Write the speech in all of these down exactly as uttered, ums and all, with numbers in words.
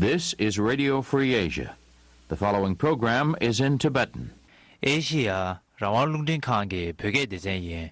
This is Radio Free Asia. The following program is in Tibetan. ཨེ་ཤི་ཡ་རང་དབང་རླུང་འཕྲིན་ཁང་གི་བོད་སྐད་སྡེ་ཚན་ཡིན།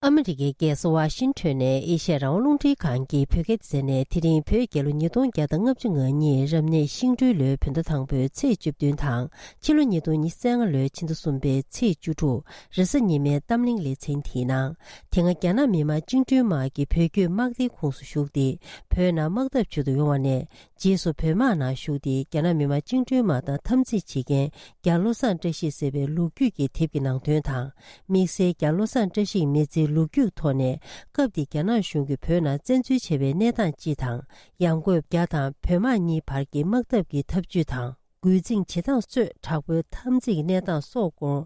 ཨ་མི་རི་ཀའི་རྒྱལ་ས་ཝ་ཤིང་ཊོན་ནས་ཨེ་ཤ་ཡ་རང་དབང་རླུང་འཕྲིན་ཁང་གི་བོད་སྐད་སྡེ་ཚན་ནས། དེ་རིང་བོད་རྒྱལ་ལོ་ཉིས་སྟོང་བརྒྱ་དང་ལྔ་བཅུ་ང་གཉིས་རབ་གནས་ཤིང་སྦྲུལ་ལོའི་བོད་ཟླ་དང་པོའི་ཚེས་བཅུ་བདུན་དང་། ཕྱི་ལོ་ཉིས་སྟོང་ཉི་ཤུ་རྩ་ལྔ་ལོའི་ཕྱི་ཟླ་གསུམ་པའི་ཚེས་བཅུ་དྲུག་རེས་གཟའ་ཉི་མའི་གཏམ་གླེང་ལེ་ཚན་དེའི་ནང་། དེ་སྔ་རྒྱ་ནག་མི་དམངས་བཅིངས་འགྲོལ་དམག་གིས་བོད་བརྒྱུད་དམག་སྡེའི་ཁོངས་སུ་ཞུགས་ཏེ། བོད་ནང་དམག་འཐབ་བྱེད་དུ་ཡོང་བ་ནས། རྗེས་སུ་བོད་དམག་ནང་ཞུགས་ཏེ། རྒྱ་ནག་མི་དམངས་བཅིངས་འགྲོལ་དམག་དང་འཐབ་འཛིང་བྱེད་མཁན་རྒྱ་བློ་བཟང་བཀྲ་ཤིས་ཟེར་བའི་ལོ་རྒྱུས་ཀྱི་དེབ་ཀྱི་ནང་དོན་དང་། དམིགས་བསལ་རྒྱ་བློ་བཟང་བཀྲ་ཤིས་མི་ཚེའི་ལོ་རྒྱུས་ཐོག་ནས། སྐབས་དེའི་རྒྱ་ནག་གཞུང་གིས་བོད་ནང་བཙན་འཛུལ་བྱས་པའི་གནས་སྟངས་སྤྱི་དང་། ཡང་སྒོས་རྒྱ་དང་བོད་དམག་གཉིས་བར་གྱི་དམག་འཐབ་ཀྱི་ཐབས་ཇུས་དང་། རྒོལ་འཛིང་བྱེད་སྟངས་སོགས། དྲག་པོའི་འཐབ་འཛིང་གི་གནས་སྟངས་སོགས་སྐོར།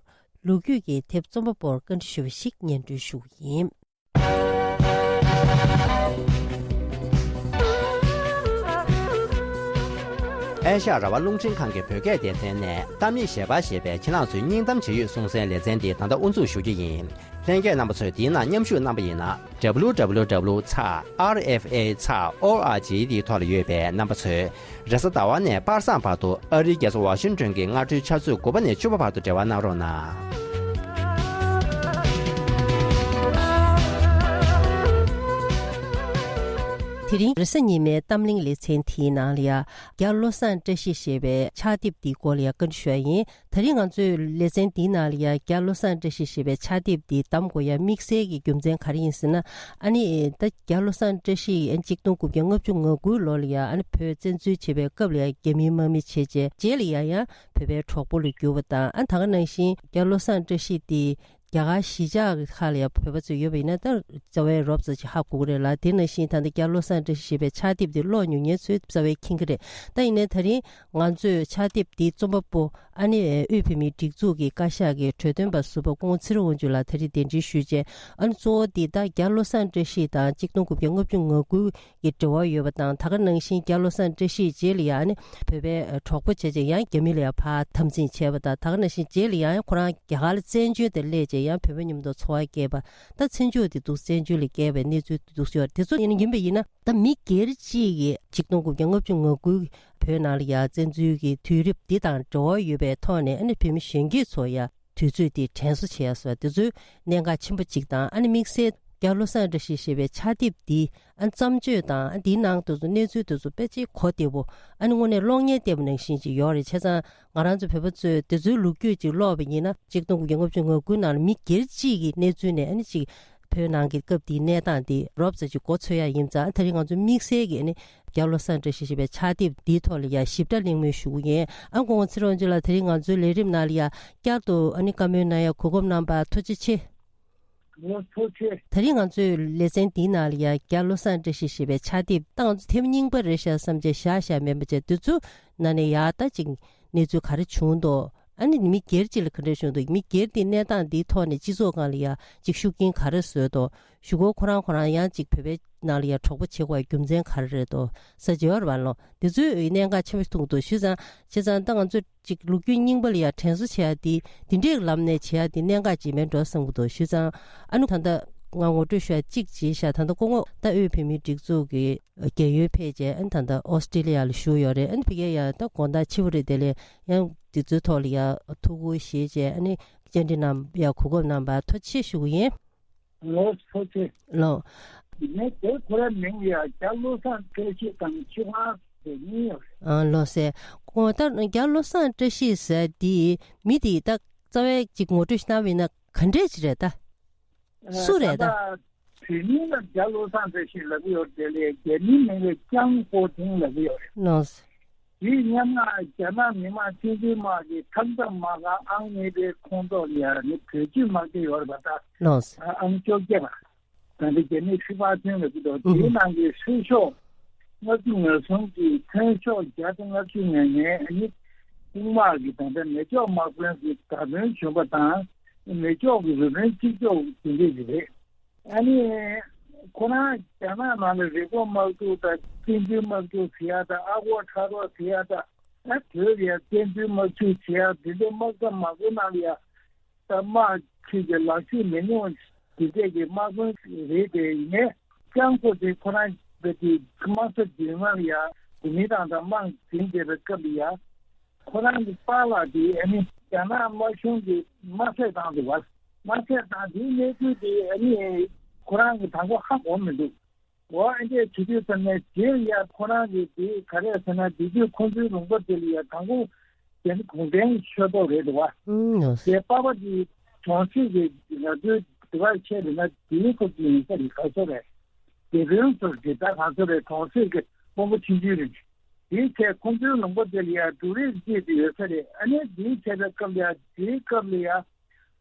ལོ་རྒྱུས་ཀྱི་དེབ་རྩོམ་པ་པོར་བཀའ་འདྲི་ཞུ་བ་ཞིག་སྙན་སྒྲོན་ཞུ་གི་ཡིན། ཨེ་ཤ་ཡ་རང་དབང་རླུང་འཕྲིན་ཁང་གི་བོད་སྐད་སྡེ་ཚན་ནས། གཏམ་ཡིག་ཞལ་པར་ཞེས་པའི་ཁྱེད་རང་ཚོའི་སྙིང་གཏམ་ཇི་ཡོད་གསུང་སའི་ལེ་ཚན་འདི་ད་ལྟ་དབུ་འཛུགས་ཞུ་རྒྱུ་ཡིན། ལྷན་རྒྱས་རྣམ་པ་ཚོས་འདིའི་ནང་མཉམ་ཞུགས་གནང་པ་ཡིན་ན། W W W ཚེག་R F A ཚེག O R G འདིའི་ཐོག་ལ་ཡོད་པའི་རྣམ་པ་ཚོས། རེས་གཟའ་ཟླ་བ་ནས་པར་སང་བར་དུ། ཨ་རིའི་རྒྱལ་ས་ཝ་ཤིང་ཊོན་གྱི་སྔ་དྲོའི་ཆུ་ཚོད་དགུ་པ་ནས་བཅུ་པ་བར་དུ་འབྲེལ་བ་གནང་རོགས་གནང་། དེ་རིང་རེས་གཟའ་ཉི་མའི་གཏམ་གླེང་ལེ་ཚན་དེའི་ནང་ལ་ཡ། རྒྱ་བློ་བཟང་བཀྲ་ཤིས་ཞེས་པའི་ཕྱག་དེབ་འདིའི་སྐོར་ལ་ཡ་བཀའ་འདྲི་ཞུ་ཡ་ཡིན། ད་རིང་ང་ཚོའི་ལེ་ཚན་འདིའི་ནང་ལ་ཡ། རྒྱ་བློ་བཟང་བཀྲ་ཤིས་ཞེས་པའི་ཕྱག་དེབ་འདི་བདམས་དགོས་ཡ་དམིགས་བསལ་གྱི་རྒྱུ་མཚན་ག་རེ་ཡིན་ཟེར་ན། ཨ་ནི་ད་རྒྱ་བློ་བཟང་བཀྲ་ཤིས་ཨ་ནི་གཅིག་སྟོང་དགུ་བརྒྱ་ལྔ་བཅུ་ང་དགུ་ལོ་ལ་ཡ། ཨ་ནི་བོད་བཙན་འཛུལ་བྱེད་པའི་སྐབས་ལ་ཡ་རྒྱ་མིའི་དམག་མི་བྱས་རྗེས། རྗེས་ལ་ཡ་ཡང་བོད་པའི་གྲོགས་པོ་ལ་གྱུར་པ་དང་། ཨ་ད་ག་ནང་བཞིན་རྒྱ་བློ་བཟང་བཀྲ་ཤིས་དེ་རྒྱ་གར་གཞིས་ཆགས་ཀྱི་ཁག་ལ་ཡ་བོད་པ་ཚོ་ཡོད་པ་ཡིན་ན། ད་རྩ་བའི་རོབ་ཙམ་ཅིག་ཧ་གོ་གི་རེད་ལ། དེ་ནང་བཞིན་ད་ལྟ་རྒྱ་བློ་བཟང་བཀྲ་ཤིས་ཞེས་པའི་ཕྱག་དེབ་དེ་ཀློག་མྱོང་མཁན་ཚོས་རྩ་བའི་མཁྱེན་གྱི་རེད། ད་ཡིན་ནའི་ད་རིང་ང་ཚོས་ཕྱག་དེབ་འདིའི་རྩོམ་པ་པོ། ཨ་ནི་དབུས་བོད་མིའི་སྒྲིག་འཛུགས་ཀྱི་བཀའ་ཤག་གི་གྲོས་སྟོན་པ་ཟུར་པ་སྐུ་ངོ་ཚེ་རིང་དབང་ཕྱུག་ལགས་ད་རེས་གདན་འདྲེན་ཞུས་རྗེས། ཨ་ནི་གཙོ་བོ་འདི་ད་རྒྱ་བློ་བཟང་བཀྲ་ཤིས་དང་གཅིག་སྟོང་དགུ་བརྒྱ་ལྔ་བཅུ་ང་དགུ་གི་འབྲེལ་བ་ཡོད་པ་དང་། ད་ག་ནང་བཞིན་རྒྱ་བློ་བཟང་བཀྲ་ཤིས་རྗེས་ལ་ཡང་ཨ་ནི་བོད་པའི་གྲོགས་པོ་བྱས་རྗེས་ཡང་རྒྱ་མི་ལ་ཡང་ཕར་འཐབ་འཛིང་བྱས་པ་དང་། ད་ག་ནང་བཞིན་རྗེས་ལ་ཡང་ཁོ་རང་རྒྱ་གར་ལ་བཙན་བྱོལ་དུ་སླེབས་རྗེས་ཡང་བོད་པ་མཉམ་དུ་འཚོ་བ་སྐྱེལ་བ། ད་བཙན་བྱོལ་དེ་འདུག་བཙན་བྱོལ་ལ་སྐྱེལ་བའི་གནས་ཚུལ་དེ་འདུག་ཡོད། དེ་ཚོ་ཡིན་ཡིན་པ་ཡིན་ན། ད་མི་སྒེར་གཅིག་གིས་གཅིག་སྟོང་དགུ་བརྒྱ་ལྔ་བཅུ་ང་དགུ་བོད་ནང་ལ་ཡ་བཙན་འཛུལ་གྱི་དུས་རབས་འདི་དང་འབྲེལ་བ་ཡོད་པའི་ཐོག་ནས། ཨ་ནི་བོད་མི་གཞོན་སྐྱེས་ཚོ་ཡ་དུས་ཚོད་འདི་དྲན་གསོ་བྱེད་ཡ་སོགས་དེ་ཚོའི་གནད་འགག་ཆེན་པོ་གཅིག་དང་། ཨ་ནི་དམིགས་བསལ་རྒྱ་བློ་བཟང་བཀྲ་ཤིས་ཞེས་པའི་ཕྱག་དེབ་འདི་ཨ་ནི་བརྩམས་ཆོས་དང་། ཨ་འདིའི་ནང་དུ་གནས་ཚུལ་དེ་ཚོ་དཔེ་ཆའི་གོ་བདེ་པོ། ཨ་ནི་དངོས་གནས་གློག་བརྙན་བལྟས་པ་ནང་བཞིན་ཅིག་ཡོད་རེད། བྱས་ཙང་ང་རང་ཚོ་བོད་པ་ཚོས་དེ་ཚོའི་ལོ་རྒྱུས་ཅིག་ཀློག་པ་ཡིན་ན། གཅིག་སྟོང་དགུ་བརྒྱ་ལྔ་བཅུ་ང་དགུ་ནང་ལ་མི་སྒེར་གཅིག་གི་གནས་ཚུལ་ནས། ཨ་ནི་ཅིག་བོད་ནང་གི་སྐབས་དེའི་གནས་སྟངས་དེ་རོབ་ཙམ་ཅིག་མགོ་ཚོད་ཡ་ཡིན་ཙང་། ད་རིང་ང་ཚོ་དམིགས་བསལ་གྱི་ཨ་ནི་རྒྱ་བློ་བཟང་བཀྲ་ཤིས་ཞེས་པའི་ཕྱག་དེབ་འདིའི་ཐོག་ལ་ཡ་ཞིབ་ཕྲ་གླེང་མོལ་ཞུ་གི་ཡིན། ཨ་སྐུ་ངོ་ཚེ་རིང་དབང་ཕྱུག་ལགས། ད་རིང་ང་ཚོའི་ལས་རིམ་ནང་ལ་ཡ་བསྐྱར་དུ་ཨ་ནི་བཀའ་མོལ་གནང་ཡ་གོ་སྐབས་གནང་བར་ཐུགས་རྗེ་ཆེ། ངོ་ཐུགས་རྗེ་ཆེ། ད་རིང་ང་ཚོའི་ལེ་ཚན་འདིའི་ནང་ལ་ཡ་རྒྱ་བློ་བཟང་བཀྲ་ཤིས་ཞེས་པའི་ཕྱག་དེབ་ད་ང་ཚོ་ཐེངས་རྙིང་པ་རེད་ཤག་བསམ་བྱས་བཞག་བཞག་མིན་པ་བྱས། དེ་ཚོ་ནང་ནས་ཡ་ད་ཅིག་གནས་ཚུལ་ག་རེ་བྱུང་འདུག་ཨ་ནི་མི་སྒེར་གཅིག་ལ་ག་འདྲ་བྱུང་འདུག་མི་སྒེར་དེ་གནས་སྟངས་འདིའི་ཐོག་ནས་སྤྱི་ཚོགས་སྒང་ལ་ཡ་ཅིག་ཤུགས་རྐྱེན་ག་རེ་བཟོས་འདུག་གཞུག་གུ་ཁོ་རང་ཁོ་རང་ཡང་ཅིག་བོད་པའི་ནང་ལ་ཡ་གྲོགས་པོ་བྱེད་དགོས་རྒྱུ་མཚན་ག་རེ་རེད་འདུག་ཟེར་བྱས་ཡོད་རེད་པ་ལོ། དེ་ཚོའི་གནད་འགག་ཆེན་པོ་མཐོང་འདུག་བྱས་ཙང་། བྱས་ཙང་ད་ང་ཚོ་ཅིག་ལོ་རྒྱུས་རྙིང་པ་ལ་ཡ་དྲན་གསོ་བྱེད་ཡ་དེ་འདི་འདྲའི་ལམ་ནས་བྱེད་ཡ་དེ་གནད་འགག་ཅིག་མེད་འགྲོ་བསམ་གྱི་འདུག་བྱས་ཙང་ཨ་ནི་ད་ལྟ་ང་ངོ་སྤྲོད་ཞུ་ཡ་གཅིག་བྱས་ཤག་ད་ལྟ་སྐུ་ངོ་ད་དབུས་བོད་མིའི་སྒྲིག་འཛུགས་ཀྱི་རྒྱལ་ཡོལ་ཕེབས་རྗེས། ཨ་ནི་ད་ལྟ་ཨོ་སི་ཀྲི་ལི་ཡ་ལ་བཞུགས་ཡོད་རེད། ཨ་ནི་ཕ་གིར་ཡ་ད་དགོང་དག་ཕྱི་པོ་རེད། དེ་ལས་ཡང་དེ་ཚོའི་ཐོག་ལ་ཡ་ཐུགས་ཁུར་བཞེས་རྗེས་ཨ་ནི་བཅར་འདྲི་གནང་ཡ་གོ་སྐབས་གནང་བར་ཐུགས་རྗེ་ཆེ་ཞུ་གི་ཡིན། ལོ་ཐུགས་རྗེ་ཆེ། ལོ། ངས་དེ་ཁོ་རའི་མིང་ལ་ཡ་རྒྱ་བློ་བཟང་བཀྲ་ཤིས་དང་ཆོས་ཁང་ཟེར་གཉིས་ཡོད་རེད། ཨ་ལོ་ཟེར། ཨོ་ད་རྒྱ་བློ་བཟང་བཀྲ་ཤིས་ཟེར་དེ་མི་དེ་ད་རྩ་བའི་ཅིག་ངོ་སྤྲོད་ཞིག་གནང་བ་ཡིན་ན་ག་འདྲས་ཅིག་རེད་ད། སུ་རེད་ད། ད་ལྟ་བོད་མིང་ལ་རྒྱ་བློ་བཟང་བཀྲ་ཤིས་ལབ་ཀྱི་ཡོད་རེད། དེ་ལས་རྒྱ་མིའི་མིང་ལ་ཅང་ཧོ་ཐིང་ལབ་ཀྱི་ཡོད་རེད། ལོ། དེའི་སྔོན་མ་རྒྱ་ནག་མི་དམངས་སྤྱི་འཐུས་དམག་གི་མཐའ་མཚམས་དམག་སྒར་ཨང་གཉིས་པའི་ཁོངས་གཏོགས་ལ་ཡ་ནི་བོད་བརྒྱུད་དམག་སྡེ་ཡོད་རེད་པ་ད། ལོ། ཨང་བཅོ་བརྒྱད་པ། ད་ལྟ་རྒྱ་མིའི་ཧྲི་པ་ཐོན་ལབ་ཀྱི་འདུག་ཨུ་ཧུ། དེའི་ནང་གི་ཧྲི་ཤོག་ལྔ་བཅུ་ང་གསུམ་གྱི་ཐོན་ཤོག་བརྒྱ་དང་ལྔ་བཅུ་ང་ལྔ་ནི་དཔུང་དམག་གི་ད་ལྟ་མེ་སྒྱོགས་དམག་དཔོན་གྱི་བརྡ་དོན་བྱུང་བ་དང་། མེ་སྒྱོགས་ཀྱི་རུ་དཔོན་གཅིག་ལྕོགས་དེ་འདྲས་ཞིག་རེད། ཨ་ནི་ ཁོ་རང་རྒྱ་ནག་ནང་ལ་རི་བོ་དམག་འཁྲུག་དང་བཙན་འཛུལ་དམག་འཁྲུག་ཟེར་ཡ་དང་ཨ་སྒོར་ཁྲ་རོགས་ཟེར་ཡ་དང་ཨ་བོད་ལ་ཡ་བཙན་འཛུལ་དམག་འཁྲུག་ཟེར་ཡ་འདི་འདྲ་དམག་ས་མང་པོ་ནང་ལ་ཡ་ད་དམག་ཁྲིད་ཀྱི་ལག་ཤུབས་མི་ཉུང་དེ་འདྲས་ཀྱི་དམག་དཔོན་རེད་དེ་ཡིན་ནའི་ཀྱང་ཁོ་དེ་ཁོ་རང་གི་དེ་དམག་ས་རྒྱུས་མངའ་ལ་ཡ་གོ་མིན་ཏང་དང་དམག་འཛིང་བྱས་པའི་སྐབས་ལ་ཡ། ཁོ་རང་གི་པཱ་ལགས་དེ་ཨ་ནི་རྒྱ་ནག་དམར་གཞུང་གིས་དམར་གསོད་བཏང་འདུག་བ། དམར་གསོད་བཏང་དེའི་གནས་ཚུལ་དེ་ཨ་ནི་ཁོ་རང་གིས་དང་པོ་ཧ་གོ་མི་འདུག་འོ་ཨ་འདྲས་བྱེད་དུས་ཙམ་ནས་རྗེས་ལ་ཡ་ཁོ་རང་གིས་དེ་ག་རེ་ཟེར་ན་དེ་དུས་ཁོང་ཚོའི་ལུང་པ་དེ་ལ་ཡ་དང་པོ་དེ་ནི་གུང་ཁྲན་ཤོག་ཐོག་རེད་འདུག་བ། ཨུམ་ལགས་སོ། དེ་པ་ཕ་གི་གྲོང་གསེབ་ཀྱི་ང་ཚོའི་དེ་བར་ཆད་རེད་ན་དེའི་སྐོར་གྱི་ཡིན་ས་རེད་ག་ཚོད་རེད། དེ་དོན་ཚོར་དེ་ད་ག་ཚོད་རེད་གྲོང་གསེབ་ཀྱི་དཔོན་པོ་ཆུང་ཆུང་རེད། དེའི་ཚེ་ཁོང་ཚོའི་ལུང་པ་དེ་ལ་ཡང་འབྲུ་རིགས་བརྗེས་ཏེ་ཡོད་ས་རེད། ཨ་ནི་དེའི་ཚེ་པའི་སྐབས་ལ་ཡང་དེའི་སྐབས་ལ་ཡང་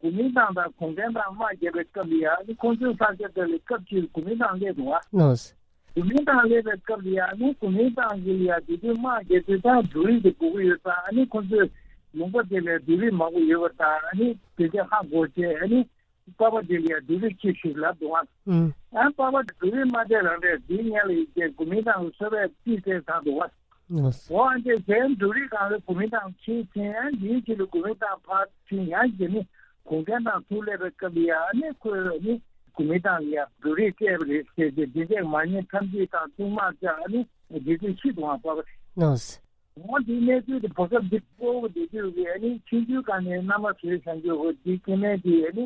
གོ་མིན་ཏང་དང་གུང་ཁྲན་ཏང་དམག་རྒྱབ་པའི་སྐབས་ལ་ཡང་ཨ་ནི་ཁོང་ཚོའི་ས་ཆ་དེ་ལ་སྐབས་གཅིག་གོ་མིན་ཏང་སླེབས་འདུག་བ། ལགས་སོ། གོ་མིན་ཏང་སླེབས་པའི་སྐབས་ལ་ཡང་ཨ་ནི་གོ་མིན་ཏང་གི་ལ་ཡང་དེ་དུས་དམག་རྒྱག་དུས་ད་འབྲུ་རིགས་དེ་དགོས་ཀྱི་ཡོད་ཙང་ཨ་ནི་ཁོང་ཚོའི་ལུང་པ་དེ་ལ་འབྲུ་རིགས་མང་པོ་ཡོད་པ་དང་ཨ་ནི་དེ་ཚོ་ཧ་གོ་བྱས་ཨ་ནི། པ་ཕ་དེ་ལ་ཡང་འབྲུ་རིགས་ཅིག་ཞིག་ལབ་འདུག་ཨང་། ཨ་པ་ཕ་འབྲུ་རིགས་མ་སྤྲད་རང་རེད་དེའི་སྔོན་ལ་ཡིན་ཀྱང་གོ་མིན་ཏང་གི་སོ་པའི་རྩིས་སྤྲད་ཚར་འདུག་ཨང་། ཨོ་ཨ་འདྲས་གཞན་འབྲུ་རིགས་གང་རེད་གོ་མིན་ཏང་ཁྱེར་ཕྱིན་ཨ་འདིའི་ཕྱི་ལ་གོ་མིན་ཏང་ཕར་ཕྱིན་ཡང་རྗེས་ནི་གུང་ཁྲན་ཏང་ཚུར་སླེབས་པའི་སྐབས་ལ་ཡང་ཨ་ནི་ཁོས་ནི་གོ་མིན་ཏང་ལ་ཡང་འབྲུ་རིགས་སྤྲད་པ་རེད་ཟེར་ཏེ་འདི་འདྲས་མ་ཉེས་ཐམས་ཅད་དང་བཙུན་མ་བཅའ་ཨ་ནི་རྗེས་ཚུལ་ཤི་འདུག་ཨང་པ་ཕ། འོ་དེའི་གནས་ཚུལ་དེ་བོད་སྐབས་འདི་སྤོ་བོ་དེ་དུས་ཀྱི་ཨ་ནི་ཆུང་ཆུང་སྒང་ནས་མནའ་མ་བཟོས་བཞག་རྒྱུ་འོ་དེའི་སྐྱེ་དམན་དེ་ཨ་ནི་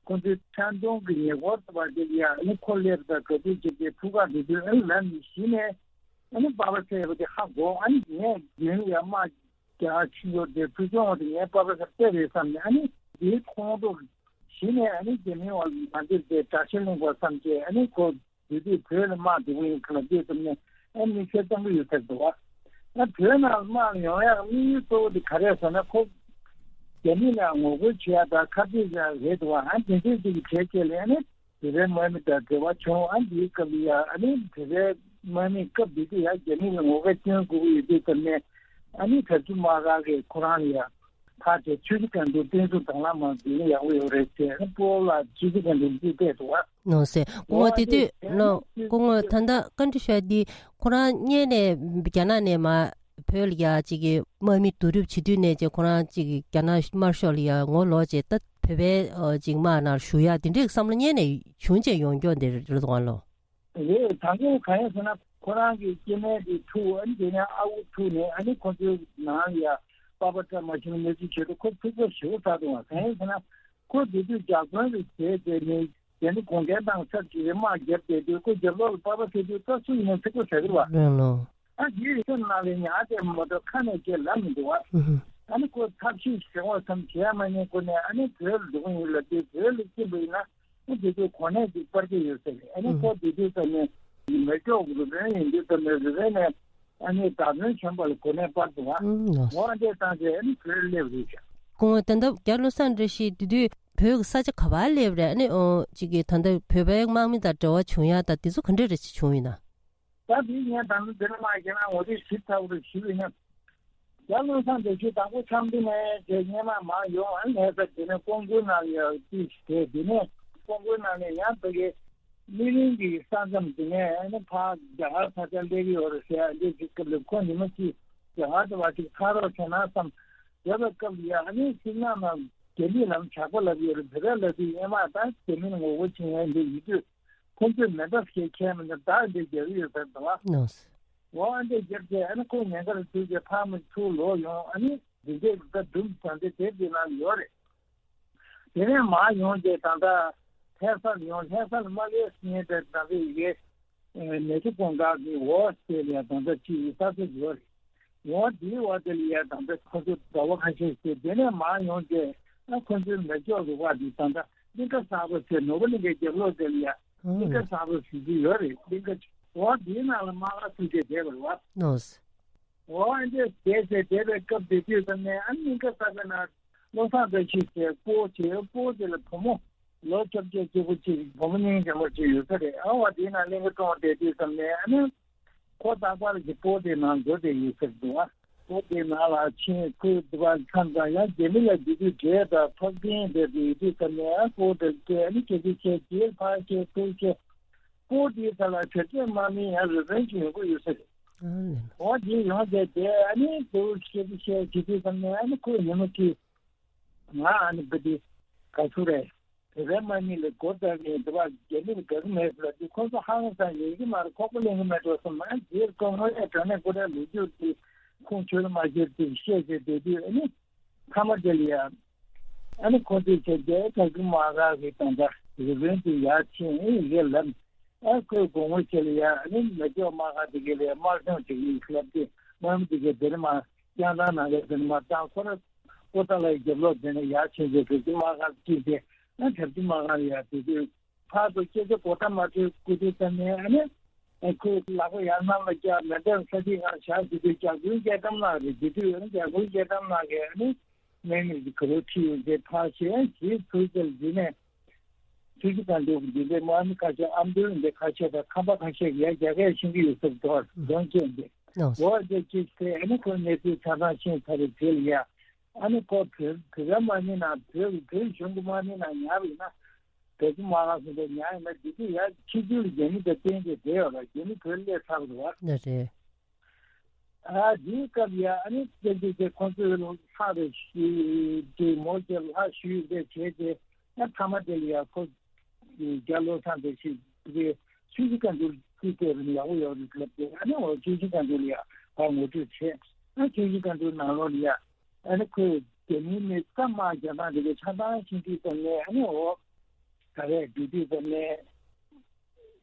ཁོང་ཚོའི་ཆང་འཐུང་གི་ཉེ་འཁོར་དུ་བ་དེ་ཡ་ཨ་ནི་ཁོ་སླེབས་དང་ག་དུས་ཅིག་དེ་ཕྲུ་གུ་དེ་དུས་ཨ་ནི་ལམ་ནས་གཞི་ནས་ཨ་ནི་པ་ཕ་བཙལ་བ་དེ་ཧ་གོ་ཨ་ནི་ངས་རྒྱུན་ཡ་མ་རྒྱ་ཆུ་ཡོད་དེ་ཕྲུ་གུ་འོ་དེ་ངའི་པ་ཕ་ས་བལྟས་རེད་བསམ་ནས་ཨ་ནི་དེའི་ཁོང་ཁྲོ་གཞི་ནས་ཨ་ནི་རྒྱ་མིའི་འོག་ལ་ང་ཚོས་དེ་དགྲ་ཤ་ལེན་དགོས་བསམ་བྱས་ཨ་ནི་ཁོ། དེ་དུས་བོད་ལ་དམག་འགྲོ་གི་ཡིན་ཁ་ལ་ལྟོས་ཙམ་ནས་ཨ་དམིགས་བསལ་གཏོང་གི་ཡོད་ཟེར་འདུག་བ། ཨ་བོད་ནང་དམག་ཡོང་ཡག་དམིགས་ཡུལ་གཙོ་བོ་དེ་ག་རེ་ཟེར་ན་ཁོ་རྒྱ་མི་ལ་ངོ་རྒོལ་བྱེད་ཡག་དང་ཁ་གཏད་བྱེད་ཡག་རེད་འདུག་བ། ཨ་དེ་འདྲས་ཅིག་གི་གྲས་བཅས་ལ་ཨ་ནི་བོད་པའི་དམག་མི་དང་འབྲེལ་བ་བྱུང་ཨ་འདིའི་སྐབས་ལ་ཡ་ཨ་ནི་བོད་པའི་དམག་མིས་སྐབས་དེ་དུས་ཡ་རྒྱ་མི་ལ་ངོ་རྒོལ་སྐྱོན་དགོས་ཀྱི་ཡོད་དུས་ཙམ་ནས་ཨ་ནི་གྲྭ་བཙུན་དམག་སྒར་གྱིས་ཁོ་རང་ལ་ཡ། ཕར་དེ་ཆུ་བཞི་སྒང་དྲུག་བསྟན་འཛིན་དང་བླངས་མ་འཛིན་ཡག་པོ་ཡོད་རེད་ཟེར་ནས་སྤོ་ལགས་ཆུ་བཞི་སྒང་དྲུག་འཛིན་བསྡད་འདུག་བ། ནོ་སེ་སྐུ་ངོ་དེ་དུས་ནོ་སྐུ་ངོ་ད་ལྟ་བཀའ་འདྲི་ཞུ་ཡ་འདི་ཁོ་རང་སྔོན་ནས་རྒྱ་ནག་ནས་མ་བོད་ལ་ཡ་གཅིག་གི་དམག་མི་བསྡུ་རུབ་བྱེད་དུས་ནས་ཀྱི་ཁོ་རང་གཅིག་གི་རྒྱ་ནག་དམར་ཤོག་ལ་ཡ་ངོ་ལོག་བྱས་ད་བོད་པའི་གཅིག་དམག་ནང་ཞུགས་ཡ་དེ་འདྲའི་བསམ་བློ་སྔོན་ནས་བྱུང་བྱས་ཡོང་མཁན་དེ་རེད་དོ་ལོ། རེད། དང་པོ་གང་ཡིན་ཟེར་ན་ཁོ་རང་གི་སྐྱེ་དམན་དེ་ཕྲུ་གུ་ཨ་ནི་དེ་ནས་ཨ་ཁུ་ཐུག་ནས་ཨ་ནི་ཁོ་ཚོའི་ནང་ཡ་པ་ཕ་བཀྲ་མ་ཤིས་གནས་ཚུལ་བྱེད་དུས་ཁོ་ཕྲུ་གུ་ཞེ་པོ་ཚ་འདུག་བ། གང་ཡིན་ཟེར་ན་ཁོ་དེ་དུས་ཇག་དཔོན་རེ་བྱས་བསྡད་ནས་དེ་ནི་གུང་ཁྲན་ཏང་ཚབ་ཀྱིས་དམག་བརྒྱབ་བསྡད་དུས་ཁོ་རྒྱབ་ལོགས་ལ་པ་ཕ་ཐུག་དུས་ད་སུ་ཡིན་ནའི་ཕྲུ་གུ་ཟ་གི་རེད་བ། རེད་ལོ། ཨ་དེའི་སེམས་ནང་ལ་ཉར་བསྡད་མ་གཏོགས་ཁ་ནས་ཅིག་ལབ་མི་འདུག་བ། ཨ་ནི་ཁོ་ཐབས་ཤེས་བྱེད་དགོས་བསམ་བྱས་མ་ཉན་ཁོ་ནས་ཨ་ནི་བོད་ལ་འགྲོ་གི་ཡིན་ལབ་དུས་བོད་ལ་ཕྱིན་པ་ཡིན་ན། ཨ་དེ་དུས་གོ་གནས་ཅིག་སྤར་གྱི་ཡོད་ཟེར། ཨ་ནི་ཁོ་དེ་དུས་ཙམ་ནས་མེ་སྒྱོགས་རུ་དཔོན་ཡིན་དུས་ཙམ་ནས་རུ་དཔོན་ནས་ཨ་ནི་བདག་དོན་བྱོན་པ་ལ་གོ་གནས་སྤར་འདུག་བ། འོ་ཨ་འདྲས་བཏང་ཚེ་ཨ་ནི་བོད་སླེབས་རེད་ཤག་སྐུ་ངོ་ད་ལྟ་རྒྱ་བློ་བཟང་བཀྲ་ཤིས་དེ་དུས་བོད་ཀྱི་ས་ཆ་ག་པར་སླེབས་རེད། ཨ་ནི་ཨོ་གཅིག་གི་ད་ལྟ་བོད་པའི་དམག་མི་དང་འབྲེལ་བ་བྱུང་ཡ་ད་དེ་ཚོ་ག་འདྲས་རེ་བྱུང་ཡོད་ན། ད་དེ་ངས་ད་ནི་འདི་ནས་མ་བཤད་ན་ངོ་དེབ་ཞིབ་ཚགས་པོ་རེ་ཞིབ་ཡིན་ན། རྒྱ་བློ་བཟང་བཀྲ་ཤིས་དང་པོ་ཆབ་མདོ་ནས་དེ་སྔོན་མ་མར་ཡོང་ཨ་ནི་ལྷ་ས་དེ་ནས་ཀོང་ཀུའི་ནང་ལ་ཡར་ཏི་ཞིག་བསྡད། དེ་ནས་ཀོང་ཀུའི་ནང་ནས་ཡང་ཕ་གི་སྨིན་གླིང་གི་ས་མཚམས་དེ་ནས་ཨ་ནི་ཕར་རྒྱ་གར་ས་ཆར་སླེབས་ཀྱི་ཡོད་རེད་ཟེར་ཨ་འདྲས་ཅིག་སྐབས་ལ་ཁོ་ཉི་མ་གཅིག་རྒྱ་གར་དུ་བ་ཅིག་ཕར་རོགས་བྱས་ན་བསམ་ཡོད་པའི་སྐབས་ལ་ཡ་ཨ་ནི་སིམ་ལ་ནང་རྒྱ་མིས་ལམ་ཇག་པ་ལབ་ཡོད་རེད། བོད་པས་ལབ་དུས་སྔོན་མ་ད་རྒྱ་མི་ལ་ངོ་རྒོལ་བྱེད་མཁན་འདི་ཡིན་དུས། ཁོང་ཚོས་མེ་མདའ་ཞིག་ཁྱེར་མི་འདུག་བདག་འདི་རྒྱག་གི་ཡོད་ཟེར་འདུག་ཨ། ནོ། འོ་ཨ་འདྲས་རྒྱབ་བྱས་ཨ་ནི་ཁོ་ཉེན་ཁར་ཚུད་བྱས་ཕར་མི་ཚུར་ལོག་ཡོང་ཨ་ནི་འདི་འདྲས་ད་སྒྲུང་བཟང་འདི་དེབ་འདི་ནང་ཡོད་རེད། དེ་ནས་མར་ཡོང་རྗེས་ད་ལྟ་ལྷ་སར་ཡོང་ལྷ་སར་མ་སླེབས་སྔོན་དེར་ད་ལྟ་ཡི་གེ་མེ་ཏོག་ཀོང་དཀར་གྱི་འོག་དེ་ལ་ད་ལྟ་ཅིག་ས་ཚིགས་ཡོད་རེད། འོ་དེའི་འོག་དེ་ལ་ཡ་ད་ལྟ་ཁོ་ཚོ་ཟླ་བ་ཁ་ཤས་ཤིག་དེ་ནས་མར་ཡོང་རྗེས་ཨ་ཁོ་ཚོའི་མེ་སྒྱོགས་རུ་ཁག་དེ་ད་ལྟ་གླིང་ག་གསར་པ་ཟེར་ནོར་བུ་གླིང་གའི་རྒྱབ་ལོགས་དེ་ལ་ཡ་གླིང་ག་གསར་པ་ཟེར་གྱི་ཡོད་རེད། གླིང་ག་འོ་དེའི་ནང་ལ་དམག་ལ་ཚུད་རྗེས་བསྡད་པ་རེད་བ། ནོ། འོ་ཨ་འདྲས་བསྡད་ཚེ་བསྡད་པའི་སྐབས་དེ་དུས་ཙམ་ནས་ཨ་གླིང་ག་གསར་པའི་ནང་བློ་བཟང་བཀྲ་ཤིས་ཟེར་སྤོ་བྱས་སྤོ་དེ་ལ་བུ་མོ་ལོ་བཅོ་བརྒྱད་སྐྱེས་བུ་གཅིག་བུ་མོ་སྙིང་རྗེ་མོ་གཅིག་ཡོད་ས་རེད། ཨ་བ་དེའི་ནང་གླིང་ག་གྲོངས་བསྡད་དུས་ཙམ་ནས་ཨ་ནི་ཁོ་རྟག་པར་གྱི་སྤོ་དེའི་ནང་འགྲོ་བསྡད་ཡོད་ས་འདུག་ཨ། སྤོ་དེའི་ནང་ལ་ཕྱིན་ཁོས་དེ་བ་མཚམས་དང་ཡང་རྒྱ་མི་ལ་དེ་དུས་འབྲས་དང་ཕག་པིན་བསྡད་དེ་ཡོད་དུས་ཙམ་ནས་ཨ་སྤོ་དེ་ལ་བལྟས་ཨ་ནི་ཁྱེད་ཚོས་ཁྱེད་རྗེས་ཕར་ཁྱེད་ཚུར་ཁྱེད། ཁོ་དེའི་ཐད་ལ་གྲ་སྒྲིག་མ་མིན་ཡང་རེ་བན་ཅིག་ཡོང་གི་ཡོད་ས་རེད། ཨ་ལེ། འོ་དེ་ཡོང་བྱས་དེ་ཨ་ནི་དེ་བོ་སྐད་ཆ་བཤད་བྱེད་དུས་ཙམ་ནས་ཨ་ནི་ཁོས་ཉི་མ་གཅིག་ང་ཨ་ནི་བུ་དེ་ག་ཚོད་རེད། དེ་རེད་མ་ཉིད་ལས་སྒོ་བརྡར་ནས་འདི་བ་རྒྱ་མིར་དགའ་གི་མེད་ལབ་དུས་ཁོ་ཚོ་ཧང་སང་ཡིན་གྱི་མ་རེད། ཁོག་པ་ལེན་གི་མེད་འགྲོ་སོང་། ང་རྗེས་ཁོ་དངོས་གནས་དྲང་གནས་ཁོ་རའི་ལོ་རྒྱུས་དེ་ཁོང་ཆོས་ལ་མ་ཤེས་དེ་བཤད་བྱས་བསྡད་དུས་ཨ་ནི་མཐའ་མ་དེ་ལ་ཡ་ཨ་ནི་ཁོ་ཚོས་བྱས་རྒྱའི་ག་གི་མ་ག་གི་དང་ད་རི་བོན་དེ་ཡར་ཕྱིན་ཨེ་ཡི་གེ་ལབ། ཨ་ཁོས་དགོང་མོ་ཆེ་ལ་ཡ་ཨ་ནི་མེ་སྒྱོགས་དམག་ཁ་དེ་ག་ལ་ཡ་དམག་སྦྱོང་བྱེད་ཀྱི་ཡིན་ལབ་དུས་དམག་མི་དེ་ག་དེ་ནི་མ་སྐྱང་ཐང་ནང་ག་དེ་ནི་མ་བཏང་ཁོ་ར་པོ་ཏཱ་ལའི་རྒྱབ་ལོགས་དེ་ནས་ཡར་ཕྱིན་རྗེས་བོད་ཀྱི་དམག་སྒར་སྐྱིད་དེ་ཨ་དྲབ་ཀྱི་དམག་སྒར་ཡར་དེ་དུས་ཕར་ཚུར་སྐད་ཆ་གོ་ཐག་མ་ཆོད་སྐུ་དུས་ཙམ་ནས་ཨ་ནི་ཨ་ཁོས་ལག་པ་ཡར་གནམ་ལ་བཀྱག་མེ་མདའ་ས་ཐིག་སྒང་བཞག་དེ་དུས་རྒྱ་གུན་སྐྱེལ་གཏམ་ལགས་རེད། དེ་དུས་ཨ་ནི་རྒྱ་གུན་སྐྱེལ་གཏམ་ལགས་ཀྱིས་ཨ་ནི་སྨན་མི་གི་ག་རེ་ཁྲིད་ཡོད་དེ་ཕར་བཤད་ཨ་ཇིས་ཚུར་བཤད་འདི་ནས་ཆུ་བཞི་སྒང་དྲུག་གི་འདི་འདྲའི་མ་ནི་ཁ་ཤས་ཨ་མདོའི་འདི་ཁ་ཤས་དང་ཁམས་པ་ཁ་ཤས་ཀྱིས་ཡ་རྒྱ་སྐད་ཤེས་ཀྱི་ཡོད་ས་རེད་དོ། གདོང་བསྐྱེད་འདི་ནོ། འོ་དེ་ཅིག་དེ་ཨ་ནི་ཁོ་གནས་ཚུལ་ཆ་ཚང་ཤེས་ཚར་རེད། དེ་ལ་ཡ་ཨ་ནི་ཁོ་བོད་བོད་པ་མ་ཡིན་ན་བོད་ཀྱི་བོད་གཞུང་གི་མ་ཡིན་ན་ཉར་བ་ཡིན་ན་བོད་ཀྱི་མ་ལག་ཟིན་པའི་ཉར་ཡིན་ན་འདི་དུས་ཡ་ཕྱི་རྒྱལ་རྒྱ་མི་དང་བསྟན་བཅོས་བསྡད་ཡོད་ལ་རྒྱ་མི་བོད་སླེབས་ཚར་བ་རེད་བ། འདི་རེད། ཨ་དེའི་སྐབས་ཡ་ཨ་ནི་བཙན་བྱོལ་དེ་ཁོང་ཚོའི་ལྷག་རེ་ཞུས་ཏེ་མོ་ཅེ་ལྷག་ཞུས་ཏེ་བྱས་ཏེ་ཨ་མཐའ་མ་དེ་ལ་ཡ་ཁོ་རྒྱ་བློ་བཟང་བདེ་ཆེན་དེ་ཆུ་བཞི་སྒང་དྲུག་ཅིག་བལྟས་པ་ནི་ཡག་པོ་ཡོད་རེད་ལབ་སྟེ་ཨ་ནི་འོ་ཆུ་བཞི་སྒང་དྲུག་ལ་ཡ་ཕར་ངོ་སྤྲོད་བྱས། ཨ་ཆུ་བཞི་སྒང་དྲུག་ནང་ལོགས་ལ་ཡ་ཨ་ནི་ཁོས་རྒྱ་མིའི་མི་སྐམ་དམག་རྒྱག་སྟངས་དེ་གའི་ཆ་ཚང་ཤེས་དུས་ཙམ་ནས་ཨ་ནི་འོ་ག་རེ་འདུག་དུས་ཙམ་ནས།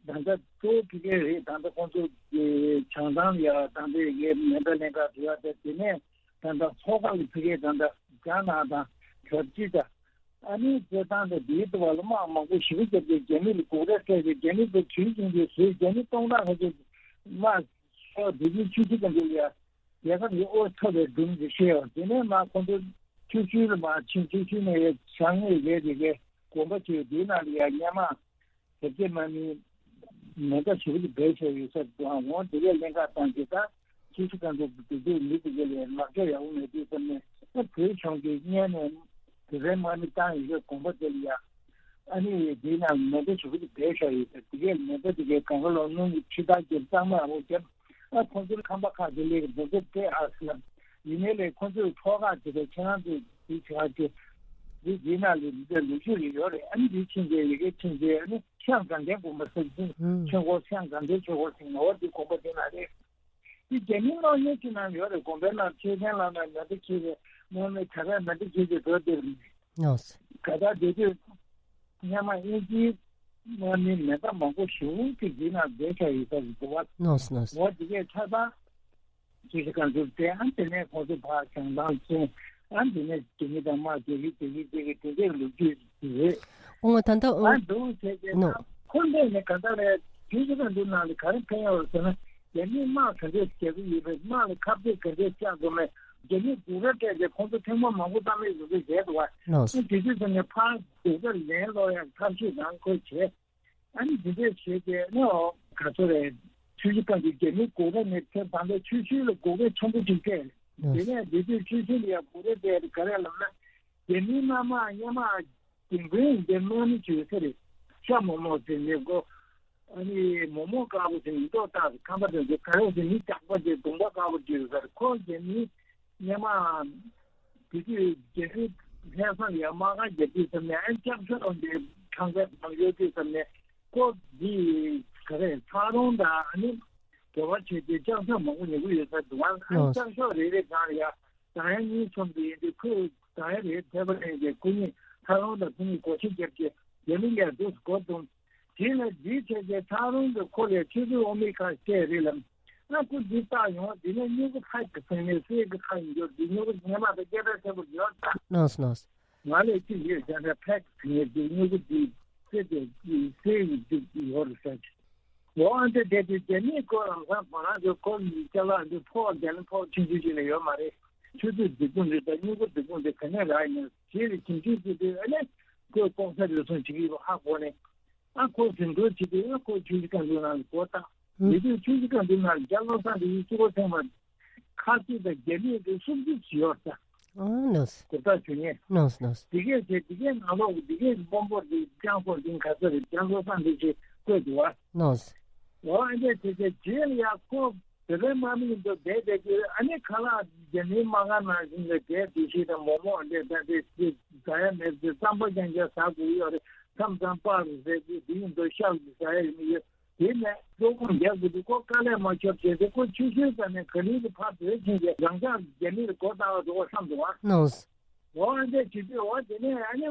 ད་ལྟ་གཙོ་བོ་ཕ་གི་རེད། ད་ལྟ་ཁོང་ཚོ་གི་བྱང་ཐང་ཡ་ད་ལྟ་ཡ་མེ་མདའ་ལེན་ག་འགྲོ་ཡ་དེ་དེ་ནས་ད་ལྟ་མཚོ་ཁ་ལ་ཕ་གི་ད་ལྟ་རྒྱ་ནག་དང་གྲ་སྒྲིག་དང་ཨ་ནི་རྩེད་ཐང་དང་དེའི་ཐོག་ལ་དམག་མང་པོ་ཞེ་པོ་བརྒྱབ་སྟེ་རྒྱ་མི་ལ་སྒུག་ར་སྤྲད་དེ་རྒྱ་མི་ཚོ་དུས་རྒྱུན་གྱི་བཟོས་རྒྱ་མི་སྟོང་ཕྲག་ཁ་ཤས་དམག་ཤོག་དེ་བཞིན་ཆུ་ཆུ་དང་འདྲ་ཡ་རྒྱལ་ཁབ་ཀྱི་ཨོ་ཐོབ་པའི་སྒྲུང་ཞིག་བཤད་ཡོད། དེ་ནས་མ་ཁོང་ཚོ་ཆུ་ཤུལ་ལ་མ་ཕྱིན་ཆུ་ཤུལ་ནས་ཡ་བྱང་ངོས་རེད་དེ་གའི་དགོན་པ་ཆེ་བ་དེའི་ནང་ལ་ཡ་སྔོན་མ། དེབ་སྐྱེལ་མ་མིན་མེ་མདའ་ཞེ་པོ་ཅིག་སྦས་བཞག་ཡོད་ས་རེད་འདུག་ཨང་། འོང་དེ་གས་ལེན་ཁ་བཏང་རྗེས་ད་ཆུ་ཤུལ་སྒང་དྲུག་གི་དེ་ཚོའི་མི་དེ་གས་ལ་ལག་ཆ་ཡག་པོ་མེད་དུས་ཙམ་ནས་ཨ་བོད་གཞུང་གིས་སྔོན་ནས་དེ་ཚོའི་མ་མི་བཏང་ཡོད་པའི་དགོན་པ་དེ་ལ་ཡ་ཨ་ནི་དེའི་ནང་མེ་མདའ་ཞེ་པོ་ཅིག་སྦས་བཞག་ཡོད་ས་རེད། དེ་གས་མེ་མདའ་དེ་གས་གང་ག་ལོག་སྣུམ་གྱི་འཕྲུལ་ཐག་རྒྱབ་གཙང་མ་ཡག་པོ་རྒྱབ། ཨ་ཁོང་ཚོའི་ཁང་པ་ཁག་དེ་ལས་ཀྱི་འདུག་སེ་སྤྲད་ཨ་ཟེར་ལབ། ཡིན་ནའི་ལས་ཁོང་ཚོས་ཐོག་ཁག་དེ་གས་ཁྱེད་རང་ཚོས་དེ་བྱ་རྒྱུ་དེ་དེའི་ནང་ལ་འདི་འདྲ་ལོ་རྒྱུས་རེ་ཡོད་རེད། ཨ་ནི་འདི་ཕྱིན་རྗེས་ཡི་གེ་ཕྱིན་རྗེས་ཨ་ནི་ཤང་དགའ་ལྡན་དགོན་པ་ཟེར་གྱི་ཆོས་འཁོར་ཤང་དགའ་ལྡན་ཆོས་འཁོར་ཟེར་ནོར་འདི་དགོན་པ་དེ་ན་རེད། དེ་རྒྱ་མིའི་གློག་བརྙན་ཅིག་ནང་ཡོད་རེད། དགོན་པའི་ནང་ཆོས་ཚན་ལ་ན་མེ་མདའ་འཁྱེར་རེད། དངོས་གནས་ག་རེ་མེ་མདའ་འཁྱེར་གྱི་འགྲོ་བསྡད་རེད། ནོས། ག་ད་དེ་དུས་སྔོན་མ་ཨིན་ཇིའི་དམག་མི་མེ་མདའ་མང་པོ་ཞེ་པོ་ཅིག་འདི་ནང་བསྡད་བཞག་ཡོད་ས་རེད་འདུག་བ། ནོས་ནོས། འོ་དེ་གས་ཆ་ཚང་ཆུ་བཞི་སྒང་དྲུག་དེ་ཨ་དེ་ནས་ཁོང་ཚོ་ཕར་བྱང་ཐང་ཚུན་ཨ་དེ་ནས་དེ་གཉིས་དང་དམག་རྒྱག་གི་རྒྱག་གི་རྒྱག་གི་དེ་འདྲའི་ལོ་རྒྱུས་ཤིག་རེད། ཨོ་ང་ད་ལྟ་ཨ་ཨོ་འདུག་བྱས་རྗེས་ནོ། ན་ཁོ་འདས་ནས་ག་ད་རེད། ཆུ་བཞི་སྒང་དྲུག་ནང་ལ་ག་རེ་ཕན་ཡོད་ཟེར་ན་རྒྱ་མིས་དམག་ག་འདྲས་རྒྱག་གི་ཡོད་པས་དམག་ལ་ཁ་གཏད་ག་འདྲས་བཅག་དགོས་མེད་རྒྱ་མིས་སྒུག་ར་སྤྲད་དེ་ཁོང་ཚོ་ཐེངས་མ་མང་པོ་བཏང་མེད་བཟོ་འདྲ་བྱས་འདུག་བ། ནོ། ཨ་དེ་དུས་ཙམ་ནས་ཕར་སྒུག་ར་ལན་སློག་ཡག་ཐབས་ཤེས་རང་ཁོས་བྱས། ཨ་ནི་འདི་འདྲས་བྱས་ཏེ་ནི་འོ་ག་ཚོད་རེད། ཆུ་བཞི་སྒང་གི་རྒྱ་མིའི་སྒུག་ར་ནི་ཚེ་དང་པོའི་ཆུ་ཤུལ་ལ་སྒུག་ར་ཆེན་པོ་ཅིག་སྤྲད། དེ་ནས་འདི་དུས་ཆུ་ཤུལ་ལ་ཡང་སྒུག་ར་སྤྲད་དེ་ག་རེ་ལབ་ན་རྒྱ་མིའི་དམག་དམག་སྔོན་མ་རྒན་རྒོན་འདི་དམག་མི་བྱོས་ས་རེད། ཤ་མོག་མོག་ཟེར་ནས་གོ་ཨ་ནི་མོག་མོག་དཀར་པོ་ཟེར་ནས་མདོག་བཏགས་ཁམས་པ་དེ་ཚོ་ག་རེ་ཟེར་ནི་ཇག་པ་དེ་གདོང་པ་དཀར་པོ་བྱོས་ས་རེད། ཁོ་རྒྱ་མིའི་སྔོན་མ། དེ་དུས་རྒྱ་མི་ལྷན་ས་ལ་ཡང་དམག་སྒར་རྒྱག་དུས་ཙམ་ནས་ཨ་ལྕགས་ཤོག་འདི་ཁང་པའི་ནང་གཡོག་དུས་ཙམ་ནས་ཁོ་འདི་ག་རེ་ཚ་རོང་དང་ཨ་ནི་འབྲེལ་བ་བྱས་ཏེ་ལྕགས་ཤོག་མང་པོ་ཉོ་གི་ཡོད་ས་འདུག་ཨ་ལྕགས་ཤོག་རེ་རེ་གང་ལ་ཡང་ཟངས་ཡང་གཉིས་གསུམ་དེ་ཡིན་དུས་ཁོས་ཟངས་ཡང་རེ་ཐེབས་པ་ལེན་ཏེ་ཁོ་གཉིས་ཚ་རོང་དང་ཁོ་གཉིས་སྒོ་ཕྱེ་བརྒྱབ་ཀྱི་རྒྱ་མི་ལ་འདུག་སྒོ་བརྡུངས། དེ་ལ་འདི་བྱས་རྗེས་ཚ་རོང་གི་ཁོ་ལས་ཆུ་ཚོད་འོ་མའི་ཁ་བཤད་རེད་ལམ། ཨ་ཁུ་འདི་བཏགས་ཡོང་། འདི་ནས་སྨྱུ་གུ་ཕ་གི་ཟེར་ནས་གསེར་གི་ཁ་ཡིན་འགྱུར་འདི་སྨྱུ་གུ་ངེས་པར་དུ་སྐད་གྲགས་ཆེན་པོ་ཡོད་ད། ལགས་སོ་ལགས་སོ། ང་ལས་ཅི་ཡོད་ཀྱང་ད་ཕ་གི་ཟེར་ནས་འདི་སྨྱུ་གུ་འདི་གསེར་དེ་གསེར་ཡིན་འདི་ཡོད་རེད་ཟེར། འོ་ཨ་འདི་དེ་དུས་རྒྱ་མིའི་སྐོར་ལམ་སང་ཁོ་རང་ཚོའི་སྐོར་ཡིན་ཅ་ལག་འདི་ཕོག་རྒྱ་ནི་ཕོག་ཆུང་ཆུང་ཞིག་ལས་ཡོད་མ་རེད། ཆུ་ཚོད་སྡིག་སྤུངས་འདི་དང་སྨྱུ་གུ་སྡིག་སྤུངས་འདི་ག་ནས་རག་ཡིན་ན་རྗེས་ལ་གྱོང་གུན་བྱེད་དུས་ཨ་ནི་ཁོས་ལྐོག་ཟ་རུལ་སུངས་བྱེད་ཀྱི་ཡོད་པ་ཧ་གོ་ནས། ཨ་ཁོ་ཟིན་ཐོ་བྱེད་དུས་ཨ་ཁོ་ཆུ་བཞི་སྒང་དྲུག་ནང་ལ་སྒོ་བཏགས། ཨུ། དེ་དུས་ཆུ་བཞི་སྒང་དྲུག་ནང་ལ་རྒྱ་བློ་བཟང་དེ་ཡིས་གཅིག་པོ་ཚང་མ་ཁ་ཆེ་དང་རྒྱ་མིའི་གི་སུམ་ཅུ་ཅིག་ཡོད་ས། ཨ་ནོས། གོ་ཐག་ཆོད་ཉེ། ནོས་ནོས། དེ་གས་བྱས་དེ་གས་ནང་ལོགས་དེ་གས་དཔོན་པོ་དེ་ལྕང་ཕོ་དེ་ག་ཚོད་རེད། རྒྱ་བློ་བཟང་དེ་ཆེ་ བཀོད་འདུག་བ། ནོས། འོ་ཨ་འདྲས་བྱས་བྱས་རྗེས་ལ་ཡ་ཁོ་བོད་པའི་དམག་མི་ཡིན་དུས་བསྡད་བསྡད་ཀྱི་ཨ་ནི་ཁ་ལག་རྒྱ་མིའི་དམག་སྒར་ནང་བཞིན་ལ་བསྡད་དེ་ཤི་དང་མོག་མོག་འདྲས་ད་དེ་ཟ་ཡ་མེད་དུས་རྩམ་པ་རྐྱང་རྐྱང་ཟ་དགོས་ཡོད་རེད། མཚམས་མཚམས་པར་ཟས་དུས་དེ་ཡིན་དུས་ཤ་ཟ་ཡ་ཡིན་ཡོད། དེ་ནས་སློབ་ཁོངས་རྒྱག་དགོས་དུས་ཁོ་དཀའ་ལས་མ་ཆོག་བྱས་ཏེ་ཁོ་ཆུ་ཤུར་ཙམ་ནས་ག་ལེར་གྱི་ཕར་བྲོས་ཕྱིན་ཏེ་རང་ཅག་རྒྱ་མིར་མགོ་བཏགས་འགྲོ་བ་བསམ་འདུག་ཨ། ནོས། འོ་ཨ་འདྲས་བྱེད་དུས་འོ་དེ་ནས་ཨ་ནི་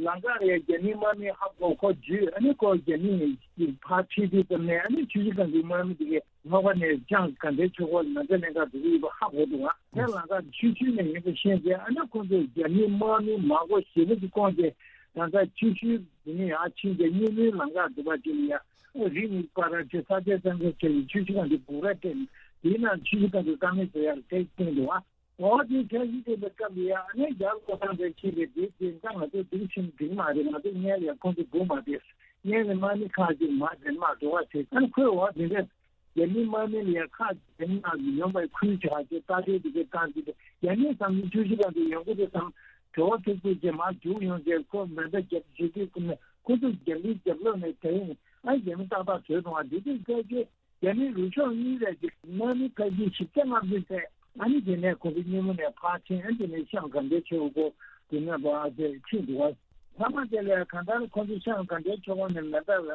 ལམ་ཁ་རེད་རྒྱ་མིའི་དམག་མི་ཧ་གོ་ཁོ་འཇུས་ཨ་ནི་ཁོ་རྒྱ་མིས་ཕར་ཁྲིད་དུས་ཙམ་ནས་ཨ་ནི་ཆུ་ཤུར་སྒང་གི་དམག་མི་དེ་གས་ལྷོ་ཁ་ནས་ཅང་ག་འདྲའི་ཆུ་ཁོག་ལ་ན་ཚ་ལེན་ག་འགྲོ་གི་ཡོད་པ་ཧ་གོ་འདུག་ཨ། དེ་ལམ་ཁ་ཆུ་ཤུར་ནས་ཡིན་པ་ཤེས་རྗེས་ཨ་ནི་ཁོ་ཚོས་རྒྱ་མིའི་དམག་མི་མང་པོ་ཞེ་པོ་ཅིག་བསྐོངས་རྗེས་ད་ལྟ་ཆུ་ཤུར་དེ་ནས་ཡར་ཕྱིན་རྗེས་གཉིས་མོའི་ལམ་ཁ་འདུག་པ་ཅིག་ལ་ཡ། རི་གཉིས་བར་ར་ཆེ་ས་ཆ་ཙམ་ཙམ་ཆེ་བའི་ཆུ་ཤུར་སྒང་དེ་སྒུག་ར་སྤྲད་ནས་དེའི་ནང་ཆུ་ཤུར་སྒང་དེ་ལྟ་མི་བཟོ་ཡག་ཐེག་བསྟན་འདུག་ཨ། འོ་དེ་ཐེག་ཤི་དེ་ལ་སྐབས་ལ་ཡ་ཨ་ནེ་རྒྱ་ལོ་ཚང་དེ་ཆེ་བའི་དེ་དེ་འདྲ་ང་ཚོ་སྡུག་ཤིང་འགྲིག་མ་རེད། ང་ཚོ་སྔོན་ལ་ཡ་ཁོང་ཚོ་སྒུག་མ་བསྡད། སྔོན་ལ་དམག་མི་ཁག་ཅིག་མར་འདྲེན་མར་འགྲོ་བ་བྱེད་ཨ་ནི་ཁོས་འོ་དེ་འདྲ་རྒྱ་མི་དམག་མི་ལ་ཡ་ཁག་འདྲེན་མར་ཡོང་བའི་ཁུལ་བྱ་ཆེ་ལྟ་དེ་དེ་གའི་བཏང་དེ་རྒྱ་མི་བསམ་ཚུལ་ཆུ་ཤུར་སྒང་དེ་ཡོང་གི་རེད་བསམ། བྲོ་བ་ཐུག་ཐུག་ཅེས་མར་རྒྱུགས་ཡོང་རྗེས་ཁོ་མེ་མདའ་རྒྱབ་བྱེད་དུས་ཀུན་ནས་ཁོ་ཚོ་རྒྱ་མིའི་རྒྱབ་ལོགས་ནས་དེ་ཡིན་ཨ་རྒྱ་མི་ཏག་ཏག་བྲོས་སོང་བ་འདི་དུས་སྐད་ཆ་རྒྱ་མི་རུ་ཤོག་གཉིས་རེད་ཅིག་དམག་མི་ཁ་ཤས་བཞི་བརྒྱ་ལྔ་བཅུ་ཐེ་ཨ་ནི་དེ་ནས་ཁོ་ཚོ་སྙེ་མོ་ནས་ཕར་ཕྱིན་ཨ་དེ་ནས་ཤང་ག་འདྲའི་ཆེ་བོ་ཁོ་དེ་ནས་བ་ཨ་ཟེར་ཁྲིད་འདུག་བ། མཐའ་མ་དེ་ལས་གང་ལྟར་ཁོ་ཚོ་ཤང་ག་འདྲའི་ཆེ་བོ་ནས་མེ་མདའ་རག་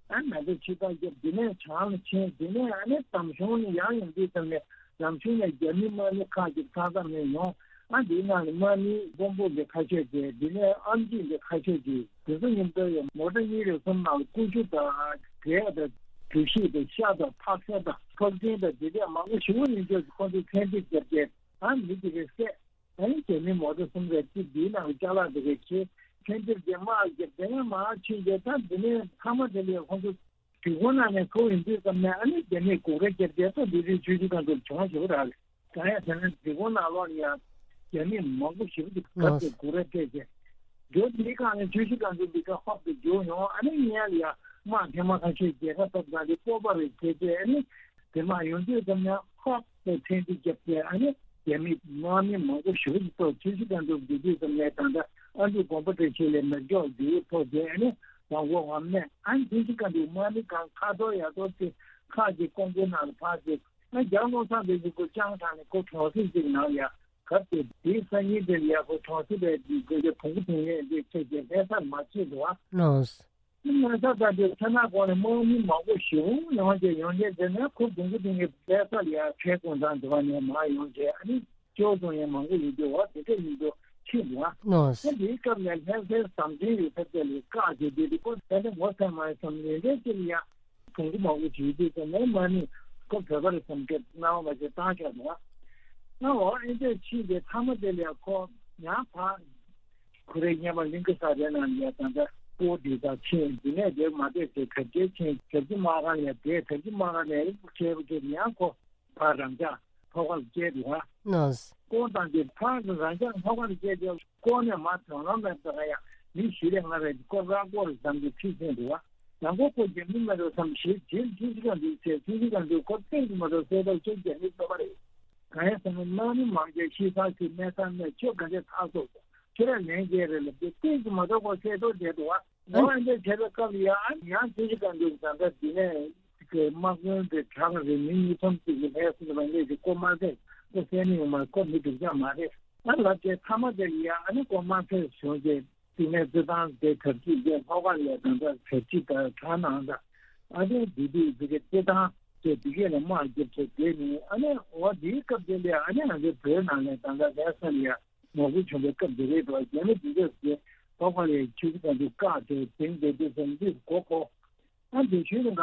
ཨ་ནི་ང་ཚོ་ཕྱི་ཐག་རྒྱབ་འདི་ནས་བྱང་ལ་ཕྱིན་འདི་ནས་ཨ་ནི་འདམ་གཞུང་ནས་ཡར་ཡོང་དུས་ཙམ་ནས་འདམ་གཞུང་ནས་རྒྱ་མི་དམག་མི་ཁག་ཅིག་ཚང་ཚང་ནས་ཡོང་ཨ་འདིའི་ནང་ནས་དམག་མི་དཔོན་པོ་འདི་ཁ་ཤས་ཀྱིས་འདི་ནས་ཨམ་ཆི་འདི་ཁ་ཤས་ཀྱིས་དེ་ཚོ་མཉམ་དུ་ཡང་མོ་ཊ་གཉིས་རེ་གསུམ་ནང་ལ་ཀུ་ཅུ་དང་གས་དང་གྲུ་བཞི་དང་ཤ་དང་ཕག་ཤ་དང་ཕག་ཚན་དང་འདི་འདྲས་མང་པོ་ཞེ་པོ་ཡིན་ཆོག་ཁོ་ཚོས་ཚན་རིག་རྒྱབ་རྒྱས་ཨ་མི་དེ་རེ་བསད། ཨ་ནི་རྒྱ་མི་མོ་ཊ་གསུམ་རེ་གཅིག་འདིའི་ནང་ལ་ཅ་ལག་འདི་གས་ཁྱེར། ཕན་ཚུན་དེ་དམག་རྒྱབ་དེ་ནས་མར་ཕྱིན་རྗེས་ད་འདི་ནས་མཐའ་མ་དེ་ལས་ཁོང་ཚོ་སྒྲིག་ཁོངས་ནང་ནས་ཐུག་ཡིན་དུས་ཙམ་ནས་ཨ་ནི་རྒྱ་མིས་སྒུག་ར་རྒྱབ་རྗེས་ད་འདི་རིགས་ཆུ་ཆུ་གང་ཚོར་བྱུང་བ་ཞིག་རག་རེད། གང་ཡང་ཟེར་ན་སྒྲིག་ཁོངས་ནང་ལོགས་ལ་ཡང་རྒྱ་མི་མང་པོ་ཞིག་གབ་སྟེ་སྒུག་ར་སྤྲད་རྗེས་འགྲོ་འདིའི་སྒང་ནས་ཆུ་ཆུ་གང་ཚོར་འདི་ག་ཧོབ་ཏེ་རྒྱུགས་ཡོང་ཨ་ནི་ཉལ་ཡ་དམག་ཐེངས་མ་ཁ་ཤས་རྒྱལ་ཁ་ཐོབ་ཙང་དེ་སྤོབས་པ་རེ་བྱས་རྗེས་ཨ་ནི། དེ་མ་ཡོང་དུས་ཙམ་ཡང་ཧོབ་ཏེ་ཐེངས་གཅིག་བརྒྱབ་སྟེ་ཨ་ནི་རྒྱ་མི་དམག་མི་མང་པོ་ཞེ་པོ་ཅིག་གཏོར་ཆུ་ཤུར་སྒང་དུ་འཛུལ་དུས་ཙམ་ནས་ད་ལྟ་ཨ་འབྲུག་དགོན་པ་བཀྲ་ཤིས་ལ་མེ་སྒྱོགས་རྒྱུག་ཐོག་དེ་ཨ་ནི་ལམ་སྒོ་ངོམ་ནས་ཨ་ནི་ཐེངས་གཅིག་སྒང་དུ་དམག་མི་གང་ཁ་ཐོར་ཡ་ཐོར་ཏེ་ཁག་ཅིག་ཀོང་པོའི་ནང་ལ་ཕར་ཏེ་ཨ་རྒྱ་བློ་བཟང་དེ་ཚོ་ཁོ་ཅང་དྲག་ནས་ཁོ་གྲོང་གསེབ་ཅིག་ནང་ཡ་གབ་སྟེ་དེའི་སང་ཉིན་དེར་ཡ་ཁོ་གྲོང་གསེབ་པའི་དེ་དགོན་པའི་བོང་གུ་དེ་ངས་འདི་ཁྱེད་ཀྱི་ལྷ་སར་མ་ཕྱིན་འདུག་ཨ། ལགས། མི་ང་ཚ་ད་དེ་ཚ་ནག་གོང་ནས་དམག་མི་མང་པོ་ཞེ་པོ་ཡོང་རྗེས་ཡོང་རྗེས་དེ་ནས་ཁོ་དགུན་ཁུ་དེ་ངའི་བསྡད་ས་ལ་ཡ་ཁའི་དགོང་དག་འདི་བ་ནས་མར་ཡོང་རྗེས་ཨ་ནི་ཅོག་ཙམ་ཡང་མང་པོ་ཡོད་དུས་འོ་དེ་འདྲ་ཡིན་དུས་ཕྱིན་འདུག་ཨ། ལགས། ཨ་དེའི་སྐབས་ནས་ལྷ་སའི་ཟམ་ཆེན་ཡོད་ས་དེ་ལ་བཀག་རྗེས་དེ་དེ་ཁོ་ད་ནི་ངོ་ཚ་མ་ཡི་བསམ་ལས་འདྲ་ཅིག་ལ་ཡ་བོང་གུ་མང་པོ་ཅིག་ཡོད་དུས་དེ་ནས་མ་ནི་ཁོ་བོད་པ་རེད་བསམ་སྐད་རྣ་བ་མ་བྱས་བཏང་ཆོག་འདུག་ཨ། ཨ་འོ་ཨེ་འདྲ་ཕྱིན་རྗེས་མཐའ་མ་དེ་ལ་ཡ་ཁོ་ཡང་ཕར། ཁོ་རའི་སྔོན་མ་གླིང་གེ་སར་རའི་ནང་ལ་ཡ་ད་ལྟ་སྤོ་འདི་དང་ཕྱིན་འདི་ནས་དེར་མ་བསྡད་ཚེ་དར་རྒྱས་ཕྱིན་དར་རྒྱས་དམག་སྒར་ལ་ཡ་བསྡད་དར་རྒྱས་དམག་སྒར་ནས་ཁྱེད་པོ་ཁྱེད་ཡང་ཁོ་ཕར་རང་ཅག་ལྷོ་ཁ་ལ་བསྐྱལ་འདུག་བ། ལགས། སྐོར་བཏང་རྗེས་ཕར་རང་ཅག་ལྷོ་ཁ་ལ་བསྐྱལ་རྗེས་སྐོར་ནས་མར་དོན་ལམ་ནས་ད་ག་ཡ་མི་བཞི་རེ་ལྔ་རེ་སྐོར་ར་སྐོར་བསྡམས་ཏེ་ཁྲིད་ཕྱིན་འདུག་བ། ཡང་སྐོར་ཁོ་རྒྱ་མི་མ་རེད་བསམ་ཞེས་རྗེས་ལ་ཅི་ཞིག་ག་འདུག་ཚེ་ཅི་ཞིག་ག་འདུག་ཁོ་ཏོག་ཙམ་མ་གཏོགས་གསལ་ཐག་ཆོད་རྒྱ་མི་ཚོ་པ་རེད། གང་ཡིན་ཟེར་ན་དམག་མི་མང་ཆེ་ཤི་ཚར་ཞིག་གནས་ཚང་ནས་ཁྱོད་ག་འདྲས་ཐག་ཐུག་ཁྱོད་རང་ལན་རྒྱག་རེད་ལབ་དུས་ཏོག་ཙམ་མ་གཏོགས་ཁོ་གསལ་ཐོག་བསྡད་འདུག་བ། འོ་ཨ་འདྲས་བྱས་པའི་སྐབས་ལ་ཡང་ཡང་ཅི་ཞིག་ག་འདུག་ད་ལྟ་འདི་ནས་དམག་དཔོན་དེ་གྲགས་རེད་མི་གཉིས་གསུམ་ཅིག་གི་ལྷས་སུ་ལ་ངས་ཀྱི་ཀོ་མ་ཟད་ཀོ་གསལ་ནི་ཡོང་མ་ཀོ་མི་འདུག་ཅག་མ་རེད། ཨ་ལབ་བྱས་མཐའ་མ་དེ་ལ་ཡང་ཨ་ནི་ཀོ་མ་ཚད་བྱུང་རྗེས། དེ་ནས་རྩེད་ཐང་དེ་གྲ་སྒྲིག་བྱས་ལྷོ་ཁ་ལ་ད་ལྟ་གྲ་སྒྲིག་དང་གྲ་ནང་དང་ཨ་ནི་དེ་དུས་དེ་གའི་རྩེད་ཐང་དེ་དེ་གས་ལ་དམག་རྒྱབ་བྱས་དེ་ནི་ཨ་ནི་འོ་དེའི་སྐབས་དེ་ལ་ཨ་ནི་ང་ཚོའི་བོད་ནང་ནས་ད་ལྟ་ལྷ་ས་ལ་ཡ་ངོ་རྒོལ་བྱུང་བའི་སྐབས་དེ་རེད་འགྲོ་རྒྱ་མི་དེ་ཚོས་དེ་ལྷོ་ཁ་ལ་ཡ་ཆུ་ཚོད་གང་དུ་བཀག་དེ་དེང་དེ་དུས་ཙམ་དུས་གོ་གོ་ཨ་དེ་ཤུལ་དུ་ང་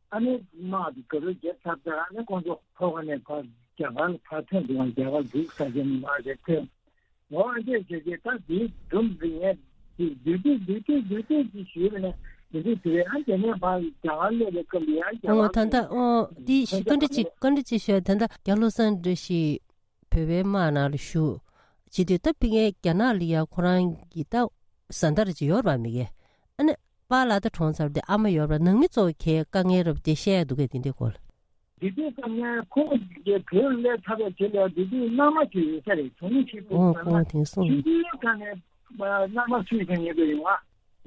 ཨ་ནི་དམག་དེ་ག་རུ་རྒྱབ་ཚར་ཚར་ཨ་ནི་ཁོང་ཚོ་ལྷོ་ཁ་ནས་ཕར་རྒྱ་གར་ལ་ཕར་ཐོན་འདུག་རྒྱ་གར་འདུག་ས་ཆ་ནས་མར་རེ་ཐོན། འོ་ཨ་འདྲས་བྱས་རྗེས་ད་འདིའི་སྒྲུང་འདི་ངས་འདི་བསྡུས་བསྡུས་བསྡུས་བསྡུས་བསྡུས་བསྡུས་ཅིག་ཞུས་པ་ནས་འདི་འདྲས་ཞུ་རེད། ཨ་དེ་ནས་ཕར་རྒྱ་གར་སླེབས་པའི་སྐབས་ལ་ཡང་རྒྱ་ཨོ་ད་གར་ལྟ་ཨོ་འདི་ཞིག་བཀའ་འདྲི་ཅིག་བཀའ་འདྲི་ཅིག་ཞུ་ད་ལྟ་རྒྱ་བློ་བཟང་བཀྲ་ཤིས་བོད་པའི་དམག་ནང་ལ་ཞུགས་བྱེད་དུས་ད་ཕ་གིའི་རྒྱ་ནག་ལ་ཡ་ཁོ་རང་གི་ད་བཟའ་ཟླ་རེ་ཅིག་ཡོད་རེད་པ་མི་གེ་ཨ་ནི་པཱ་ལགས་ད་གྲོངས་ཚར་དེ་ཨ་མ་ཡོད་རེད་པ་ནང་མི་ཚོ་གས་དཀའ་ངལ་རབ་དེ་བཤད་ཡ་འདུག་གས་དེ་འདྲའི་སྐོར་ལ། དེ་དུས་ཙམ་ནས་ཁོང་གི་བོད་སླེབས་ཚར་བའི་རྗེས་ལ་དེ་དུས་མནའ་མ་ཅིག་ཡོད་ས་རེད། གྲོང་མི་ཞིག་འདུག་ཨོ་ཟེར་ན་ཁོང་དེང་སང་ཆུང་དུས་ཀ་ནས་མནའ་མ་སུས་ཀྱང་ཉེ་དུ་ཡོང་བ།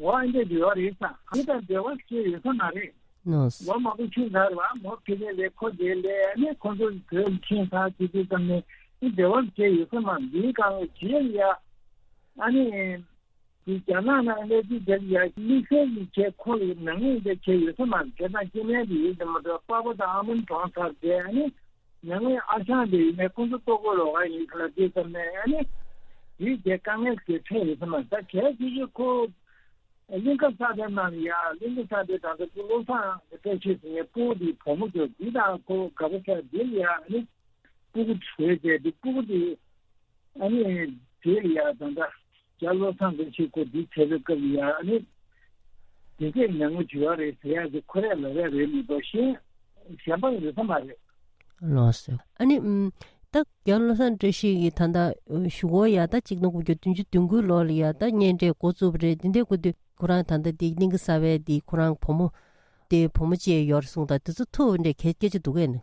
འོ་ཨ་འདྲ་འབྲེལ་བ་རེད་ས། ཁོ་དང་འབྲེལ་བ་བྱས་ཡོད་ས་མ་རེད། ནོ། ལོ་མང་པོ་ཕྱིན་ཚར་བ་མོ་ཕི་ནས་ལས་ཁོ་དེ་ལས་ཨ་ནི་ཁོ་ཚོ་བོད་ལ་ཕྱིན་ཚར་དུས་དུས་ཙམ་ནས་ཨ་འབྲེལ་བ་བྱས་ཡོད་ས་མ་འདིའི་སྒང་ལ་བྱས་ཡ། ཨ་ནི། དེ་རྒྱ་ནག་ནང་སླེབས་དུས་དེར་ཡ་དམིགས་བསལ་གྱི་བྱས་ཁོ་ལ་ནང་མི་འདི་བྱས་ཡོད་ས་མ་རེད། དེ་དང་སྐྱེ་དམན་དེ་ཡོད་དེ་མ་གཏོགས་པ་པ་དང་ཨ་མོན་གྲོངས་ཚར་རྗེས་ཨ་ནི་ནང་མི་ཨ་ཞང་དེ་ཡིན་ནས་ཁོ་ཚོ་ལྟོ་གོས་ལོག་ག་ཡིན་ཟེར་ལ་དེ་ཙམ་ནས་ཨ་ནི་དེའི་རྗེས་དཀའ་ངལ་དེ་འཕྲད་ཡོད་ས་མ་རེད། ད་གལ་སྲིད་ཀྱི་ཁོ་གླིང་ག་ས་དེ་ནང་ཡ་གླིང་ག་ས་དེ་ད་ལྟ་ཁོ་བློ་བཟང་བཀྲ་ཤིས་ཟེར་མཁན་སྤུ་གུ་དེའི་བུ་མོ་ཚོ་དེ་དང་ཁོ་དགའ་པོ་ཆགས་དེ་ལ་ཡ་ཨ་ནི། སྤུ་གུ་བྲོས་བྱས་ཏེ་སྤུ་གུ་དེ་ཨ་ནི་དེ་ལ་ཡ་ད་ལྟ་རྒྱ་བློ་བཟང་གི་ཆེད་ཁོ་འདི་བྱས་པའི་སྐབས་ལ་ཡ་ཨ་ནི་དེ་འདྲས་ཉམས་མྱོང་བྱུང་བ་རེད་ཟེར་ཡ་དེ་ཁོ་རས་ལབ་ཡ་རེད་མི་འདུག་ཤེས་གཞན་པ་ཡོད་ས་མ་རེད། ལགས་སོ། ཨ་ནི་ཨམ། ད་རྒྱ་བློ་བཟང་བཀྲ་ཤིས་ཀྱིས་ད་ལྟ་གཞུག་གུ་ཡ་ད་གཅིག་སྟོང་དགུ་བརྒྱ་བདུན་ཅུ་དོན་དགུའི་ལོ་ལ་ཡ་ད་གཉེན་འཕྲད་འགོ་བཙུགས་པ་རེད། དེ་འདྲས་སྐུ་དུས་ཁོ་རང་ད་ལྟ་དེ་གླིང་ག་ས་བའི་དེ་ཁོ་རང་བུ་མོ་དེ་བུ་མོ་བཅས་ཡོད་རེད་གསུངས། ད་དེ་ཚོ་ཐུག་འདྲས་གལ་སྐད་ཆ་འདུག་གས་ནི།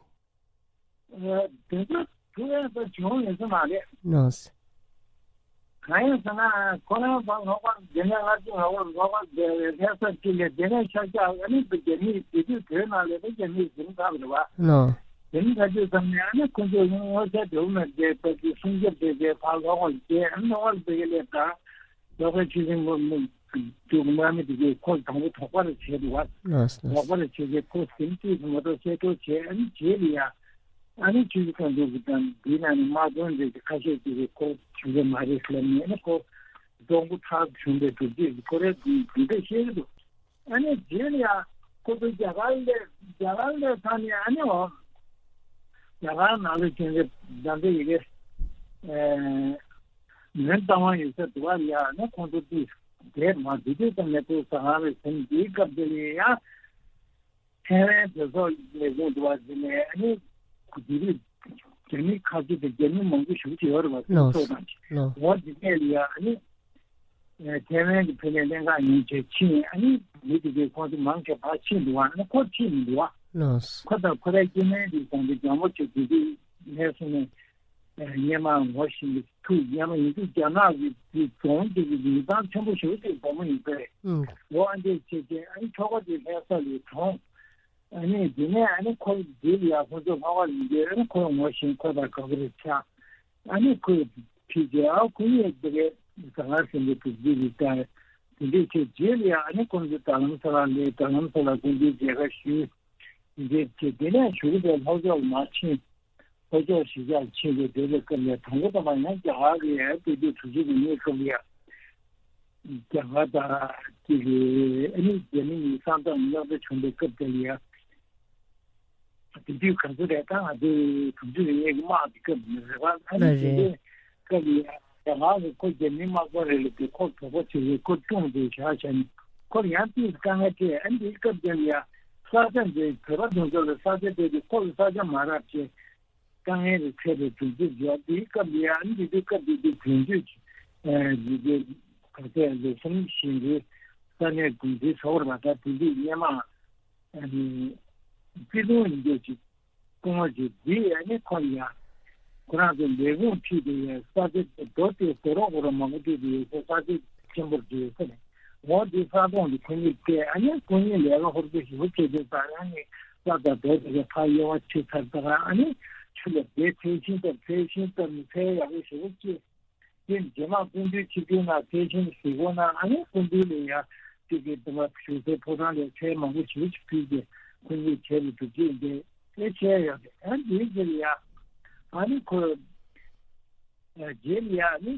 དེ་ཚོ་ཐུག་ཡ་ད་བྱུང་ཡོད་ས་མ་རེད། ནོ། གང་ཡིན་ཟེར་ན་ཁོ་རང་ཕར་ལྷག་པར་དེ་ནས་ལྷ་ཆེན་ལྷག་པར་ལྷག་པར་དེ་ལྷ་ས་གཅིག་ལས་དེ་ནས་ཤར་རྒྱག་ཨ་ནི་རྒྱ་མིས་དེ་དུས་བོད་ནང་ལས་ད་རྒྱ་མིས་ཟིན་ཚར་རེད་བ། ནོ། དེ་ནི་ད་དུས་ཙམ་ནས་ཨ་ནི་ཁོ་ཚོས་སྔོན་ངོ་ཚ་དེ་བོ་མེད་དེ་ད་དུས་སྲུང་སྐྱོབ་བྱས་ཏེ་ཕར་ལྷག་པར་བྱས་ཨ་ནི་ལྷག་པར་དེ་ག་ལས་ད། ལོ་ཁ་ཆུ་སྲིན་མོ་མོ་དུ་མ་མི་དེ་གའི་ཁོ་དང་པོ་དོགས་པ་རེ་བྱས་འདུག་བ། ལགས་སོ། དོགས་པ་རེ་བྱས་རྗེས་ཁོ་སེམས་ཅིག་མ་གཏོགས་གསལ་སྟོན་བྱས་ཨ་ནི་རྗེས་ལ་ཡ། ཨ་ནི་ཆུ་སྲིན་ཁ་འདུག་གི་དང་འདི་ན་ནི་དམག་དཔོན་རེ་གི་ཁ་ཤས་ཅིག་གིས་ཁོ་བྱུང་གི་མ་རེད་ལབ་ནས་ཨ་ནི་ཁོ་གདོང་པོ་ཐག་བྱུང་བའི་གྲུབ་རྗེས་ཀྱི་ཁོ་རའི་འདི་འདི་འདྲ་བཤད་གི་འདུག་ཨ་ནི་རྗེས་ལ་ཡ་ཁོ་ཚོ་རྒྱ་གར་ལས་རྒྱ་གར་ལས་ཐ་ནི་ཨ་ནི་འོ་རྒྱ་གར་ནང་ལ་ཁྱོད་ཚོ་ད་ལྟ་ཡི་གེ་ཨེ། མོན་རྟ་དབང་ཡོད་ས་དུ་བ་ལ་ཡ་ནི་ཁོང་ཚོ་དུས་དེར་མ་དུས་དུས་ཙམ་ནས་ཁོ་ཟ་ཁང་རེ་ཟིན་འདིའི་སྐབས་དེ་ལ་ཡ་ཐའེ་ཝན་བཟོ་ཚོགས་ལས་ཁུངས་དུ་བ་ཟིན་ནས་ཨ་ནི་དེ་དུས་རྒྱ་མི་ཁ་ཆེ་དང་རྒྱ་མི་མང་པོ་ཞིག་བྱེད་ཡོད་རེད་བ། ལོ། ཚོགས་དང་ལོ། འོ་དེ་ནས་ལ་ཡ་ཨ་ནི་ཐའེ་ཝན་གྱི་ཕེ་ནས་ལྷན་ཁག་ཉིན་བྱས་ཕྱིན་ཨ་ནི་མི་དེ་གའི་ཁོང་ཚོ་མང་ཆེ་བ་ཕྱིན་འདུག་བ། ཨ་ནི་ཁོ་ཕྱིན་མི་འདུག་བ། ལོ། ཁོ་དང་ཁོ་རའི་སྐྱེ་དམན་དེ་དང་དེ་ལྗང་མོ་ཆེ་དེ་དུས་ལྷས་སོང་ནས། སྙེ་མ་ངོ་ཤེས་ཀྱི་ཐུགས་སྙེ་མ་ཡིན་དུས་རྒྱ་ནག་གི་དེ་རྫོང་དེ་གི་མི་ཚང་ཆེན་པོ་ཞིག་དེ་བུ་མོ་ཡིན་པས། ཨང་། ལོ་ཨ་འདྲས་བྱས་རྗེས་ཨ་ནི་ཁྱོ་ག་དེ་ལྷ་ས་ལས་གྲོངས། ཨ་ནི་དེ་ནས་ཨ་ནི་ཁོ་དེ་ལ་ཡ་ཁོ་ཚོ་ལྷག་པ་ཡིན་དུས་ཨ་ནི་ཁོ་ངོ་ཤེས་ཁོ་དང་དགའ་པོ་རེ་ཆགས། ཨ་ནི་ཁོས་ཕྱི་རྒྱལ་ཨ་ཁོ་གཉིས་དེ་གའི་ཟ་ཁང་ཟིན་པའི་དུས་ཚོད་ལ་ལྟ། དེ་འདྲས་བྱས་རྗེས་ལ་ཡ་ཨ་ནི་ཁོ་ཚོ་རྡ་རམ་ས་ལ་ལས་རྡ་རམ་ས་ལ་དགོན་སྡེའི་མཇལ་ཁ་ཞུས། དེ་འདྲས་བྱས་དེ་ནས་གཞུག་གུ་ལྷོ་ཕྱོགས་ལ་མར་ཕྱིན། ལྷོ་ཕྱོགས་གཞིས་ཆགས་ཕྱིན་ཏེ་བསྡད་པའི་སྐབས་ལ་དང་པོ་དང་པོ་ཡང་རྒྱ་གར་གྱི་ཡ་དེ་དུས་དྲུག་ཅུ་རེ་གཉིས་སྐབས་ལ་ཡ། རྒྱ་གར་དང་དེ་གི་ཨ་ནི་རྒྱ་མི་གཉིས་ས་མཚམས་རྙོག་དྲ་བྱུང་བའི་སྐབས་དེ་ལ་ཡ། དེ་དུས་ག་ཚོད་རེད་ད་ང་ཚོའི་དྲུག་ཅུ་རེ་གཉིས་ཀྱི་དམག་གི་སྐབས་ནས་རེད་པ། ཨ་ནི་ལགས་དེ་རེད། འདྲའི་སྐབས་ལ་ཡ་རྒྱ་གར་གྱིས་ཁོ་རྒྱ་མིའི་དམག་དཔོན་རེད་ལབ་དུས་ཁོ་དོགས་པ་བྱས་ཏེ་ཁོ་བཀྲོངས་ཏེ་བཞག་བཞག་ནས་ཁོར་ཡང་ཏོག་ཙམ་དཀའ་ངལ་འཕྲད། ཨ་ནི་དེའི་སྐབས་དེ་ལ་ཡ་ས་ཆ་འདི་བོད་པ་དེ་ཚོ་ལ་ས་ཆ་དེ་དུས་ཁོ་ལ་ས་ཆ་མ་རག་བྱས། དཀའ་ངལ་རེ་འཕྲད་པའི་གྲུབ་འབྲས་ཡོད། དེའི་སྐབས་ལ་ཡང་འདི་དུས་སྐབས་དེ་དུས་དོན་གཅོད་ཀྱི་ཨ་འདི་དུས་ག་ཚད་ལེགས་ཤོམ་ཞིག་གི་ས་གནས་དགོན་སྡེ་ཚོགས་པ་ད་དེ་དུས་སྔོན་མ་ཨ་ནི་སྤྱི་དོན་ཡིན་འདོད་ཀྱི་སྐུ་ངོ་ཅིག་འདི་ཨ་ནི་ཁོ་ལ་ཡང་ཁོ་རང་ཚོ་ལས་ཁུངས་ཁྲིད་དེ་ཡང་ས་ཆ་དེ་རྡོ་དེ་རྡོ་རོག་རོག་མང་པོ་བཏུས་ཏེ་ཡོད་ས་ས་ཆ་ཆེན་པོར་བརྗེ་ཡོད་ས་རེད། འོ་འདི་ས་ཁོངས་འདི་ཁོ་གཉིས་བལྟས། ཨ་ནི་ཁོ་གཉིས་ལས་ཀ་ཧུར་པོ་ཞེ་པོ་བྱེད་དུས་ད་རང་ནི་ས་དང་རྡོ་དེ་ག་ཕར་གཡོ་བ་བྱེད་ཚར་ད་རང་ཨ་ནི་ཆུ་ལ་བསྡད། ཚལ་ཤིང་བཏབ། ཚལ་ཤིང་བཏབ་ནས་ཚལ་ཡག་པོ་ཞེ་པོ་སྐྱེས། དེ་རྗེས་མ་སྐུ་མདུན་ཆིབས་བསྒྱུར་ནང་ཚལ་ཤིང་གཟིགས་སྐོར་ནང་ཨ་ནི་སྐུ་མདུན་ལ་ཡང་དེ་གའི་དུ་མ་བཞུགས་སའི་ཕོ་བྲང་ལ་ཚལ་མང་པོ་ཞེ་པོ་ཞིག་ཕུལ་ཏེ་ཁོ་གཉིས་བྱས་པའི་གྲུབ་འབྲས་འདི་ཨེ་བྱས་ཡོད་རེད། ཨ་འདིའི་རྗེས་ལ་ཡང་ཨ་ནི་ཁོ། རྗེས་ལ་ཡང་ནི།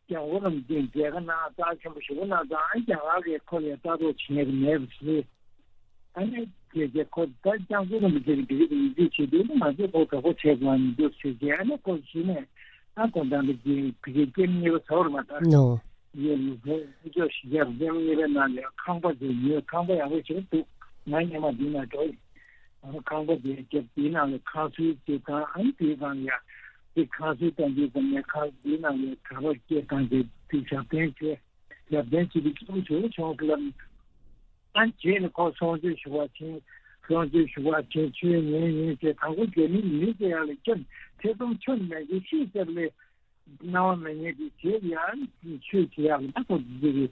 སྐྱབས་མགོན་རིན་པོ་ཆེས་མཇལ་ཁ་གནང་རྩ་ཆེན་པོ་ཞེ་པོ་གནང་ཙང་ཨ་རྒྱ་གར་གྱིས་ཁོ་ལ་ལྟ་རྟོག་བྱེད་མཁན་མེད་པ་ཞིག་ཨ་ནི་རྗེས་རྗེས་ཁོ་ད་སྐྱབས་མགོན་རིན་པོ་ཆེ་གི་འདི་ག་དེ་ཡིད་ཆེས་བྱེད་དུས་ནི་ང་ཚོས་ཁོ་དགའ་པོ་བྱེད་དགོས་ནི་འདུག་ཟེར་རྗེས་ཨ་ནི་ཁོ་གཞི་ནས་ཨ་ཁོ་ད་འདི་གི་བི་གའི་སྐྱེ་དམན་གཉིས་པ་ཚོར་མ་ཐག་ནོ། ཡོད་ནི་ཁོ་ཨ་ཅོ་ཞི་རྒྱ་རུ་སྐྱེ་དམན་གཉིས་པའི་ནང་ལ་ཁང་པ་ཟེར་ཡོད། ཁང་པ་ཡག་པོ་ཞིག་འདུག་ང་སྔོན་མ་འདི་ན་འགྲོ་ཡིན། ཨ་ཁང་པ་དེ་རྒྱབ་དེའི་ནང་ལ་ཁང་གསོལ་བྱེད་སྟངས་ཨ་ནི་དེའི་སྒང་ལ་ཡ་དེ་ཁང་གསོལ་གཏོང་དུས་ཙམ་ནས་ཁང་དེའི་ནང་ལ་གྲྭ་པ་སྐྱེལ་སྟངས་དེ་དེ་ཞབས་བརྟན་བྱས། ཞབས་བརྟན་བྱེད་དུས་སྐྱིད་པོ་ཞེ་པོ་བྱུང་ཟེར་ལབ། ཨ་ནི་རྗེས་ནས་ཁོ་གསུང་ཆོས་ཞུ་བར་ཕྱིན། གསུང་ཆོས་ཞུ་བར་ཕྱིན། ཆོས་ཉན་ཉན་བྱས་དང་པོ་རྒྱ་མིའི་མི་དེ་ཡག་ལ་སྐྱོན་ཐེ་ཚོམ་ཁྱོན་མེད་ཀྱི་ཤེས་ཟེར་ལས། སྣང་བ་མེད་མཁན་གྱི་རྗེས་ཡང་ཆོས་བྱེད་ཡག་ལ་ཁོ་འདི་གི་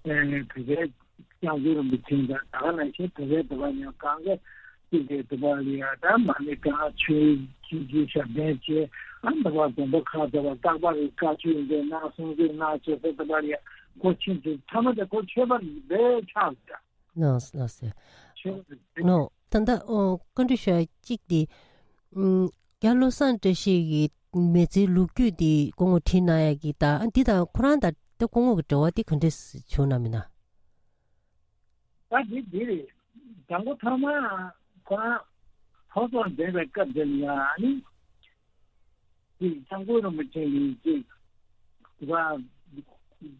བོད་པའི་སྐྱབས་མགོན་རིན་པོ་ཆེ་དང་ད་ག་ནང་བཞིན་བོད་པའི་དུ་བ་ཡང་གང་ག་གཅིག་གི་དུ་བ་ལ་ཡང་ད་མ་ཎི་གང་ཆོས་ཆོས་ཀྱི་ཞབས་བརྟན་བྱས། ཨ་དུ་བ་དགོན་པ་ཁག་དུ་བ་རྟག་པར་བཀའ་ཆོས་འདི་གནང་སྲུང་བརྩི་གནང་བྱས་ས་དུ་བ་ལ་ཡང་ཁོ་ཕྱིན་ཚེ་ཐ་མ་དེ་ཁོ་ཆོས་པ་རེད་ཆགས་འདུག་ལགས་ལགས་སེ། ཆོས་པ་རེད། ལགས། ད་ལྟ་ཨོ་བཀའ་འདྲི་ཞུ་ཡ་གཅིག་དེ། ཨུམ། རྒྱ་བློ་བཟང་བཀྲ་ཤིས་ཀྱི་མི་ཚེའི་ལོ་རྒྱུས་དེ་སྐུ་ངོ་བྲིས་གནང་ཡ་གི་ད་འདི་དང་ཁོ་རང་དང་ད་སྐུ་ངོ་གི་འབྲེལ་བ་དེ་ག་འདྲས་བྱུང་ན་མིན་ན། ད་འདི་འདི་རེད། དང་པོ་ཐོག་མ་ཁོ་རང་ཕོ་ཚོགས་འདས་པའི་སྐབས་དེ་ལ་ཡང་ཨ་ནི། ཅིག་སྐྱབས་མགོན་རིན་པོ་ཆེ་ཡིན་ཅིག་བ།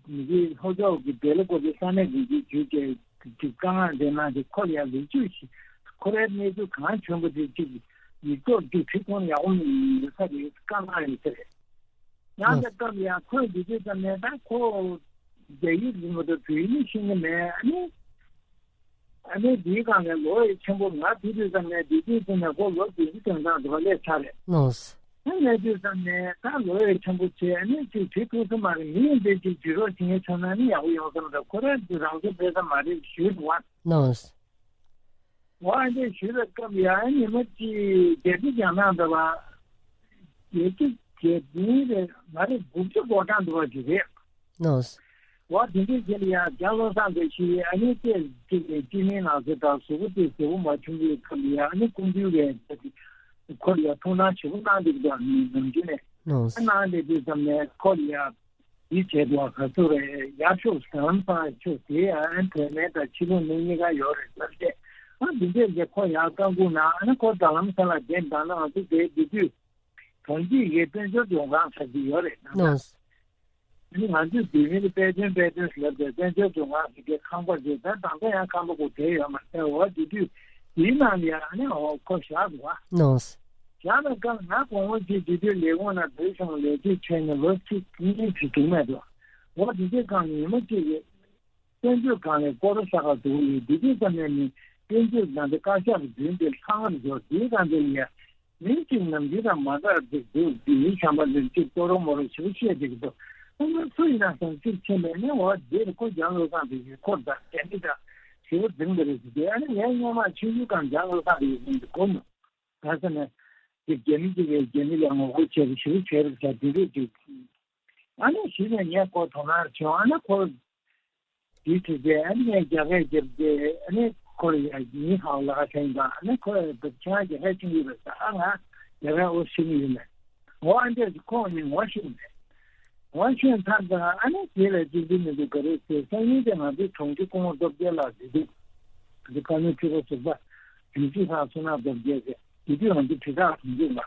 མི་རིགས་ལྷོ་ཕྱོགས་ཀྱི་བལ་པོ་དེ་ས་གནས་རིགས་ཀྱི་ཇུས་ཀྱི་དཀའ་ངལ་འདི་ན་དེ་ཁོ་ལ་ཡང་ལོ་རྒྱུས་ཤིག་ཁོ་རའི་གནས་ཚུལ་གང་བྱུང་པ་དེ་ཅིག་ཡིག་ཐོག་ཅིག་བྲིས་ཐོན་ཡག་པོ་མི་ཡོད་ས་རེད། དཀའ་ངལ་ཡོད་ས་རེད། ཡང་དེ་སྐབས་ཡང་ཁོས་འདི་དུས་ཙམ་ནས་ད་ཁོ་རྒྱ་ཡིག་རིག་མ་གཏོགས་བོད་ཡིག་ཤེས་ཀྱི་མེད། ཨ་ནི། ཨ་ནི་འདིའི་སྒང་ནས་ལོ་ཡི་ཆེན་པོ་ང་དེ་དུས་ཙམ་ནས་འདི་དུས་ཙམ་ནས་ཁོ་ལོ་བདུན་ཅུ་དོན་གྲངས་འདི་བ་སླེབས་ཚར་རེད། ལགས། ཨ་ནི་དུས་ཙམ་ནས་ད་ལོ་ཡི་ཆེན་པོ་བྱས། ཨ་ནི་ཅིག་བྲིས་ཐུབ་ས་མ་རེད། མི་ཡིན་དེ་ཅིག་བྲིས་རོགས་བྱེད་མཁན་བྱུང་ན་ནི་ཡག་པོ་ཡོང་ས་མ་རེད། ཁོ་རང་ཚོ་རང་ཚོ་ཕེབས་ས་མ་རེད་ཞུས་འདུག་བ། ལགས། འོ་ཨ་འདྲས་ཞུས་པའི་སྐབས་ཡང་ཉི་མ་གཅིག་རྒྱལ་སྤྱི་རྒྱ་ནག་འདྲ་བ། རྒྱལ་སྤྱི་རྒྱལ་སྤྱི་རེད་མ་རེད། དགུ་བཅུ་གོ་གྲངས་འདྲ་བ་ཅིག་རེད། ལགས། འོ་དེ་འདྲའི་རྗེས་ལ་ཡང་རྒྱ་བློ་བཟང་བཀྲ་ཤིས་ཨ་ནི་སྐད་ཅིག་ནས་སྤྱི་མིང་ནང་ཚོ་དང་གཟུགས་པོ་དེ་བཟོ་བོ་མ་བྱུང་བའི་སྐབས་ལ་ཡང་ཨ་ནི་སྐུ་མདུན་ལ་ཁོ་ལ་ཡང་ཐུགས་སྣང་ཞེ་པོ་གནང་འདུག་ད་ནམ་རྒྱུན་ནས། ལགས། གནང་བསྡད་དུས་ཙམ་ནས་ཁོ་ལ་ཡང་འདི་བྱས་འདུག་ག་ཚོད་རེད། ཡག་ཤོས་ཟམ་པ་ཤོས་དེ་ཨ་ནི་བོད་སྨན་དང་ཕྱི་ལུགས་སྨན་གཉིས་ཀ་ཡོད་རེད་ཟེར་ཏེ། ཨ་འདི་འདྲས་ཀྱི་ཁོ་ཡང་བཀའ་འགུག་གནང་། ཨ་ནི་ཁོ་རྡ་རམ་ས་ལ་བསྡད་ད་ནང་ང་ཚོ་བསྡད་དེ་དུས། གངས་སྐྱིད་ཀྱི་དཔལ་འབྱོར་ལྗོངས་ཁང་ཟེར་གྱི་ཡོད་རེད་ད། ལགས། ཨ་ནི་ང་ཚོས་དེ་མིན་དཔལ་དོན་དཔལ་དོན་ཟེར་ལབ་པའི་དཔལ་འབྱོར་ལྗོངས་ཁང་ཟེར་གྱི་ཁང་པ་ཞིག་ད་ད་ལྟ་ཡང་ཁང་པ་གོ་དེ་ཡོད་མ་རེད། འོ་དེ་དུས་དེའི་ནང་ལ་ཡང་ཨ་ནི་འོ་ཁོ་བཞག་འདུག་བ། ལགས། བཞག་པའི་སྐབས་ང་དགོང་མོ་གཅིག་དེ་དུས་ལས་ཁུངས་ནང་བུད་སོང་། ལས་བྱེད་བྱས་ནས་ལོ་གཅིག་གཉིས་ཅིག་འགྲིག་མེད་འདུག་འོ་དེ་དུས་སྒང་ཉི་མ་གཅིག་གི་དཔལ་འབྱོར་སྒང་ནས་སྐོར་ར་ས་ག་འདུག་ཡིན། དེ་དུས་ཙམ་ནས་ནི་དཔལ་འབྱོར་ནང་དུ་བཀའ་ཤག་གི་མདུན་དེ་ལྷང་ངེར་འབྱོར། དེའི་སྒང་དེ་ཡ་མི་གཅིག་ནམ་རྒྱུན་དང་མ་འདྲ་ཟིག་འདུག་དེ་མི་བྱམས་པ་འདི་གཅིག་ལྟོ་རོ་མོ་རོ་ཞིག་བཤད་བསྡད་ཀྱི་འདུག་ཨ་ནི་སུ་ཡིན་ན་སོང་གཅིག་ཕྱིན་པས་ནི་འོ་དེ་ཁོ་རྒྱ་བློ་བཟང་དེ་ཡི་འཁོར་དང་རྒྱ་མི་དང་ཞེ་པོ་འཛིང་གི་རེད་ཟེར་ཏེ། ཨ་ནི་ངས་སྔོན་མ་ཆུང་ཆུང་སྒང་རྒྱ་བློ་བཟང་དེ་ཡི་འཛིང་གི་གོ་མྱོང་། ག་ཟེར་ན། དེ་རྒྱ་མི་གཅིག་གིས་རྒྱ་མི་ལ་ངོ་རྒོལ་བྱས་པ་ཞེ་པོ་བྱས་རེད་ཟེར་དེ་འདྲས་ཅིག་ཨ་ནི་གཞི་ནས་ངས་ཁོ་དོ་སྣང་བྱུང་། ཨ་ནི་ཁོ། དེའི་དུས་ཚོད་ཨ་ནི་ངས་རྒྱ་སྐད་བརྒྱབ་སྟེ། ཨ་ནི་ཁོ་ལ་ཡ་ཉི་ཧའོ་ལགས་ཟེར་ཡིན་པ། ཨ་ནི་ཁོས་ཁྱེད་རང་རྒྱ་སྐད་ཤེས་ཀྱི་ཡོད་པས་ཟེར། ཨ་ང་རྒྱ་སྐད་ཨོ་ཤེས་ཀྱི་ཡོད་མེད། འོ་ཨ་འདྲས་ཁོང་གཉིས་ངོ་ཤེས་མེད། ངོ་ཤེས་ཚར་ཙང་ཨ་ནི་དེ་ལ་ཅི་འདི་མི་འདུག་ག་རེ་ཟེར། སང་ཉིན་དེ་ང་ཚོའི་དྲུང་ཆེ་སྐུ་ངོ་སྟོབས་རྒྱལ་ལགས་ཟེར་དུས། དེ་བཀའ་བློན་ཁྲི་པ་ཟུར་པ་དུས་ཚོད་ཁག་བསོད་ནམས་སྟོབས་རྒྱལ་ཟེར། དེ་དུས་ང་ཚོ་དྲིལ་བསྒྲགས་གྲོང་ཁྱེར་ལ།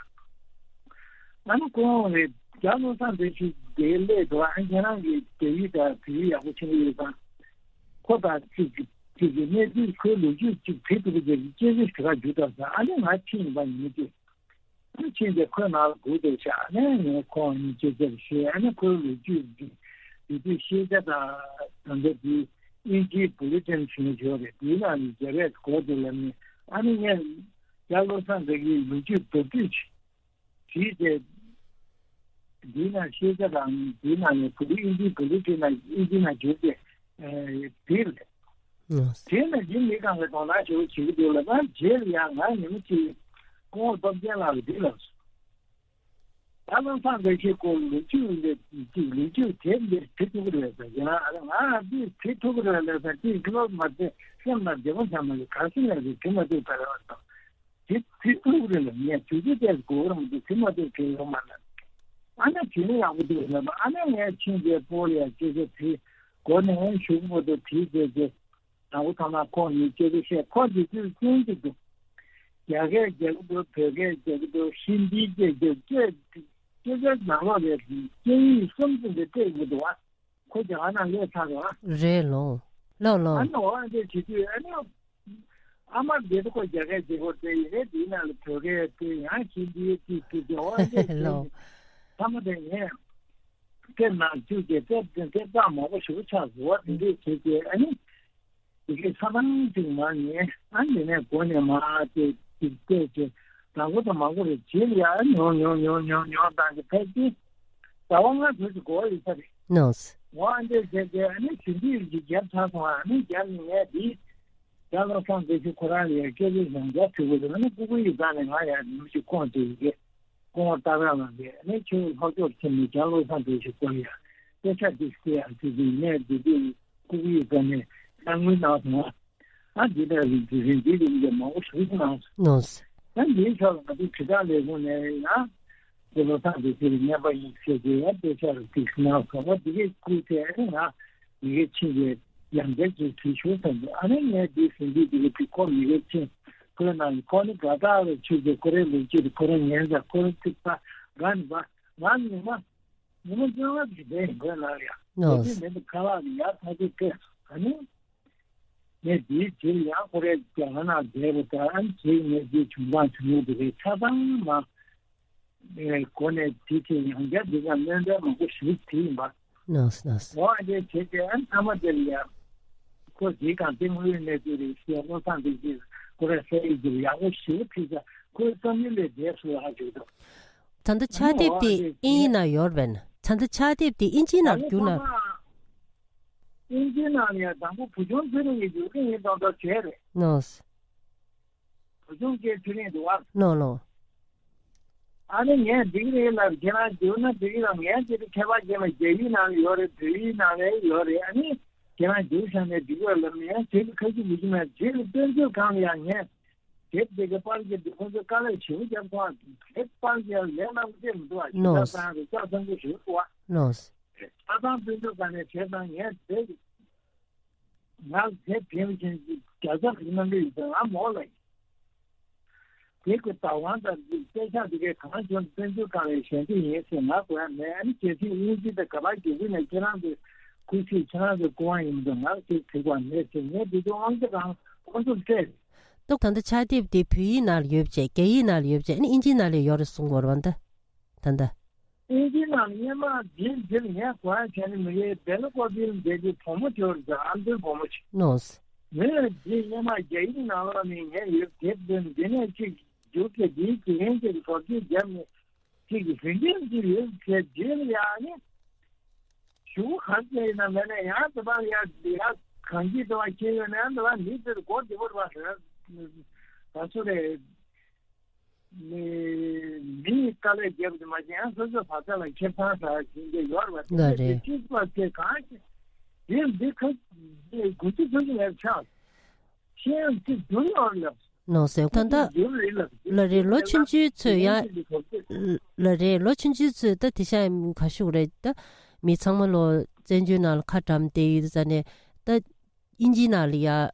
ཨ་ནི་ཁོང་རེད་རྒྱ་བློ་བཟང་བཀྲ་ཤིས་དེའི་སླད་དུ་ཨ་ཁྱེད་རང་གིས་རྒྱ་ཡིག་དང་བོད་ཡིག་ཡག་པོ་ཤེས་ཀྱི་ཡོད་ཙང་། ཁོ་དང་གཅིག་གཅིག་གི་གནས་ཚུལ་ཁོའི་ལོ་རྒྱུས་གཅིག་བྲིས་ཐུབ་པ་དེ་སྐད་ཆ་ཞིག་ག་རྒྱུ་དང་ཟེར། ཨ་ནི་ང་ཕྱིན་ཡིན་པ་ཡིན་གྱི། ཨ་ནི་ཕྱིན་ཏེ་ཁོའི་ནང་ལ་སྒུག་བསྡད་ཤག་ཨ་ནི་ངས་ཁོང་གཉིས་སྐད་ཆ་བཤད། ཨ་ནི་ཁོའི་ལོ་རྒྱུས་ཀྱི་ལོ་རྒྱུས་ཤེས་བྱ་དང་ད་ལྟ་དེའི་དབྱིན་ཇིའི་བུ་ལེ་ཊིན་ཞུ་ནི་ཡོད་རེད། དེའི་ནང་ནས་རྒྱ་སྐད་གོ་དེ་ལབ་ནས། ཨ་ནི་ངས་རྒྱ་བློ་བཟང་བཀྲ་ཤིས་ལོ་རྒྱུས་མདོར་བསྡུས་ཤིག་བྲིས་ཏེ། འདིའི་ནང་ཤེས་བྱ་དང་འདིའི་ནང་ནས་བོད་ཡིག་དབྱིན་ཇིའི་བོད་ཡིག་བྲིས་ན་དབྱིན་ཇི་ནང་བསྒྱུར་ཏེ་བྲིས་རེད། བྲིས་ནས་འདི་མི་གང་གི་དོ་སྣང་ཞེ་པོ་བྱེད་ཀྱི་འདུག་ལབ་པ། རྗེས་ལ་ཡང་ང་ཉིན་མོ་གཅིག་སྐུ་ངོ་སྟོབས་རྒྱལ་ལགས་ལ་འདི་ལབ་སོང་། ད་བློ་བཟང་བཀྲ་ཤིས་སྐོར་ལོ་རྒྱུས་འདི་ཅིག་ལོ་རྒྱུས་དེབ་འདི་བྲིས་ཐུབ་ཀྱི་རེད་ཟེར་གྱི་ན། ང་འདི་བྲིས་ཐུབ་ཀྱི་རེད་ལབ་ཙང་ཅིག་བློ་མ་བདེ་སེམས་ལ་བདེ་པོ་ཆགས་མ་རེད། ག་རེ་ཟེར་ན་རེད་བྲིས་མ་ཐུབ་པ་རེད་བ་དང་། དེ་དེ་ཐུག་རེད་ལ་ངས་དུས་ཚོད་ཏོག་ཙམ་འགོར་མི་འདུག་དེ་མ་གཏོགས་གལ་ཡོད་མ་རེད། ཨ་ནི་དེ་ནི་ཡག་པོ་འདུག་ལབ་པ། ཨ་ནི་ངས་ཕྱིན་རྗེས་སྤོ་ལ་ཡ་སྐད་ཆ་དྲིས། སྒོ་ནས་ཞུགས་པོ་དང་དྲིས་རྗེས་ཀྱི་དང་པོ་ཐ་མ་ཁོང་གཉིས་སྐད་ཆ་བཤད། ཁོ་དེ་དུས་སྐྱོན་གཅིག་འདུག་རྒྱ་སྐད་རྒྱག་གི་འདུག་བོད་སྐད་རྒྱག་གི་འདུག་ཧིན་དི་རྒྱག་གི་འདུག་སྐད་སྐད་ཆ་ནང་ལོགས་ལ་སྐད་ཡིག་གསུམ་ཙམ་དེ་སྤྲད་ཀྱི་འདུག་ཨ། ཁོ་རྒྱ་གར་ནང་སླེབས་ཚར་རེད་བ། རེད་ལོ། ལོ་ལོ། ཨ་ནི་འོ་ཨ་འདྲས་བྱེད་དུས་ཨ་ནི། ཨ་མ་དེ་ཚོ་ཁོ་རྒྱ་སྐད་བྱེད་ཁོ་དེ་ཡིན་རེད། དེའི་ནང་ལ་བོད་སྐད་དེ་ཡང་ཤིན་ཏུ་ཡོད་ཅིག་ཅིག་ཅིག་འོ་ཨ་འདྲས་བྱེད་ལོ། ནས་ཐ་མ་དེ་ངས་དེབ་ནང་བཅུག་བྱས་དེབ་དེ་དེབ་གཙང་མང་པོ་ཞེ་པོ་ཆགས་སོང་བ། དེ་འདྲས་བྱེད་ཀྱི་ཨ་ནི། དེ་གའི་ས་ཐང་ཅིག་མར་ཉལ། ཨ་ནི་དེ་ནས་སྒོ་ནས་མར་དེ་ཅིག་བལྟས་བྱས་དང་པོ་དང་མ་གོ་རེད། རྗེས་ལ་ཡར་ཉོ་ཉོ་ཉོ་ཉོ་ཉོ་བཏང་གི་ཕལ་ཆེར་ཟླ་བ་ལྔ་དྲུག་ཅིག་འགོར་ཡོད་ས་རེད། ནོས། འོ་ཨ་འདྲས་བྱས་ཏེ་ཨ་ནི་ཟིན་བྲིས་ཀྱི་རྒྱབ་ཚར་སོང་། ཨ་ནི་རྒྱབ་ནས་ངས་འདི་རྒྱ་བློ་བཟང་བདེ་ཆེན་ཁོ་རང་ལ་ཡང་སྐད་ཆ་ཡང་བརྒྱབ་ཐུབ་ཀྱི་འདུག་ཨ་ནི་ཀུ་ཀུ་ཡི་སྒང་ནས་ང་ཡང་མི་ཞིག་ཁོང་དེ་ཡི་གེ་སྐུ་ངོ་སྟག་ར་ལ་ནས་ཨ་ནི་ཁྱོད་ལྷོ་ཕྱོགས་ཕྱིན་ནས་རྒྱ་བློ་བཟང་བདེ་ཆེན་ཁོ་ལ་ཡང་སྐད་ཆ་འདི་ཞིག་ཡང་ཟིན་བྲིས་ངས་འདི་འདི་ཀུ་ཀུ་ཡི་སྒང་ནས་གསར་དངུལ་གནང་སོང་ཨ། ཨ་འདི་ལྟར་རིན་འདི་རིན་འདི་རིན་གྱི་མང་པོ་ཞིག་གནང་སོང་། ནོས། ཨ་འདིའི་ཕྱོགས་ལ་ང་ཚོ་དྲིལ་བསྒྲགས་ལས་ཁུངས་ནས་ཡང་དེ་ལོ་ཐང་དུ་ཕྱིར་ཉན་པ་ཡིན་ཟེར་གྱི་ཡང་དཔེ་ཆ་རུ་ཏིག་གནང་སོང་བ། འདི་གའི་སྐུ་ཚེ་ཨ་ནི་ང་མི་གའི་ཆིན་གྱི་ཡང་བསྐྱར་གྱི་དུས་ཤོར་ཙམ་དུ་ཨ་ནི་ངས་འདི་ཟིན་གྱི་འདི་གའི་དུས་ཁོ་མི་གའི་ཆིན་ཁོའི་ནང་ཁོ་ནི་དགའ་ཐག་ལ་ཆུད་དེ་ཁོ་རའི་ལོ་རྒྱུས་དེ་ཁོ་རའི་ཉན་ཙང་ཁོ་རའི་ཚིག་པ་དགའ་ནི་པ་ང་ཉི་མ། ཉི་མ་བཅོ་ལྔ་ཞིག་བསྡད་ཡིན་ཁོའི་ནང་ལ་ཡ། ལོ་ནོས། རྒྱུས་མེད་པའི་ཁ་ལག་ལ་ཡར་ཐག་ཆོད་སྤྲད་ཨ་ནི། ངས་དེའི་རྗེས་ལ་ཡང་ཁོ་རའི་རྒྱ་གར་ནང་བསྡད་པ་དང་ཨ་ནི་རྗེས་ངས་དེའི་བྱུང་སྟངས་བྱུང་ཡོད་དེ་རེད་ཆ་ཚང་མ། ངས་གོ་ནས་དེ་ཆེད་ཡང་བསྐྱར་འདི་ག་སྣོན་པ་མང་པོ་ཞིག་བྲིས་ཡིན་པ། ནོས་ནོས། འོ་ཨ་འདྲས་བྱས་ཏེ་ཨ་ནི་མཐའ་མ་དེ་ལ་ཡ། ཁོ་དེའི་སྒང་དེ་དངོས་ཡོད་གནས་ཚུལ་རེད་ཟེར་བློ་བཟང་བདེ་ཆེན་ཁོ་རའི་ས་ཡིག་དེ་ལ་ཡག་པོ་ཞེ་པོ་བྲིས་ཙང་ཁོའི་བསམ་ཡུལ་ལས་འདས་སོང་ལ་ཧ་ཅིག་འདུག་ད་ལྟ་ཕྱག་དེབ་དེ་ཨིན་ཡིག་ནང་ཡོད་རེད་པས་ན། ད་ལྟ་ཕྱག་དེབ་དེ་ཨིན་ཇིའི་ནང་བསྒྱུར་ན། ཨིན་ཇིའི་ནང་ལ་ཡང་དང་པོ་བུ་ཆུང་ཚེ་རིང་གིས་བསྒྱུར་གྱི་ཡིན་མདོག་མདོག་བྱས་རེད། ནོས། བུ་ཆུང་སྐད་ཚེ་རིང་འདུག་ཨ། ནོ་ནོ། ཨ་ནི་ངས་འགྲིག་རེད་ལབ་ཁྱེད་རང་བསྒྱུར་ན་འགྲིག་རེད་ལབ། ངས་དེ་དུས་ཁྱད་པར་ཅན་ལ་རྒྱ་ཡིག་ནང་ལ་ཡོད་རེད། བོད་ཡིག་ནང་ལ་ཡོད་རེད། ཨ་ནི་ཁྱེད་རང་བསྒྱུར་བཞག་ནས་འགྲིག་རེད་ལབ་ནས་ཡང་དེ་ལ་ཁ་ཞིག་མི་ཞིག་མེད། རྗེས་ལ་དཔེ་མཛོད་ཁང་ལ་ཡང་ངས། དེབ་དེ་གའི་པར་རྒྱབ་དེ་ཁོ་ཚོས་དཀའ་ལས་ཞེ་པོ་བརྒྱབ་སོང་བ། དེབ་པར་རྒྱབ་ལས་སླ་པོ་ཅིག་མི་འདུག་བ། ཞེ་དྲག་ནོས། བཟང་རེད། ལྕགས་ཚང་པོ་ཞེ་པོ་འདུག་བ། ནོས། ཆ་ཚང་དཔེ་མཛོད་ཁང་ནས་བྱས་ཙང་ངས་དེབ་ང་དེབ་དེ་བཞིན་བརྒྱ་ཆ་རེ་གནང་གི་ཡོད་ཙང་ང་མོ་ལ་ཡིན། དེ་གི་བདག་དབང་དང་དཔེ་ཆ་དེ་གའི་གང་བྱུང་དཔེ་མཛོད་ཁང་ལ་ཞལ་འདེབས་ཡིན་ཟེར་ང་དགོས་ཡ་མེད། ཨ་ནི་གལ་སྲིད་དབྱིན་ཇི་དང་ག་པར་རྒྱག་གི་ན་ཁྱེད་རང་གི་ཁུ་སིམ་ཁྱེད་རང་གི་སྐུ་དབང་ཡིན་མི་འདུག་ང་ཅིག་དྲིས་པ་མེད་ཟེར། ངས་དེ་དུས་དབང་ཆ་གང་ཁོང་ཚོར་སྤྲད། ཏོག་ད་ལྟ་ཕྱག་དེབ་དེ་བོད་ཡིག་ནང་ལ་ཡོད་པ་བྱས། རྒྱ་ཡིག་ནང་ལ་ཡོད་པ་བྱས། ཨ་ནི་ཨིན་ཇིའི་ནང་ལ་ཡོད་རེད་གསུང་གི་ཡོད་རེད་པ། ད་ད་ལྟ། ཨིན་ཇིའི་ནང་ལ་སྔོན་མ་འདིར་འདིར་ངས་གོ་ཡ་བྱས་ནས་མི་ཡོད། སྦེལ་ཀོབ་ལ་བསྡད་དུས་བུ་མོ་ཅིག་ཡོད་རེད། ཨ་མདོའི་བུ་མོ་ཅིག་ནོས། ངས་འདི་སྔོན་མ་རྒྱ་ཡིག་ནང་ལོགས་ནས་ངས་ཡོད་དེབ་འདི་འདི་ནས་ཅིག་རྒྱུགས་ཏེ་འདིའི་དགེ་རྒན་ཅིག་གིས་བཟོ་བཅོས་བརྒྱབ་ནས་ཅིག་གི་རིན་ཆེན་ཅིག་ཡོད་ཟེར། རྗེས་ལ་ཡ་ནི་ཞུ་ག་ཟེར་ཡིན་ན་མེད་ན་ཡང་དེ་བར་ཡ་ཡ་གང་གི་དེ་བ་ཁྱེད་ཡོད་ན་ཡང་དེ་བ་མི་དེར་སྒོ་དེ་བོར་བ་རེད། ད་སུ་རེད། མི་མིའི་དཀའ་ལས་བརྒྱབ་དེ་མ་བྱས་ཡང་སོ་སོའི་བག་ཆགས་ལ་ཁེ་བཟང་ཟ་བཞིན་གྱི་ཡོད་རེད་པ། དེ་ལ་འདི་གཅིག་པ་ཚེ་གང་ཞིག་འདི་འདི་ཁ་འདི་དགུ་བཅུ་ཚོ་ཞིག་ལས་ཆགས། ཤེས་ཡོན་ཅིག་འགྱུར་ཡོང་ལབ། ནོ་ཟེར། ད་ལྟ་འགྱུར་རེད་ལབ། ལ་རེ་ལོ་ཆུང་ཆུང་ཚོས་ཡང་། ལ་རེ་ལོ་ཆུང་ཆུང་ཚོས་ད་དེ་ཤ་ཡང་ག་ཤུག་རེད་ད། མི་ཚང་མ་ལོ་བཙན་བྱོལ་ནང་ལ་ཁ་བཀྲམ་བསྡད་ཡོད་ཙང་ནས་ད། ཨིན་ཇིའི་ནང་ལ་ཡ་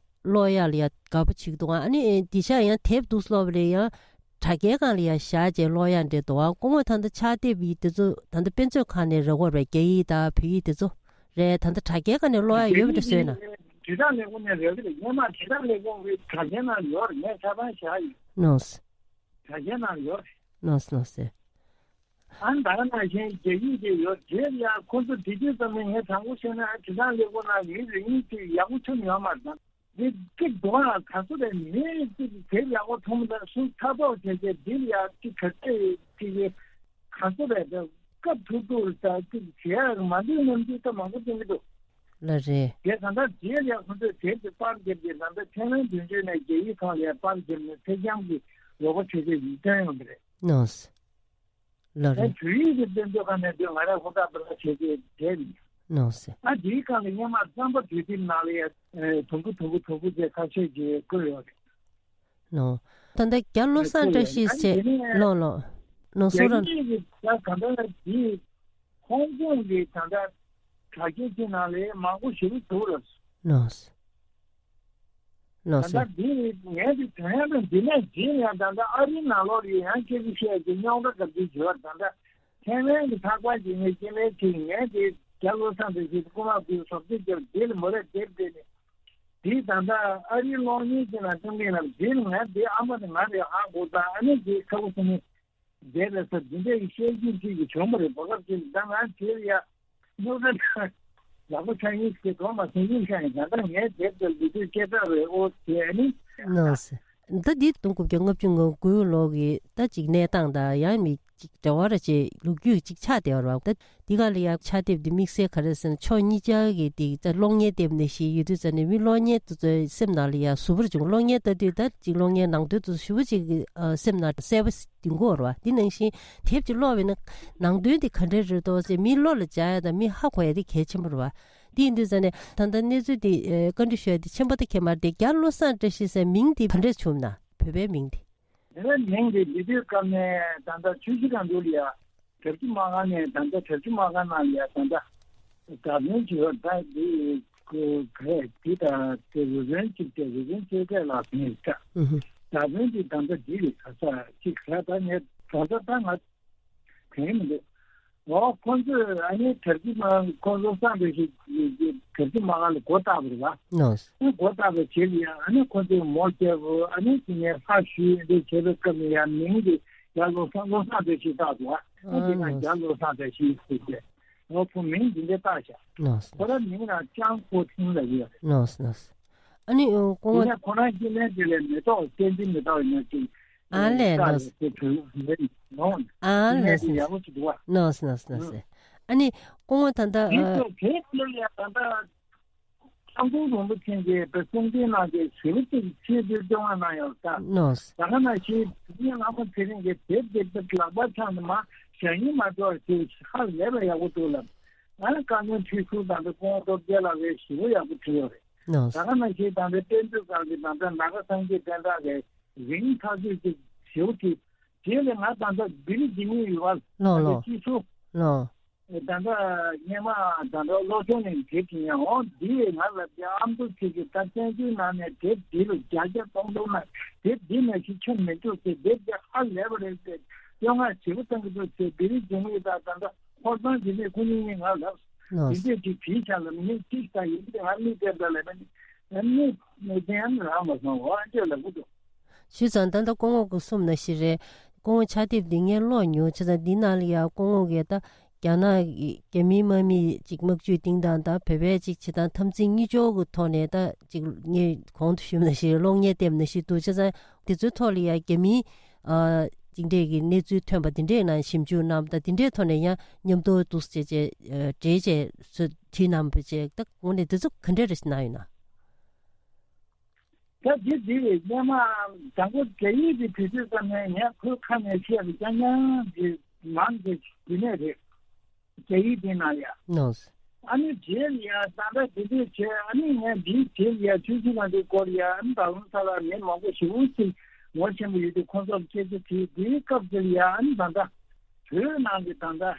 ཀློག་ཡག་ལ་ཡ་དགའ་པོ་བྱེད་ཀྱི་འདུག་ཨ་ནི་དེ་ཤ་ཡང་དེབ་འདུག་ཀློག་པ་ལ་ཡང་དྲ་རྒྱའི་སྒང་ལ་ཡ་བཞག་བྱས་ཀློག་ཡག་འདྲ་འདུག་ཨ་སྐུ་ངོ་ད་ལྟ་ཕྱག་དེབ་ཡིག་དེ་ཚོ་ད་ལྟ་དཔེ་མཛོད་ཁང་ནས་རག་གི་རེད། རྒྱ་ཡིག་དང་བོད་ཡིག་དེ་ཚོ་རེད། ད་ལྟ་དྲ་རྒྱའི་སྒང་ནས་ཀློག་ཡག་ཡོད་པ་འདྲ་བཟོས་ན། དྲིལ་བསྒྲགས་ལས་ཁུངས་ནས་རག་གི་རེད། སྔོན་མ་དྲིལ་བསྒྲགས་ལས་ཁུངས་ཀྱི་དྲ་རྒྱའི་ནང་ཡོད་རེད། ངས་ཆ་ཚང་བཞག་ཡོད། ནོས། དྲ་རྒྱའི་ནང་ཡོད་རེད། ནོས་ནོས་ཟེར། ཨ་ནི་ད་ག་ནང་བཞིན་རྒྱ་ཡིག་དེ་ཡོད་རེད་ཡ། ཁོ་ཚོ་དེ་དུས་ཙམ་ནས་ངས་དྲང་པོ་བཤད་ན་དྲིལ་བསྒྲགས་ལས་ཁུངས་ནང་མི་རེ་གཉིས་ཅིག་ཡག་པོ་ཐོན་ཡོད་མ་རེད། འདི་གཅིག་འདུག་ཨ། ག་ཚོད་རེད། མི་གཅིག་དེབ་ཡག་པོ་མཐོང་མི་འདུག་སུ་ཚ་ཐོག་བྱས་བྱས་འདི་ལ་ཡ་གཅིག་ག་ཚོད་ཅིག་ག་ཚོད་རེད། སྐབས་ཐུག་ཐུག་རེད། ད་གཅིག་བྱས་མ་འདུག་སྙམ་རྒྱུ་ད་མང་པོ་ཐོན་གྱི་འདུག་ལ་རེད། དེ་ད་ལྟ་རྗེས་ལ་ཡ་ཁོ་ཚོས་དེབ་དེ་པར་བརྒྱབ་རྗེས་ད་ལྟ་ཐའེ་ཝན་དོན་གཅོད་ནས་རྒྱ་ཡིག་ཁང་ལ་ཡ་པར་བརྒྱབ་ནས་ཚེ་རྐྱང་གི་ལོ་གོ་ཆེ་ཆེ་ཞིག་བཏོན་ཡོང་གི་རེད། ནོས། ལ་ཨ་རེད། བོད་ཡིག་གི་དཔེ་མཛོད་ཁང་ནས་འདི་ང་རང་ཧུར་ཐག་འབད་ཐག་བྱས་ཏེ་བསྡད་ནས། ནོ་ཟེར། ཨ་འདིའི་སྒང་ལ་སྔོན་མ་རྩམ་པ་དུས་དེབ་ནང་ལ་ཡ་དུམ་བུ་དུམ་བུ་དུམ་བུ་ཅེས་ཁ་ཤས་ཀྱིས་བཀོད་ཡོད་རེད། ནོ། ད་ལྟ་རྒྱ་བློ་བཟང་བཀྲ་ཤིས་ཟེར། ལོ་ལོ། ནོ་སོ་ར། རྒྱ་ཡིག་གི་ད་ད་ལྟ་འདི་ཧོང་ཀོང་གི་ད་ལྟ་དྲ་རྒྱའི་ནང་ལ་མང་པོ་ཞེ་པོ་འདུག་ལ། ནོ་ཟེར། ལགས་སོ། ད་ལྟ་འདི་ངས་འདི་དོན་ཡང་དང་འདི་ནས་འདི་ཡང་ད་ལྟ་ཨ་རིའི་ནང་ལོགས་ལ་ཡང་སྐད་ཆ་བཤད་ཀྱི་རྙོག་དྲ་ག་ཚོད་བྱེད་པ། ད་ལྟ་ཐའེ་ཝན་གྱི་ལྷག་པར་གྱི་ངས་སྐྱེ་དམན་ཚོས་ངས་འདི་རྒྱ་བློ་བཟང་འདི་ཚོས་རྐུ་མ་བརྐུས་སོག་ཚིག་རྒྱབ་འདི་ལ་མོ་རེ་དེབ་དེ་ནས་འདི་ད་ལྟ་ཨ་རིའི་གློག་བརྙན་ཅན་ལ་སྟོན་གྱི་ན་འདི་ལ་ངས་འདི་ཨ་མ་དང་ང་རེ་ཧ་གོ་ད་ཨ་ནི་འདི་ཁ་བོ་སེ་ནི། དེ་ལ་ས་འདི་འདྲ་ཡི་ཤེས་རྒྱུ་ཅིག་གི་བྱུང་བ་རེད། གོ་སྐབས་ཅིག་ད་ང་དེ་ལ་ཡ་སྨྱོ་རྫས་ཡག་པོ་ཆགས་ཡིན་ཞེས་གོ་མ་སོང་ཡིན་ཤག་ཡིན། ད་ལྟ་ངའི་དེབ་དེ་ལུས་དུས་སྐད་གྲགས་རེད་ཨོ་ཟེར་ནི། ནོ་ཟེར། ད་འདི་སྟོང་དགུ་བརྒྱ་ལྔ་བཅུ་ང་དགུ་ལོ་གི་ད་ཅིག་གནས་སྟངས་དང་ཡང་མི་ཅིག་འབྲེལ་བ་ར་ཅིག་ལོ་རྒྱུས་ཅིག་ཆགས་བསྡད་པ་རེད་བ། ད་འདི་ག་ལ་ཡང་ཕྱག་དེབ་འདི་དམིགས་བསལ་ག་རེ་ཟེར་ན་ཕྱོགས་གཉིས་ཆ་གི་འདི་ད་གློག་བརྙན་དེབ་ནས་ཤིག་ཡོད་དུས་ཙང་ནས་མི་གློག་བརྙན་དེ་ཚོའི་སེམས་ནང་ལ་ཡང་ཟུར་པར་བྱུང་། གློག་བརྙན་ལྟ་དུས་ད་ཅིག་གློག་བརྙན་ནང་དོན་དེ་ཚོ་ཞེ་པོ་ཅིག་ཨ་སེམས་ནང་གསལ་པོ་ཟིན་གྱི་ཡོད་རེད་བ། འདི་ནང་བཞིན་དེབ་ཅིག་ཀློག་པ་ཡིན་ན་ནང་དོན་དེ་ག་འདྲ་རེད་འདུག་ཟེར་མི་བློ་ལ་འཇགས་ཡ་དང་མི་ཧ་གོ་ཡ་དེ་གལ་ཆེན་པོ་རེད་བ། དེ་ཡིན་དུས་ཙང་ནས་ད་ལྟ་གནས་ཚུལ་འདི་ཨ་བཀའ་འདྲི་ཞུ་ཡ་དེ་ཁྱད་པར་དེ་གལ་མ་རེད་དེ། རྒྱ་བློ་བཟང་བཀྲ་ཤིས་ཟེར་མིང་དེ་ག་འདྲས་བྱུང་ན། བོད་པའི་མིང་དེ། དེ་ནས་མིང་དེ་འདི་དུས་སྐབས་ནས་ད་ལྟ་ཆུ་བཞི་སྒང་དྲུག་ལ་ཡ་གྲྭ་བཞི་སྨར་ཁམས་ནས་ད་ལྟ་གྲྭ་བཞི་སྨར་ཁམས་ནང་ལ་ཡ་ད་ལྟ་བརྡ་དོན་བྱེད་པ་ད་འདི་ག་རེ་འདི་ད་དེ་རུ་རན་གཅིག་དེ་རུ་རན་ཆོས་སྐད་ལགས་ཟེར་ཡོད་ཀྱང་། ཨུ་ཧུ། བརྡ་དོན་འདི་ད་ལྟ་འདི་ལས་ག་ས་གཅིག་ལ་ད་ངས་ད་ལྟ་ད་ང་དྲན་མི་འདུག་འོ་ཁོང་ཚོས་ཨ་ནི་དར་རྒྱས་མ་ཁོང་ཚོ་སངས་རྒྱས་ཤིག་དར་རྒྱས་མ་ག་ལ་སྒོ་བཏགས་པ་རེད་བ། ནོ། ཨ་སྒོ་བཏགས་པའི་རྗེས་ལ་ཡང་ཨ་ནི་ཁོང་ཚོས་མོ་སྐྱེ་བོ། ཨ་ནི་དེ་ནས་ལྷ་ཞུས་འདི་བྱས་པའི་སྐབས་ནས་ཡང་མིང་འདི་རྒྱ་བློ་བཟང་བློ་བཟང་བཀྲ་ཤིས་བཏགས་འདུག་ཨ་ནི་དེ་ན་རྒྱ་བློ་བཟང་བཀྲ་ཤིས་ཟེར་ཏེ་འོ་ཁོ་མིང་འདི་འདྲ་བཏགས་ཤག་ནོ། ཁོ་རང་མིང་རང་ལྕང་ཁོ་ཐིང་ལབ་ཀྱི་ཡོད་རེད། ནོ་ནོ། ཨ་ནི་ཨོ་སྐུ་དེ་ངོ་ནས་ཁོ་རང་སྐྱེ་དམན་དེ་ལས་མེ་ཏོག་བསྟན་འཛིན་མེ་ཏོག་ཡིན་ན་ཅིག་ཨ་ལས་ལྟ་ནོ། རེད་དེ་བོད་ལས་ནོ། ཨ་དེ་ནས་དེ་ལས་ཡག་པོ་ཅིག་འདུག་བ། ནོ་ནོ་ནོ། ཨ་ནི་སྐུ་ངོ་ད་ལྟ་དེ་ཨ་ཚོ་དེ་ཚོ་ལ་ཡང་ད་ལྟ་སྐྱབས་མགོན་རིན་པོ་ཆེ་གིས་བོད་གསུང་འཕྲིན་གནང་སྟེ་ཞེ་པོ་ཅིག་ཆེད་དུ་བསྟོད་བསྔགས་གནང་ཡོད་ད། ནོ། ད་ག་ནང་བཞིན་དེ་ནས་ལྷ་མོ་ཚེ་རིང་གིས་དེབ་དེབ་དེབ་ལག་པ་འཆང་ནས་མ་ཞང་ཡིན་མ་འགྲོ་བར་ཞེས་ཧ་ལས་པ་ཡག་པོ་འདུག་ལབ། ཨ་ནི་བཀའ་བློན་ཁྲི་ཟུར་དང་དེ་སྐུ་ངོ་སྟོབས་རྒྱལ་ལགས་ཀྱིས་ཞེ་པོ་ཡག་པོ་བྲིས་ཡོད་རེད། ནོ། ད་ག་ནང་བཞིན་ད་ལྟའི་དཔེ་མཛོད་ཁང་གི་ད་ལྟ་ན་ག་སངས་རྒྱས་བསྟན་གྲགས་ཀྱི་རིང་ཐག་ཆོད་ཅིག་ཞེ་པོ་ཅིག་དེ་ལས་ང་ད་ལྟ་བི་རི་ཇི་ནི་ཡུ་ལོ་ལོ། སྤྱི་ཚོགས་ལོ། ད་ལྟ་སྔས་མ་ད་ལྟ་སློབ་སྦྱོང་ནས་དེབ་ཀྱི་ཡང་འོང་འདི་ང་ལ་དེ་ཨ་མདོ་ཆེ་གི་ད་བཙན་བྱོལ་ནང་ནས་དེབ་འདི་ལ་བརྒྱ་ཆ་སྟོང་སྟོང་ན་དེབ་འདི་ནས་ཤི་ཆོད་མི་འདུག་ཟེར། དེབ་དེ་ཧ་ལས་པ་རེད་ཟེར། བསྟོད་བསྔགས་ཞེ་པོ་བཏང་གི་འདུག་ཟེར། བི་རི་ཇི་ནི་ཡུ་དང་ད་ལྟ་ཧོར་ཐང་འདི་ནས་ཁོ་གཉིས་གཉིས་ང་ལབ། ལོ། འདི་འདྲས་ཅིག་བྲིས་བཞག་ལ་མི་གཅིག་དང་ཡིན་གྱི་ང་མི་བསྟན་པ་ལ་མི་མི་མི་བསྟན་ཡང་རག་མ་སོང་བ་འདྲས་ལབ་གི་འདུག་བྱས་ཙང་ད་ལྟ་སྐུ་ངོ་སྐུ་གསུམ་ནང་བཞིན་རེད། སྐུ་ངོ་ཕྱག་དེབ་འདི་ངས་ཀློག་མྱོང་། བྱས་ཙང་འདི་ནང་ལ་ཡང་སྐུ་ངོ་གིས་ད་རྒྱ་ནག་གི་རྒྱ་མིའི་དམག་མིས་ཅིག་དམག་ཇུས་བཏིང་སྟངས་དང་བོད་པས་ཅིག་བྱེད་སྟངས་འཐབ་འཛིང་གཉིས་ཕྱོགས་ཀྱི་ཐོག་ནས་ད་ཅིག་ངས་གོང་དུ་ཞུས་པ་ནང་བཞིན་གློག་བརྙན་དེབ་ནང་བཞིན་འདུག་བྱས་ཙང་དེ་ཚོའི་ཐོག་ལ་ཡང་རྒྱ་མིའི་ཨ་ཅིག་འདྲས་ཀྱི་གནས་ཚུལ་ཐོན་པ་དེ་འདྲས་ནང་ཞིབ་འཇུག་གནང་བ་དང་དེ་འདྲས་ཐོག་ནས་ཡང་མཉམ་དུ་འདུག་བྱས་བྱས་ཨ་འགྲེལ་བྱས་ཚུལ་བྲིས་གནང་བ་བྱས། ད་དངོས་གནས་དེ་ཚོ་ག་འདྲས་རེ་གནང་ཡོད་ན། ད་འདི་འདི་སྔས་མ་དང་པོ་རྒྱ་ཡིག་འདི་བྲིས་དུས་ཙམ་ནས་ངས་ཁོའི་ཁ་ནས་བཤད་པ་རྐྱང་རྐྱང་འདི་ནང་གི་འདི་ནས་རེད། རྒྱ་ཡིག་འདི་ནང་ཡ། ནོ། ཨ་ནི་རྗེས་ལ་ཡ་ད་ལྟ་འདི་འདྲས་བྱས། ཨ་ནི་ངས་འདིའི་རྗེས་ལ་ཡ་ཆུ་ཆུ་ལ་འདི་སྐོར་ཡ་ཨ་ནི་ད་ལུང་ས་ལ་མི་མང་པོ་ཞེ་པོ་ཅིག་ངོ་ཤེས་པ་ཡོད་དུས་ཁོང་ཚོར་སྐད་ཆ་དྲིས། འདིའི་སྐབས་འདི་ལ་ཡ་ཨ་ནི་ད་ལྟ་བོད་ནང་གི་ད་ལྟ་ཨ་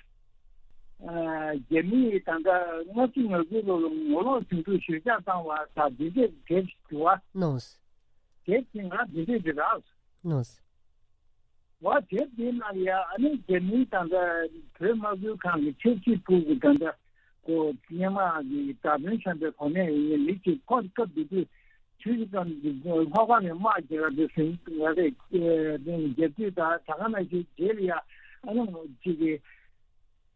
རྒྱ་མིའི་ད་ལྟ་ལྔ་བཅུ་ང་དགུ་ལོ་ལ་ངོ་ལོག་ཟིང་འཁྲུག་ཞོད་འཇགས་བཏང་བ་ད་འདི་འདྲས་དེབ་ཞིག་འདུག་བ། ནོ། དེབ་དེ་ང་འདི་འདྲས་དེ་རག་སོང་། ནོ། བ་དེབ་དེ་ནང་ཡ་ཨ་ནི་རྒྱ་མིའི་ད་ལྟ་བོད་དམག་ཁུལ་ཁང་གི་ཆབ་སྲིད་པུའུ་གི་ད་ལྟ་ཀོ་སྔས་མ་གི་བརྡ་དོན་བཤམས་པའི་གོ་གནས་ཡིན་མི་གཅིག་ཁོ་སྐབས་དེ་དུས་ཆུ་བཞི་སྒང་ལྷོ་ཁ་ནས་དམག་རྒྱག་ག་འདུག་ཟིན་ང་རེ་རྒྱབ་དུས་ད་ད་ག་ནང་བཞིན་རྗེས་ལ་ཡ་ཨ་ནི་གཅིག་གི་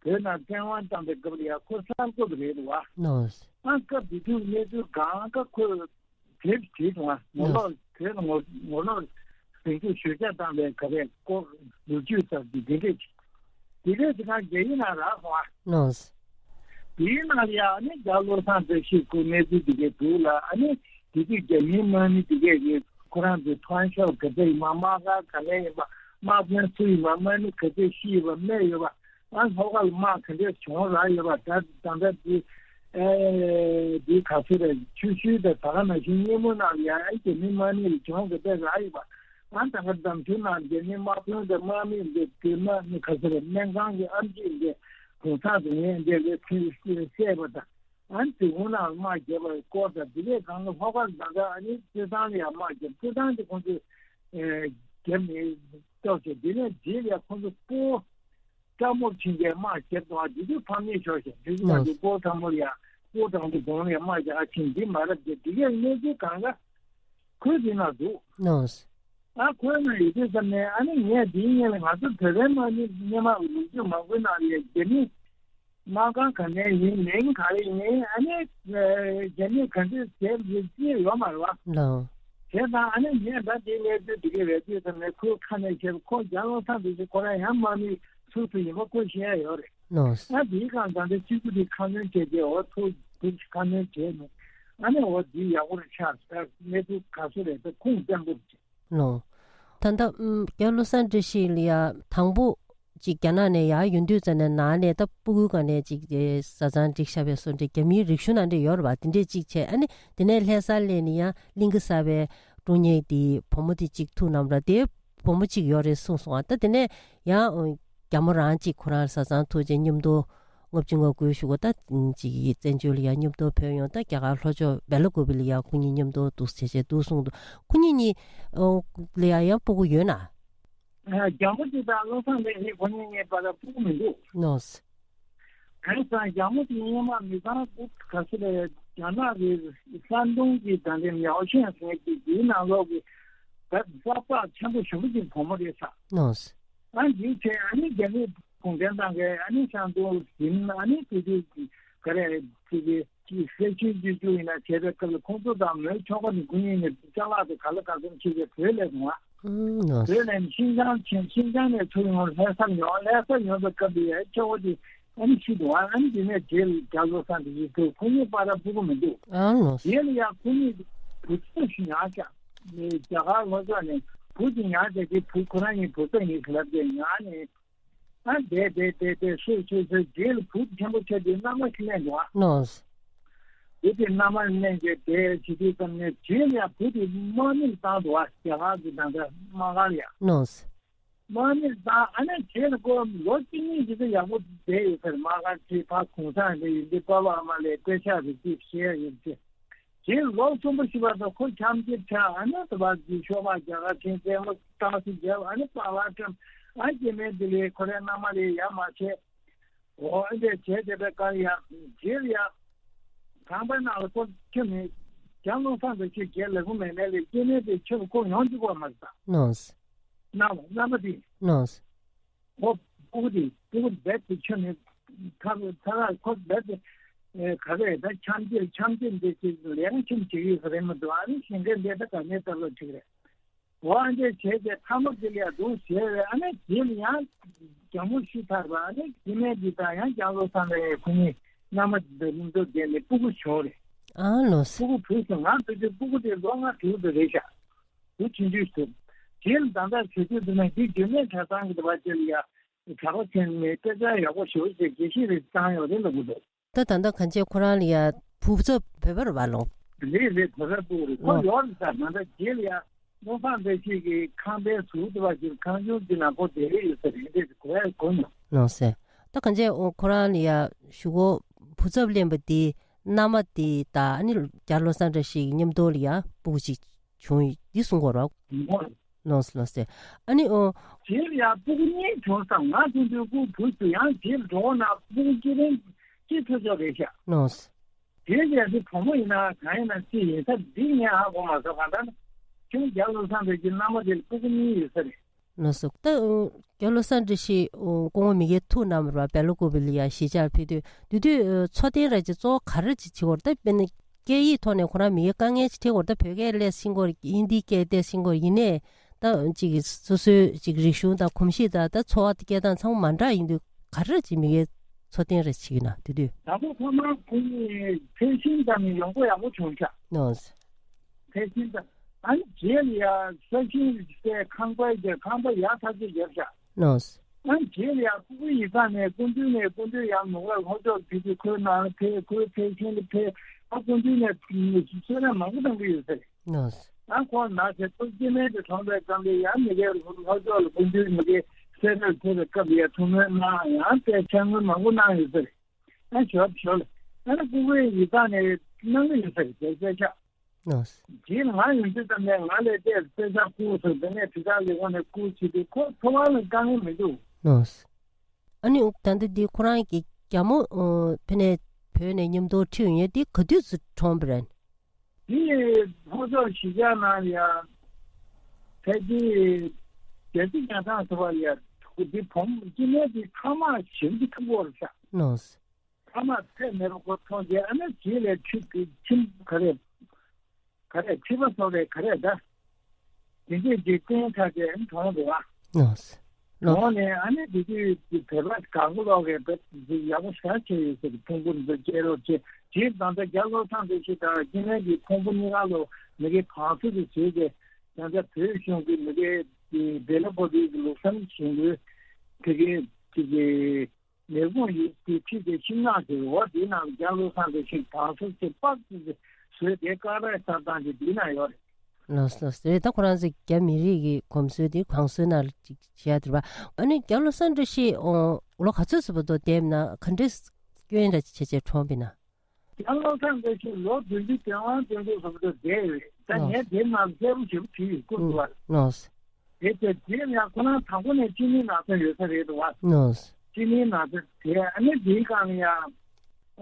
བོད་ནང་བཙན་དབང་བཏང་པའི་སྐབས་ལ་ཡ་ཁོ་གསར་འགོད་རེད་བ། ནོ། ཨ་སྐབས་དེ་དུས་གནས་ཚུལ་གང་ག་ཁོས་དེབ་བྲིས་སོང་ང་། ངོ་ལོག་དེ་ལ་ངོ་ངོ་ལོག་ཟིང་འཁྲུག་ཞོད་འཇགས་བཏང་བའི་ག་རེ་སྐོར་ལོ་རྒྱུས་ཟེར་གྱི་འདི་འདྲས་ཅིག་དེ་འདྲས་ཅིག་ཁ་རྒྱ་ཡིག་ནང་རག་སོང་ང་། ནོ། དེའི་ནང་ལ་ཡ་ཨ་ནི་རྒྱ་བློ་བཟང་བཀྲ་ཤིས་སྐུ་གནས་ཚུལ་འདི་གས་འདུག་ལ། ཨ་ནི་དེ་དུས་རྒྱ་མིའི་དམག་མི་འདི་གས་ཀྱིས་ཁོ་རང་ཚོའི་མཐོང་ཤོག་ག་ཚོད་ཡིན་པ། དམག་སྒར་ག་ནས་ཡིན་པ། དམག་དཔོན་སུ་ཡིན་པ། དམག་མི་ག་ཚོད་ཤི་ཡོད་པ་རྨས་ཡོད་པ། ཨ་ལྷོ་ཁ་ལ་དམག་ག་འདྲས་བྱུང་རག་ཡོད་པ། ད་ད་ལྟ་འདི་ཨེ་འདི་ག་ཚོད་རེད། ཆུ་ཤུལ་དང་ད་ག་ནང་བཞིན་སྙེ་མོ་ནང་ལ་ཡང་རྒྱ་མི་དམག་མི་ལ་གྱོང་ག་འདྲས་རག་ཡོད་པ། ཨ་ད་ག་འདམ་ཆུ་ནང་རྒྱ་མི་དམག་དཔོན་དང་དམག་མི་འདི་དེ་དམག་མི་ག་ཚོད་རེད། སྨན་ཁང་གི་ཨེམ་ཆི་འདི་གུང་སེང་དུ་ངས་འདི་ལས་ཚུལ་བཤད་པ་དང་། ཨ་ནི་དེ་གུང་ནང་ལ་དམག་བརྒྱབ་པའི་སྐོར་དང་དེ་ལས་གང་ལ་ལྷོ་ཁ་ལ་ད་ལྟ་ཨ་ནི་རྩེད་ཐང་ལ་ཡང་དམག་བརྒྱབ། རྩེད་ཐང་དེ་ཁོང་ཚོས་ཨེ་བརྒྱབ་ནས་གཏོར་བྱས། དེ་ནས་རྗེས་ལ་ཁོང་ཚོ་སྤོ་བོ་སྤྲ་མོར་ཕྱིན་རྗེས་དམག་བརྒྱབ་འདུག་ཨ་དེ་དུས་ཕམ་ཉེས་ཤོར་ཞིང་དེ་དུས་ང་ཚོ་སྤོ་བོ་སྤྲ་མོར་ཡང་སྤོ་བོ་སྤྲ་མོ་དགོན་ལ་ཡང་དམག་རྒྱག་ཕྱིན་འདི་མ་རབས་ཀྱི་དེ་གས་གནས་ཚུལ་གང་ག་ཁོས་དེ་ན་འདུག་ཨ་ཁོའི་ནང་ཡོད་དུས་ཙམ་ནས་ཨ་ནི་ངས་དེའི་སྔོན་ལ་ང་ཚོ་བོད་པའི་དམག་མི་སྔོན་མ་ལོ་རྒྱུས་མང་པོའི་ནང་ལ་རྒྱ་མི་དམག་ཁང་ག་ནས་ཡིན། མིང་ག་རེ་ཡིན། ཨ་ནི་རྒྱ་མི་ག་འདྲས་བྱས་ཡོད་ཅི་ཡོད་མ་རེད་བ། ལགས། དེ་དང་ཨ་ནི་ངས་ད་དེ་གནས་ཚུལ་དེ་གའི་རེད་ཅེས་ཙམ་ནས་ཁོའི་ཁ་ནས་བཤད། ཁོ་རྒྱ་ལོ་ཚང་དེ་ཚོ་ཁོ་རང་ཡང་དམག་མི་ཚུགས་སུ་ཡིན་པ་ཁོ་ཤེས་ཡ་ཡོད་རེད། ནོ། ད་དེའི་སྒང་ད་ལྟ་སྤྱི་ཚོགས་དེ་ཁ་སྣོན་བྱས་རྗེས་འོ་ཐུག་དེ་ཁ་སྣོན་བྱས་ནས་ཨ་ནི་འོ་དེ་ཡག་པོ་རེད་ཤག་ད་གནས་ཚུལ་ག་ཚོད་རེད་ད་ཁུངས་བཙན་པོ་རེད། ལོ། ད་ལྟ་ཨུམ་རྒྱ་བློ་བཟང་བཀྲ་ཤིས་ལ་ཡ་དང་པོ་ཅིག་རྒྱ་ནག་ནས་ཡར་ཡོང་དུས་ཙམ་ནས་ནང་ནས་ད་སྤུ་གུའི་སྒང་ནས་ཅིག་དེ་བཟའ་ཚང་སྒྲིག་ཤག་པའི་བཟོ་འདྲ་རྒྱ་མིའི་རིག་གཞུང་ནང་འདྲ་ཡོད་རེད་པ། དེ་འདྲས་ཅིག་བྱས། ཨ་ནི་དེ་ནས་ལྷ་སར་སླེབས་ནས་ཡང་གླིང་གེ་སར་བའི་དཀྲུག་ཉེས་དེ་བུ་མོ་དེ་ཅིག་ཐུག་གནང་ར་དེ་བུ་མོ་ཅིག་ཡོད་རེད་གསུངས་སོང་ཨ། ད་དེ་ནས་ཡང་རྒྱ་མོ་རང་ཅིག་ཁོ་རང་བཟའ་ཚང་ཐུག་རྗེས་མཉམ་དུ་ལྔ་བཅུ་ང་དགུའི་གཞུག་གུ་ད་ཅིག་བཙན་བྱོལ་ལ་ཡང་མཉམ་དུ་བུད་ཡོང་། ད་རྒྱ་གར་ལྷོ་ཕྱོགས་སྦེལ་ཀོབ་ལ་ཡང་ཁོ་གཉིས་མཉམ་དུ་འདུག་བྱས་བྱས་འདུག་གསུངས་འདུག་ཁོ་གཉིས་གཉིས་ལ་ཡང་ཡང་སྤུ་གུ་ཡོད་ན། རྒྱ་མོ་དེ་དང་བློ་བཟང་ལགས་ནི་ཁོ་གཉིས་གཉིས་བར་ལ་སྤུ་གུ་མི་འདུག་ནོ། གང་ཟེར་ན་རྒྱ་མོ་དེ་སྔོན་མ་མི་ཚང་སྤུ་གུ་ག་ཚོད་རེད། རྒྱ་ནག་གི་ས་དོང་གི་ད་ལྟའི་ཡའོ་ཤན་ཟེར་མཁན་གྱི་དེའི་ནང་ལོགས་ཀྱི་ད་གསར་པ་ཆེན་པོ་ཞེ་པོ་ཅིག་བུ་མོ་རེད་ཤག་ནོ། ཨ་འདི་བྱས་ཨ་ནི་རྒྱ་མིས་གུང་ཁྲན་ཏང་གི་ཨ་ནི་ཤང་ཏུང་ཟིན་ཨ་ནི་དེ་དུས་ག་རེ་དེ་དུས་ཀྱི་སེ་ཆུང་ཅུ་ཅུ་ཡིན་ན་བྱས་པའི་སྐབས་ལ་ཁོང་ཚོ་དང་མོའི་ཁྱོ་ག་ནི་ཁོ་གཉིས་ནི་ཅ་ལག་དེ་ག་ལ་ག་ཚོད་ཁྱེར་ཏེ་བོད་སླེབས་སོང་ཨ། ཨུམ་ནོ། བོད་སླེབས་ནས་ཤིན་ཅང་ཕྱིན། ཤིན་ཅང་ནས་ཚུར་ཡོང་ལྷ་སར་ཡོང་། ལྷ་སར་ཡོང་པའི་སྐབས་དེ་ཡང་ཁྱོ་ག་དེ་ཨ་ནི་ཤི་འདུག་ཨ། ཨ་ནི་དེ་ནས་རྗེས་ལ་རྒྱ་བློ་བཟང་དེ་ཡིས་ཁོ་གཉིས་བར་ལ་སྤུ་གུ་མི་འདུག་ཨ་ནོ། རྗེས་ལ་ཡང་ཁོ་གཉིས་བུ་ཚ་ཞིག་ཉར་ཤག་རྒྱ་གར་ལྷོ་ཕྱོགས་ནས་བུ་ཅིག་ཉར་བྱས་ཏེ་བུ་ཁོ་རང་གཉིས་བུ་ཚ་ཡིན་ལབ་བྱས་ཉར་ནས་ཨ་བསྡད་བསྡད་བསྡད་བསྡད་སོས་སོས་སོས་རྗེས་ལ་བུ་ཆེན་པོ་ཆགས་དུས་མནའ་མ་ཞིག་ལེན་འདུག་ཨ། ནོ། བུ་དེ་མནའ་མ་ལེན་བྱས་བསྡད་བྱེད་དུས་ཙམ་ནས་རྗེས་ལ་ཡང་བུ་དེ་དམག་མིར་བཏང་འདུག་ཨ། རྒྱ་གར་གྱི་ད་ལྟ་དམག་སྒར་ལ་ཡང་། ནོ། དམག་མིར་བཏང་ཨ་ནི་རྗེས་ལ་ཁོ་ལོ་གཅིག་གཉིས་ཅིག་ད་ཡག་པོ་བསྡད་ཡོད་ཟེར། དམག་སྒར་ཅིག་ཕར་གུང་སེང་དེ་ཡིན་དུས་པ་ཕ་ཨ་མ་ལ་དཔེ་ཆ་རེ་ཅིག་བཤད་ཡོད་ཅེས། རྗེས་ལོ་གསུམ་པ་བཞི་པ་དང་ཁོ་འཆམ་མཐུན་ཆགས། ཨ་ནི་དུ་བ་གི་ཤོག་ཁག་རྒྱ་གར་ཕྱིན། བཙན་པོ་ཏང་སི་རྒྱབ། ཨ་ནི་པཱ་ལགས་འཁྲབ། ཨ་རྒྱ་མི་འདི་ལས་ཁོ་རའི་མནའ་མ་ལས་ཡ་མ་བྱས། འོ་ཨ་འདྲས་བྱས་བསྡད་པའི་སྐབས་ཡ་རྗེས་ལ་ཡ་ཁང་པའི་ནང་ལ་ཁོ་ཁྱོད་མི་རྒྱ་ལོ་ཚང་དུ་ཁྱོད་རྒྱལ་ལ་ཁོ་མེད་མེད་ལས་སྐྱེ་གནས་དེ་ཁྱོད་ཁོ་ཡོང་རྒྱུ་གོ་མ་རེད་ད། ནོ། མནའ་མ་མནའ་མ་དེ། ནོ། ཁོ་སྤུ་གུ་དེ་སྤུ་གུ་རྦད་དེ་ཁྱོད་ནི་ཁ་ཁ་ཁ་ཁོ་རྦད་དེ་ག་རེ་ད་འཆམ་མཐུན་འཆམ་མཐུན་འདི་ཅིག་ལས་ཀ་ཆུང་བྱེད་ཀྱི་ཡོད་ས་རེད་མི་འདུག་ཨ་ནི་ཞིང་ཁའི་ལས་ད་ག་ནས་ལྟ་ལོ་ཅིག་རེད། འོ་ཨ་འདྲས་བྱས་ཏེ་ཐ་མ་དེ་ལས་འདུག་ཟེར་བས་ཨ་ནི་དེ་ནི་ཡང་རྒྱ་མོ་ཤི་ཚར་བ་ཨ་ནི་དེ་ནས་འདི་དང་ཡང་རྒྱ་ལོ་ཚང་ལས་ཁོ་གཉིས་མནའ་མ་དེ་འདི་མཉམ་དུ་བསྡད་ནས་སྤུ་གུ་བྱུང་རེད། ཨ་ལོ་སི། སྤུ་གུ་བུ་སོང་ང་དུས་ཚོད་སྤུ་གུ་དེ་ལོ་ལྔ་དྲུག་དེ་རེད་ཤག་བུ་ཆུང་ཆུང་ཞིག་འདུག་རྗེས་ལ་ད་ལྟ་བྱེད་དུས་འདི་ན་འདི་རྒྱུ་མེད་གྲྭ་ཚང་གི་འདི་བ་ཅིག་ལ་ཡ་གྲྭ་པ་ཚན་ནས་དཔེ་ཆ་ཡག་པོ་ཞེ་པོ་ཅིག་དགེ་བཤེས་རེ་བཏང་ཡོད་རེད་ལབ་གི་འདུག་ད་ད་ལྟ་གང་བྱས་ཁོ་རང་ལ་ཡ་བུ་ཚབ་བོད་པ་རེད་བ་ལོ། རེད་རེད་བོད་པ་སྤུ་གུ་རེད། ཁོ་ལོ་ཡོད་རེད་ད་ད་ལྟ་རྗེས་ལ་ཡ་བློ་བཟང་བཀྲ་ཤིས་ཀྱི་ཁང་པའི་ཟུར་དུ་བ་ཅིག་ཁང་ཆུང་ཅིག་ནང་ཁོ་བསྡད་ཀྱི་ཡོད་ས་རེད་འདྲས་གོ་ཡ་གོ་མྱོང་། ལོ་སེ། ད་གང་བྱས་ཁོ་རང་ལ་ཡ་གཞུག་གུ་བུ་ཚབ་ལེན་པ་དེ་མནའ་མ་དེ་ད་ཨ་ནི་རྒྱ་ལོ་སང་བཀྲ་ཤིས་ཀྱི་མཉམ་དུ་ལ་ཡ་སྤུ་གུ་ཅིག་བྱུང་ཡོད་འདི་གསུང་གོ་རོགས། ལོས་ལོས་ཟེར། ཨ་ནི་ཨོ། རྗེས་ལ་ཡང་སྤུ་གུ་གཉིས་བྱུང་ཙང་ང་ཚོ་འདུས་སྐུ་བུ་ཚོ་ཡང་རྗེས་ལ་འགྲོ་བ་ན་སྤུ་གུ་སྐྱེ་རིང་སྐྱེ་ཐུབ་ཆོག་རེད་ཤག་ལོས། རྗེས་ལ་ཡང་དེ་གྲོགས་མོ་ཡིན་ན་གང་ཡིན་ན་སྐྱེ་ཡིན་ས་འདི་ངས་ཧ་གོ་མ་སོང་གང་ལྟར་ན་ཁྱོད་རྒྱ་བློ་བཟང་རེད་ཀྱི་མནའ་མ་དེ་ལ་སྤུ་གུ་གཉིས་ཡོད་ས་རེད། ལགས་སོ། ད་རྒྱ་བློ་བཟང་བཀྲ་ཤིས་སྐུ་ངོ་མི་རྒན་ཐུག་གནང་བ་རེད་པ། སྦེལ་ཀོབ་ལ་ཡ་གཞིས་ཆགས་ཕེབས་དུས་དེ་དུས་འཚོ་རྟེན་ར་ཅིག་གཙོ་བོ་ག་རེ་ཅིག་བྱེད་དགོས་རེད། ད་དཔེར་ན་སྐད་ཡིག་ཐོག་ནས་ཁོ་རང་མི་རྒན་དཀའ་ངལ་ཅིག་འཕྲད་དགོས་རེད། ད་བོད་སྐད་སླེབས་ཤེས་ཀྱི་ཡོད་རེད། ཧིན་དི་སྐད་བལྟས་ཤེས་ཀྱི་ཡོད་རེད། ཡིན་ནའི་ད་ཅིག་སོ་སོའི་ཅིག་རིག་གཞུང་དང་གོམས་གཤིས་དང་ད་འཚོ་བ་སྐྱེལ་སྟངས་ཚང་མ་མ་འདྲ་ཡིན་དུས་ག་རེ་ཅིག་མི་རྒན་འཚོ་རྟེན་ར་ཅིག་ཡིན་ན་དེ་དུས། ད་ལྟ་ཐོག་མར་ཁོང་གཉིས་ཕལ་ཆེར་ཙམ་ནས་ཡོང་སྒོ་ཡག་པོ་བྱུང་ཤག་ནོ། ཕལ་ཆེར་ཙམ། ཨ་ནི་རྗེས་ལ་ཡ་ས་ཞིང་སའི་ཁང་པ་རྒྱབ། ཁང་པ་ཡག་ཐག་ཆོད་བརྒྱབ་ཤག་ནོ། ཨ་ནི་རྗེས་ལ་ཡ་སྤུ་གུ་ཡིག་ཚང་ནས་སྐུ་མདུན་ནས་སྐུ་མདུན་ཡར་ནུབ་ལ་ལྷོ་ཕྱོགས་དེ་དུས་ཁོའི་ནང་ལ་ཕེབས། ཁོའི་ཕེབས་ཤིང་ལ་ཕེབས། ཨ་སྐུ་མདུན་ནས་གསོལ་རས་མང་པོ་བཏང་གི་ཡོད་ས་རེད། ནོ། ཨ་ཁོ་ན་ཚེ་ཁོ་སྐྱེ་དམན་དུ་གྲོངས་པའི་སྐབས་ལ་ཡ་མི་རྒན་ལྷོ་ཕྱོགས་ལ་སྐུ་མདུན་མི་རྒན་གསོལ་རས་ཕེབས་པའི་སྐབས་ལ་ཡ་ཐུགས་སྨོན་གནང་ཡང་དཔེ་ཆ་སྔོན་མང་པོ་གནང་ཡོད་ས་རེད། ཨ་ཞོར་ཞོར་ལ་ཨ་ནི་སྤུ་གུའི་ཡིག་ཚང་ནས་གནང་གི་ཡོད་ས་རེད་དེ་དཔེ་ཆ། ནོ། རྗེས་ང་ཡོང་དུས་ཙམ་ནས་ང་ལས་ཏེ་དཔེ་ཆ་བསྐུར་སོང་། དེ་ནས་དྲིལ་བསྒྲགས་ལས་ཁུངས་ནས་བསྐུར་བྱེད་དུས་ཁོ་འཚོ་བ་ལ་དཀའ་ངལ་མི་འདུག་ནོ། ཨ་ནི་ད་ལྟ་འདི་ཁོ་རང་གི་རྒྱ་མོ་ཨོ་ཕ་ནས་བོད་ནས་མཉམ་དུ་ཁྲིད་ཡོང་ཡས་འདི་ག་དུས་སུ་གྲོངས་པ་རེད། འདི་ལྷོ་ཕྱོགས་གཞིས་ཆགས་ནང་ལ་ཡ་ཕལ་ཆེར་བརྒྱད་ཅུ་གྱ་གྲངས་ཐུབ་པ་ལ་ཡ་འདི་བུ་མོ་སྐྱེ་དམན་འདི་ཐ་མག་ཞེ་པོ་ཅིག་འཐུང་གི་ཡོད་རེད་ཤག་ནོ། ཐ་མག་ཚད་མེད་པ་ཁོ་འཐུང་རྗེས་ཨ་ནི་རྗེས་ལ་ཁྲིད་དེ་ཁྱིམ་ག་རེ། ག་རེ་ཁྲི་པ་སོགས་རེད་ག་རེ་ད། དེ་འདྲས་ཀྱི་རྟེན་ཁ་ཅིག་གྲོངས་འདུག་བ། ལགས་སོ། ལགས། གྲོངས་ནས་ཨ་ནི་དེ་དུས་ཀྱི་བོད་པ་གང་ག་ལོག་གི་བོད་ཡག་པོ་ཞེ་དྲག་བྱས་ཡོད་ཟེར། ཁོང་པོ་འདི་སྐྱེས་རོགས་བྱས་རྗེས་ད་ལྟ་རྒྱ་བློ་བཟང་བཀྲ་ཤིས་དང་སྐྱེ་དམན་གྱི་ཁོང་པོ་གཉིས་ཀ་ལོ་མི་གི་བང་སོ་དེ་བཟོས་ཏེ་ད་ལྟ་བོད་གཞུང་གི་མི་གི་སྦེ་ལ་ཀོ་ཏི་གི་ལུགས་བསམ་བཞིན་དུ་དེ་གའི་དེ་གའི། ལས་ཁུངས་ཡོད་དེ་ཁྲིད་དེ་ཤིང་ནགས་ཀྱི་འོག་དེའི་ནང་རྒྱ་བློ་བཟང་བཀྲ་ཤིས་བང་སོ་ཅིག་པགས་ཅིག་བཟོས་ཏེ་ཀ་ར་ས་ཐང་གི་དེའི་ནང་ཡོད་རེད། ལགས་སོ་ལགས་སོ། རེད། ད་ཁོ་རང་ཚོ་རྒྱ་མི་རིགས་ཀྱི་གོམས་སྲོལ་དེ་བང་སོའི་ནང་ལ་ཅིག་བྱས་ཡ་དེ་རེད་པ། ཨ་ནི་རྒྱ་བློ་བཟང་བཀྲ་ཤིས་ཨོ་ལོ་ག་ཚོད་ཙམ་བར་དུ་བསྡད་ན་ག་འདྲས་སྐྱོན་འདྲ་བྱས་བྱས་གྲོངས་པས་ན། རྒྱ་བློ་བཟང་བཀྲ་ཤིས་ལོ་བདུན་ཅུ་དོན་ལྔ་དོན་དྲུག་ཙམ་བར་དུ་བསྡད་ཡོད་རེད། ད་ལགས་ངས་དེ་ནང་གསལ་པོ་ཞེ་པོ་བྲིས་ཡོད་སྐུ་ལགས་སོ། ལགས་སོ། དེ་ཚེ་དེ་ཡང་ཁོ་རང་དང་པོ་ནས་ཅི་ནི་ན་ཚ་ཡོད་ས་རེད་འདུག་བ། ལགས་སོ། ཅི་ནི་ན་ཚ་དེ་ཨ་ནི་དེའི་སྒང་ལ་ཡང་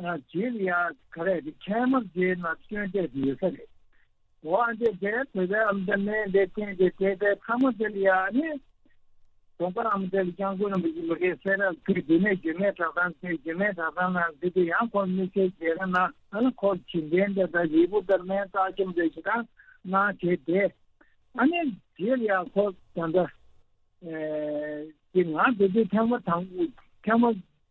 རྗེས་ལ་ཡང་ག་རེ་རེད་ཁྱད་མར་རྗེས་ན་སྐྱོན་བརྗོད་དེ་ཡོད་ས་རེད། འོ་ཨ་འདྲས་དེ་བོད་པའི་ཨ་མ་དང་སྨན་དེ་བསྟེན་ཏེ་བསྡད་པའི་མཐའ་མ་དེ་ལ་ཡང་ཨ་ནི་རྫོང་དཔོན་ཨ་མ་དེ་ལ་སྐྱབས་མགོན་རིན་པོ་ཆེ་མ་གིར་གསལ་བསྒྲགས་ཕུལ། དེ་ནས་རྒྱུད་སྨད་གྲྭ་ཚང་བཙུགས། རྒྱུད་སྨད་གྲྭ་ཚང་ནང་འཛུལ་དུས་ཡང་ཁོ་དམིགས་བསལ་མཇལ་ཁ་གནང་། ཨ་ནི་ཁོ་བྱིན་རྟེན་དེ་དང་རིལ་བུ་དང་སྨན་རྟགས་ཅམ་དེ་ཞིག་དང་གནང་བྱས་ཏེ། ཨ་ནི་རྗེས་ལ་ཡང་ཁོ་ད་ལྟ་ཨེ་དེ་ང་དེ་དུས་ཐེངས་མ་དང་པོ་ཐེངས་མ་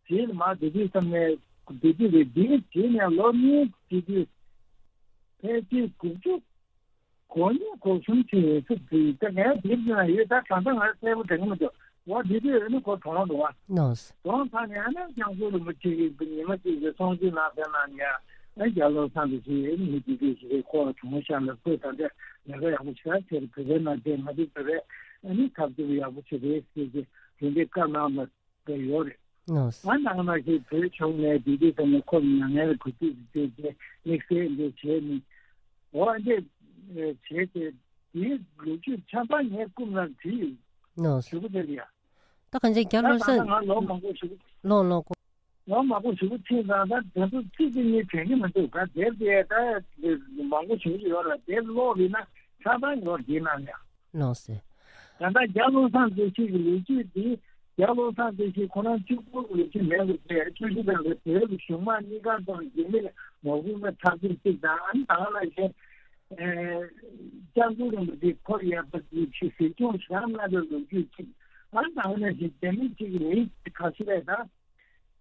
རྗེས་ལ་མ་དེ་དུས་ཙམ་ནས་དེ་དུས་རེད། དེའི་རྗེས་ནས་ལོ་གཉིས་དེ་དུས་ཕལ་ཆེར་དགུ་བཅུ་གོ་གཉིས་གོ་གསུམ་ཅིག་ཡིན་ཚུལ་དེ་ད་ངས་དེབ་ནང་ཡོད། ད་གང་ལྟར་ང་གསལ་པོ་དྲན་གྱི་མི་འདུག་འོ་དེ་དུས་ཨ་ནི་ཁོ་གྲོངས་འདུག་བ། ལགས་སོ། གྲོངས་ཚར་ནས་ཨ་ནི་སྐྱབས་མགོན་རིན་པོ་ཆེ་གིས་ཉི་མ་གཅིག་གི་གསུང་ཆོས་གནང་ས་ནང་ནས་ཨ་ནི་རྒྱ་བློ་བཟང་དེ་ཞིག་ཨ་ནི་མི་དེ་དུས་ཞིག་རེད། ཁོ་གྲོངས་ཤག་ལ་ཁོས་ད་ལྟ་ལས་ཀ་ཡག་པོ་ཞེ་དྲག་བྱས་རེད། བོད་པའི་ནང་བསྡད་ང་ཚོ་བོད་པའི་ཨ་ནི་འཐབ་རྩོད་ཡག་པོ་ཞིག་རེད་ཟེར་གྱི་དེ་འདྲའི་བཀའ་གནང་བ། དེ་ཡོད་རེད། ལགས་སོ། ང་ནང་ན་ཞིག་བོད་ཕྱོགས་ནས་དེ་དུས་ཙམ་ནས་ཁོ་མྱ་ངན་ལ་གུས་བཏུད་ཀྱི་བྱས་རྗེས་དམིགས་བསལ་འདི་བྱས་ནས་འོ་འདི་བྱས་ཏེ་དེའི་ལོ་རྒྱུས་ཆ་ཚང་ངས་རྐུབ་ནང་བྲིས་ཡོད། ལགས་སོ། ཞུ་གི་འདུག་ཡ། ད་གང་ཅི་རྒྱ་ད་བློ་ད་ལྟ་བཟང་ང་ལོ་མང་པོ་ཞིག་ལོ་ལོ་གོ་ལོ་མང་པོ་ཞིག་ཕྱིན་ཙང་ད་དེ་ཚོ་ཚིག་གཅིག་གཉིས་དྲན་གྱི་མི་འདུག་ད་དེབ་དེ་ད་མང་པོ་ཞིག་ཡོད་ལ་དེབ་ཀློག་ཡིན་ན་ཆ་ཚང་ཡོད་འདི་ནང་ཡ། ལགས་སོ། ད་ལྟ་རྒྱ་བློ་བཟང་བཀྲ་ཤིས་ཀྱི་ལོ་རྒྱུས་འདི་རྒྱ་བློ་བཟང་བཀྲ་ཤིས་ཁོ་རང་གཅིག་པུ་གི་ལོ་རྒྱུས་མེད་པ་བྱས། བཀྲ་ཤིས་དང་བོད་ཀྱི་གཞུང་མང་གཉིས་ཀ་དང་རྒྱ་མི་ལ་ངོ་རྒོལ་ལ་འཐབ་རྩོད་ཅིག་དང་ཨ་ནི་ད་ལ་ཞེ་སྐྱབས་མགོན་རིན་པོ་ཆེ་ཁོ་ཡར་པ་ཅིག་ཆུ་སྲིད་སྐྱོང་ཞག་ན་པའི་ལོ་རྒྱུས་ཅིག་ཨ་ནི་ད་ལ་ཞེ་རྒྱ་མི་གཅིག་གི་མི་ཁ་ཤས་རེད་ད།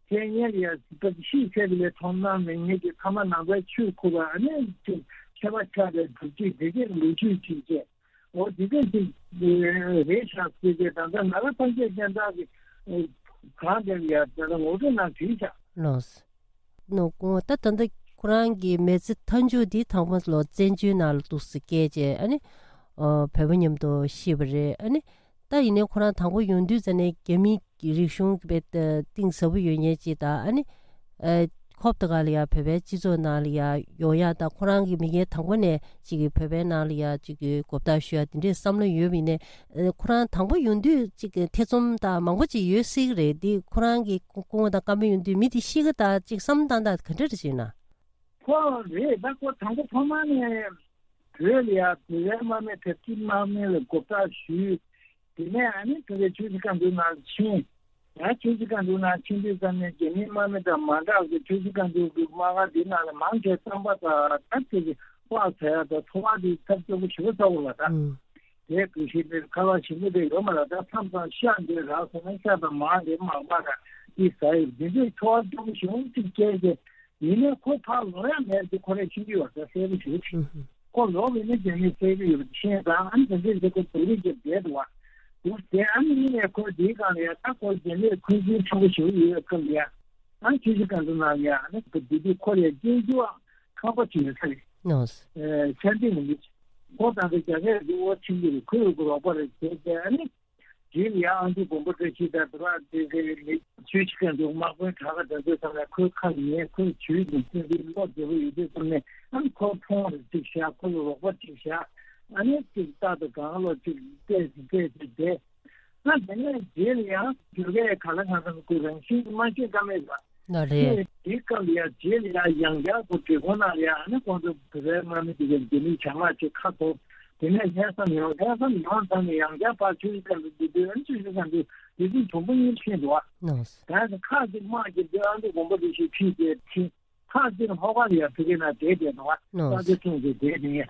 ཁྱེད་ཉལ་ཡ་སྲིད་པ་ཤི་ཁྱེད་ལས་མཐོང་སྣང་མེད་ངེད་ཀྱི་ཐ་མ་ནང་པའི་ཆོས་ཁུ་བ་ཨ་ནི་ཅིག་ཁྱད་པར་ཆགས་པའི་སྒྲུབ་བྱེད་དེ་གའི་ལོ་རྒྱུས་ཅིག་བཅས། འོ་དེ་གའི་ཅིག་རེད་ཤག་ཟེར་ཏེ་ད་ལྟ་ནཱ་རོ་པཎ་ཆེན་བསྟན་དར་གྱི་གང་དེར་ཡ་ད་ལྟ་ངོ་སྤྲོད་ནང་བྲིས་ཤག་ལགས་སོ། ནོ་ཀོ་ད་ད་ལྟ་ཁོ་རང་གི་མི་ཚེ་མཐའ་མཇུག་འདི་དང་པོ་ལོ་བཙན་བྱོལ་ནང་ལ་འདུག་སེ་བསྐྱལ་རྗེས་ཨ་ནི་ཨོ་བོད་པ་མཉམ་དུ་ཤི་བ་རེད། ཨ་ནི་ད་ཡིན་ནའི་ཁོ་རང་དང་པོ་ཡོང་དུས་ཙ་ནས་རྒྱ་མི་རིག་གཞུང་གི་དཔེ་གཏིང་ཟབ་པོ་ཡོད་མཁན་ཅིག་དང་ཨ་ནི་ཨ་ཁོབ་ཏ་ག་ལ་ཡ་བོད་པའི་སྤྱི་ཚོགས་ནང་ལ་ཡ་ཡོང་ཡ་དང་ཁོ་རང་གི་མི་ངན་དང་པོ་ནས་ཅིག་གི་བོད་པའི་ནང་ལ་ཡ་ཅིག་གི་གོ་བརྡ་ཞུ་ཡ་དེ་འདྲའི་བསམ་བློ་ཡོད་པ་ཡིན་ནའི་ཨ་ཁོ་རང་དང་པོ་ཡོང་དུས་ཅིག་གི་ཐེ་ཚོམ་དང་མང་པོ་ཅིག་ཡོད་སྲིད་ཀྱི་རེད། འདི་ཁོ་རང་གི་སྐུ་ངོ་དང་བཀའ་མོལ་ཡོང་དུས་མི་དེ་ཤི་གི་ད་ཅིག་བསམ་བློ་བཏང་སྟངས་ག་འདྲ་རེད་ཅེ་ན། ཁོ་རེད་ད་ཁོ་དང་པོ་ཐོག་མ་ནས། བོད་ལ་ཡ་བོད་པའི་དམག་མི་དེ་ཚོའི་དམག་མི་ལ་གོ་བརྡ་ཞུས། དེ་ནས་ཨ་ནི་དེ་གའི་ཆུ་བཞི་སྒང་དྲུག་ནང་ཕྱིན། ཡང་ཆུ་བཞི་སྒང་དྲུག་ནང་ཕྱིན་དུས་ཙམ་ནས་རྒྱ་མིའི་དམག་མི་དང་མ་འདྲ་བའི་ཆུ་བཞི་སྒང་དྲུག་གི་དམག་སྒར་འདི་ནང་ལ་མང་ཆེ་རྩམ་པ་དང་ད་དེ་གི་ལྤགས་ཟ་ཡ་དང་ཐོ་བ་དེ་ཐབས་སྐྱོ་པོ་ཞེ་པོ་ཚ་པོ་ལ་ད། ཨང་། དེ་དུས་ཤིག་དེ་ཁ་ལག་ཞིམ་པོ་དེ་ཡོད་མ་རེད། ད་མཚམས་མཚམས་ཤ་འདི་རག་སོང་ན་ཤ་དང་མར་འདི་མར་པ་དང་དེ་ཟ་ཡི་འདི་འདྲའི་ཚོར་བ་སྐྱོ་པོ་ཞེ་པོ་ཅིག་སྐྱེས་ཏེ། ཡིན་ནའི་ཁོ་ཕར་ལོག་ཡ་མེད་དེ་ཁོ་རང་ཤི་གི་ཡོད་ད་གསལ་པོ་ཞེ་པོ་ཅིག་ཨུ་ཧུ། ཁོ་ལོག་ཡིན་ན་རྒྱ་མིས་གསལ་གི་ཡོད་པ་ཤེས་ཙང་ཨ་ནི་དེ་འདྲའི་ཟེར་ཁོ་བོད་རིགས་ཀྱི་བསྡད་འདུག་བ། འདུག་སྟེ་ཨ་ནི་ཡིན་ནའི་ཁོ་དེའི་སྒང་ལ་ཡ་ད་ཁོ་རྒྱ་མིས་འཁོན་འཛིན་ཆེན་པོ་ཞེ་པོ་ཡོད་སྐབས་ལ་ཡ། ཨ་ཆུ་བཞི་སྒང་དྲུག་ནང་ལ་ཡ་ཨ་ནི་ཁོ་དེ་དུས་ཁོ་ལ་ཡ་སྐྱོན་བརྗོད་ཁང་པ་ཅིག་ཡོད་ས་རེད། ལགས་སོ། ཨེ་ཆ་འདི་མི་འདུག་ཁོ་དང་དེ་རྒྱ་སྐད་འདི་འོ་ཆིང་གི་རེད། ཁོས་རོགས་པ་རེད་བྱས་ཏེ་ཨ་ནི། རྗེས་ལ་ཡང་ཨ་མདོ་མགོན་པོ་བཀྲ་ཤིས་དང་དེ་བ་དེ་གའི་མི་ཆོས་ཤིག་ག་འདུག་དམག་དཔོན་གྲགས་པ་དེ་ཚོའི་ཚང་ལ་ཁོའི་ཁ་ལ་ཉན། ཁོའི་ཇུས་འདི་ཚོ་འདི་བློ་བདེ་པོ་ཡོད་དུས་ཙམ་ནས་ཨ་ནི་ཁོ་ཕོན་རེ་གཅིག་བཞག་ཁོ་ལ་རོགས་པ་གཅིག་བཞག་ཨ་ནི་གཅིག་རྟག་ཏུ་གང་ལོ་གཅིག་བལྟས་སུ་བལྟས་སུ་བསྡད། ད་དེ་ནས་རྗེས་ལ་ཡང་བོད་སྐད་ག་ལ་གང་འཚམ་ཁོའི་རང་བཞིན་གྱི་སྨྲ་བརྗོད་ཀ་མེད་ལ། ལགས་རེད། དེའི་སྐབས་ལ་ཡང་རྗེས་ལ་ཡང་ཡང་བསྐྱར་ཁོ་འབྲི་གུང་ནང་ལ་ཡང་ཨ་ནི་ཁོང་ཚོ་བོད་པའི་དམག་མི་དེ་གའི་ལྡེ་མིག་བྱ་དམག་ཅིག་ཁ་ཐོར། དེ་ནས་ལྷག་བསམ་ཡོང་། ལྷག་བསམ་ཡོང་ཙང་ནས་ཡང་བསྐྱར་ཕར་ཆུ་བཞི་སྒང་དྲུག་འདི་དུས་ཨ་ནི་ཆུ་བཞི་སྒང་དྲུག་དེ་དུས་དུམ་བུ་གཉིས་ཕྱིན་འདུག་བ། ལགས་སོ། ད་ནི་ཁག་ཅིག་དམག་གི་འདི་ཨ་མདོ་མགོན་པོ་བཀྲ་ཤིས་ཕྱིན་ཏེ་ཕྱིན། ཁག་ཅིག་ལྷོ་ཁ་ལ་ཡང་ཕ་གི་ན་བསྡད་བསྡད་འདུག་བ། ལགས་སོ། ས་ཆ་ཐོན་ཏེ་བསྡད་ནས།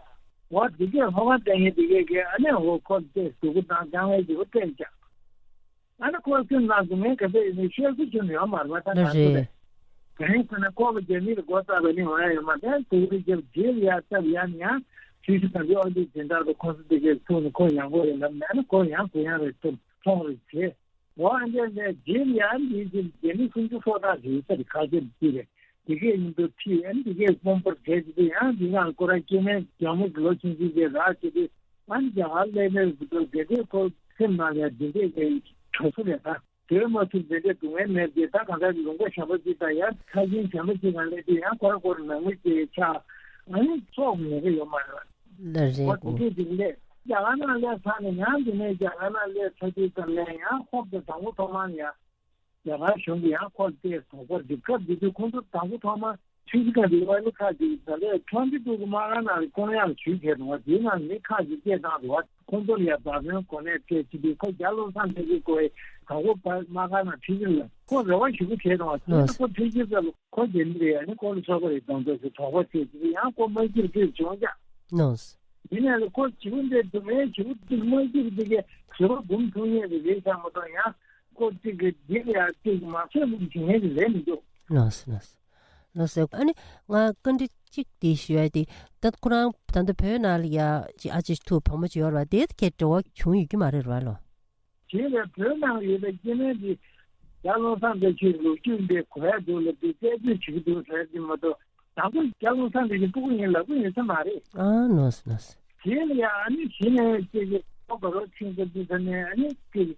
འོ་དེ་གས་ལྷོ་ཁ་བསྟན་ཡས་དེ་གས་ཀྱི་ཨ་ནི་འོ་ཁོ་བལྟས་སྡུག་པོ་དང་ཅང་ལས་སྡུག་པོ་བལྟས་ཀྱང་། ཨ་ནི་ཁོ་སེམས་ནང་དུ་ངས་ག་ཚོད་ཡིན་ནའི་ཤོད་སུ་ཅུང་ཡོད་མ་རེད་པ། ད་ལ་ག་ཚོད་རེད། རེད། གང་ཡིན་ཟེར་ན་ཁོ་ལ་རྒྱ་མི་ལ་སྒོ་བཏགས་པ་ནི་འོ་ཡ་ཡོད་མ་རེད། སྡུག་པོ་རྒྱབ་རྗེས་ལ་ཡ་སྟབས་ཡ་ནི་ཡང་ཆུ་ཤི་དང་གི་ཨོ་འདི་དེ་འདྲ་དུ་ཁོ་ཚོ་དེ་གས་ཐུག་ནས་ཁོ་ཡང་པོ་རེད་ལབ་ནས་ཨ་ནི་ཁོ་ཡང་གུ་ཡངས་རེད་ཐུབ་མཐོང་རེད་བྱས། འོ་ཨ་འདྲ་ལས་རྗེས་ལ་ཡང་འདི་ཚོ་རྒྱ་མི་སུམ་ཅུ་སོ་ཕྲག་རེད་ས་རེད་ཁ་ཤས་འདི་རེད། དེ་གས་ཡིན་དུ་ཁྲིད་ཨ་ནི་དེ་གས་དཔོན་པོར་བྱས་ཏེ་ཡང་འདི་གང་ཁོ་རང་སྐྱེ་དམན་རྒྱ་མོ་གི་ལོ་ཆུང་ཆུང་གས་རག་བྱས་ཏེ་ཨ་ནི་རྒྱ་གར་སླེབས་པའི་སྐབས་དེ་གས་ཁོ་སེམས་ནང་ལ་འདི་འདྲས་ཀྱི་གྲོས་སུ་རེད་ད། སྡོད་མ་ཐུབ་དེ་འདྲས་སྡུག་བསྔལ་མེད་དེ་ད་གང་ལྟར་ལུང་པ་གཞན་པ་ཅིག་དང་ཡང་ཁ་ཆེམས་གཞན་པ་ཅིག་གང་སླེབས་དུས་ཡང་ཁོ་རང་ཁོ་རང་ནང་མི་ཅིག་ཆགས་ཨ་ནི་ཚོགས་ཉེ་གི་ཡོད་མ་རེད། ལ་རེད་ཁོ་དེ་གོ། འདྲས་ཅིག་སླེབས་རྒྱ་གར་ནང་སླེབས་ཚར་ནས་ཡང་དེ་ནས་རྒྱ་གར་ནང་སླེབས་ཚར་དུས་ཙམ་ནས་ཡང་ཁོ་དང་དང་པོ་ཐོག་མར་ཡང་རྒྱ་གར་གཞུང་གིས་ཡང་ཁོ་ལ་བལྟས་དོགས་པ་འདི་སྐབས་འདི་དུས་ཁོང་ཚོ་དང་པོ་ཐོག་མར་ཆུ་ཚོད་ཀ་འདི་ཨ་ནི་ཁ་ཅིག་ད་ལས་ཁྲོམ་གྱི་ཏུ་གུ་མ་ག་ན་ལ་ཀོང་ཡག་ཞུས་བྱས་རུང་བ་དེའི་ནང་མི་ཁ་ཅིག་སྐད་བཏང་རུང་བ་ཁོང་ཚོ་ལ་ཡ་བར་དོན་གོ་གནས་སྤྲད་ཅི་དུས་ཁོ་རྒྱ་བློ་བཟང་ལྷ་སྐྱིད་ཀོ་ཡི་དང་པོ་པ་མ་ག་ན་ཁྲི་ཅིག་ལ་ཁོ་རེ་བ་ཞུ་གི་བྱས་རུང་བ་དེ་ལ་ལགས། ཁོ་ཁྲི་ཅིག་ཙམ་ལ་ཁོ་རྒྱ་མི་རེད་ཨ་ནི་ཁོ་ལ་སོགས་པ་རེད་དང་དོ་ཞེས་དོགས་པ་བྱས་ཅི་དུས་ཡང་ཁོ་མ་སྐྱིད་སྐྱིད་བྱུང་ཀྱང་ལགས། དེ་ནས་ལ་ཁོ་བྱིའུ་འདྲ་སྡུག་བསྔལ་བྱིའུ་གཅིག་མ་སྐྱིད་དེ་གས་བྱིས་པ་འབུམ་ཐུག་ཉེ་རེ་རེད་ཤག་མ་གཏོགས་ཡང་ཁོ་གཅིག་གི་འདི་ལ་ཡང་གཅིག་མ་ཚད་མུག་བྱེད་མཁན་གྱི་ལས་མི་འདུག་ལགས་སོ་ལགས་སོ། ལགས་སོ། ཨ་ནི་ང་བཀའ་འདྲི་གཅིག་དེ་ཞུ་ཡ་དེ་ད་ཁོ་རང་ད་ལྟ་བོད་ནང་ལ་ཡ་ཅིག་ཨ་ཅེ་ཐུག་བུ་མོ་ཅིག་ཡོད་རེད་བ་དེ་གས་འབྲེལ་བ་བྱུང་ཡོད་ཀྱི་མ་རེད་ར་ལོ། དེ་ལས་བོད་ནང་ཡོད་པའི་སྐྱེ་དམན་དེ་རྒྱ་བློ་བཟང་དགའ་ཞིག་ལོ་རྒྱུས་འདི་གོ་ཡ་འདུག་ལ་དེ་རྩད་གཅོད་བྱེད་ཀྱི་འདུག་ཟེར་གྱི་མ་གཏོགས། དང་པོ་རྒྱ་བློ་བཟང་དེ་གི་སྤུ་གུ་ཡིན་ལབ་གི་ཡོད་ས་མ་རེད། ཨ་ནོས་ནོས། དེ་ལ་ཡང་ཨ་ནི་གཞི་ནས་ཅིག་གི་ཁོ་ག་རོ་ཆིང་ས་འདི་ས་ནས་ཨ་ནི་ཅིག་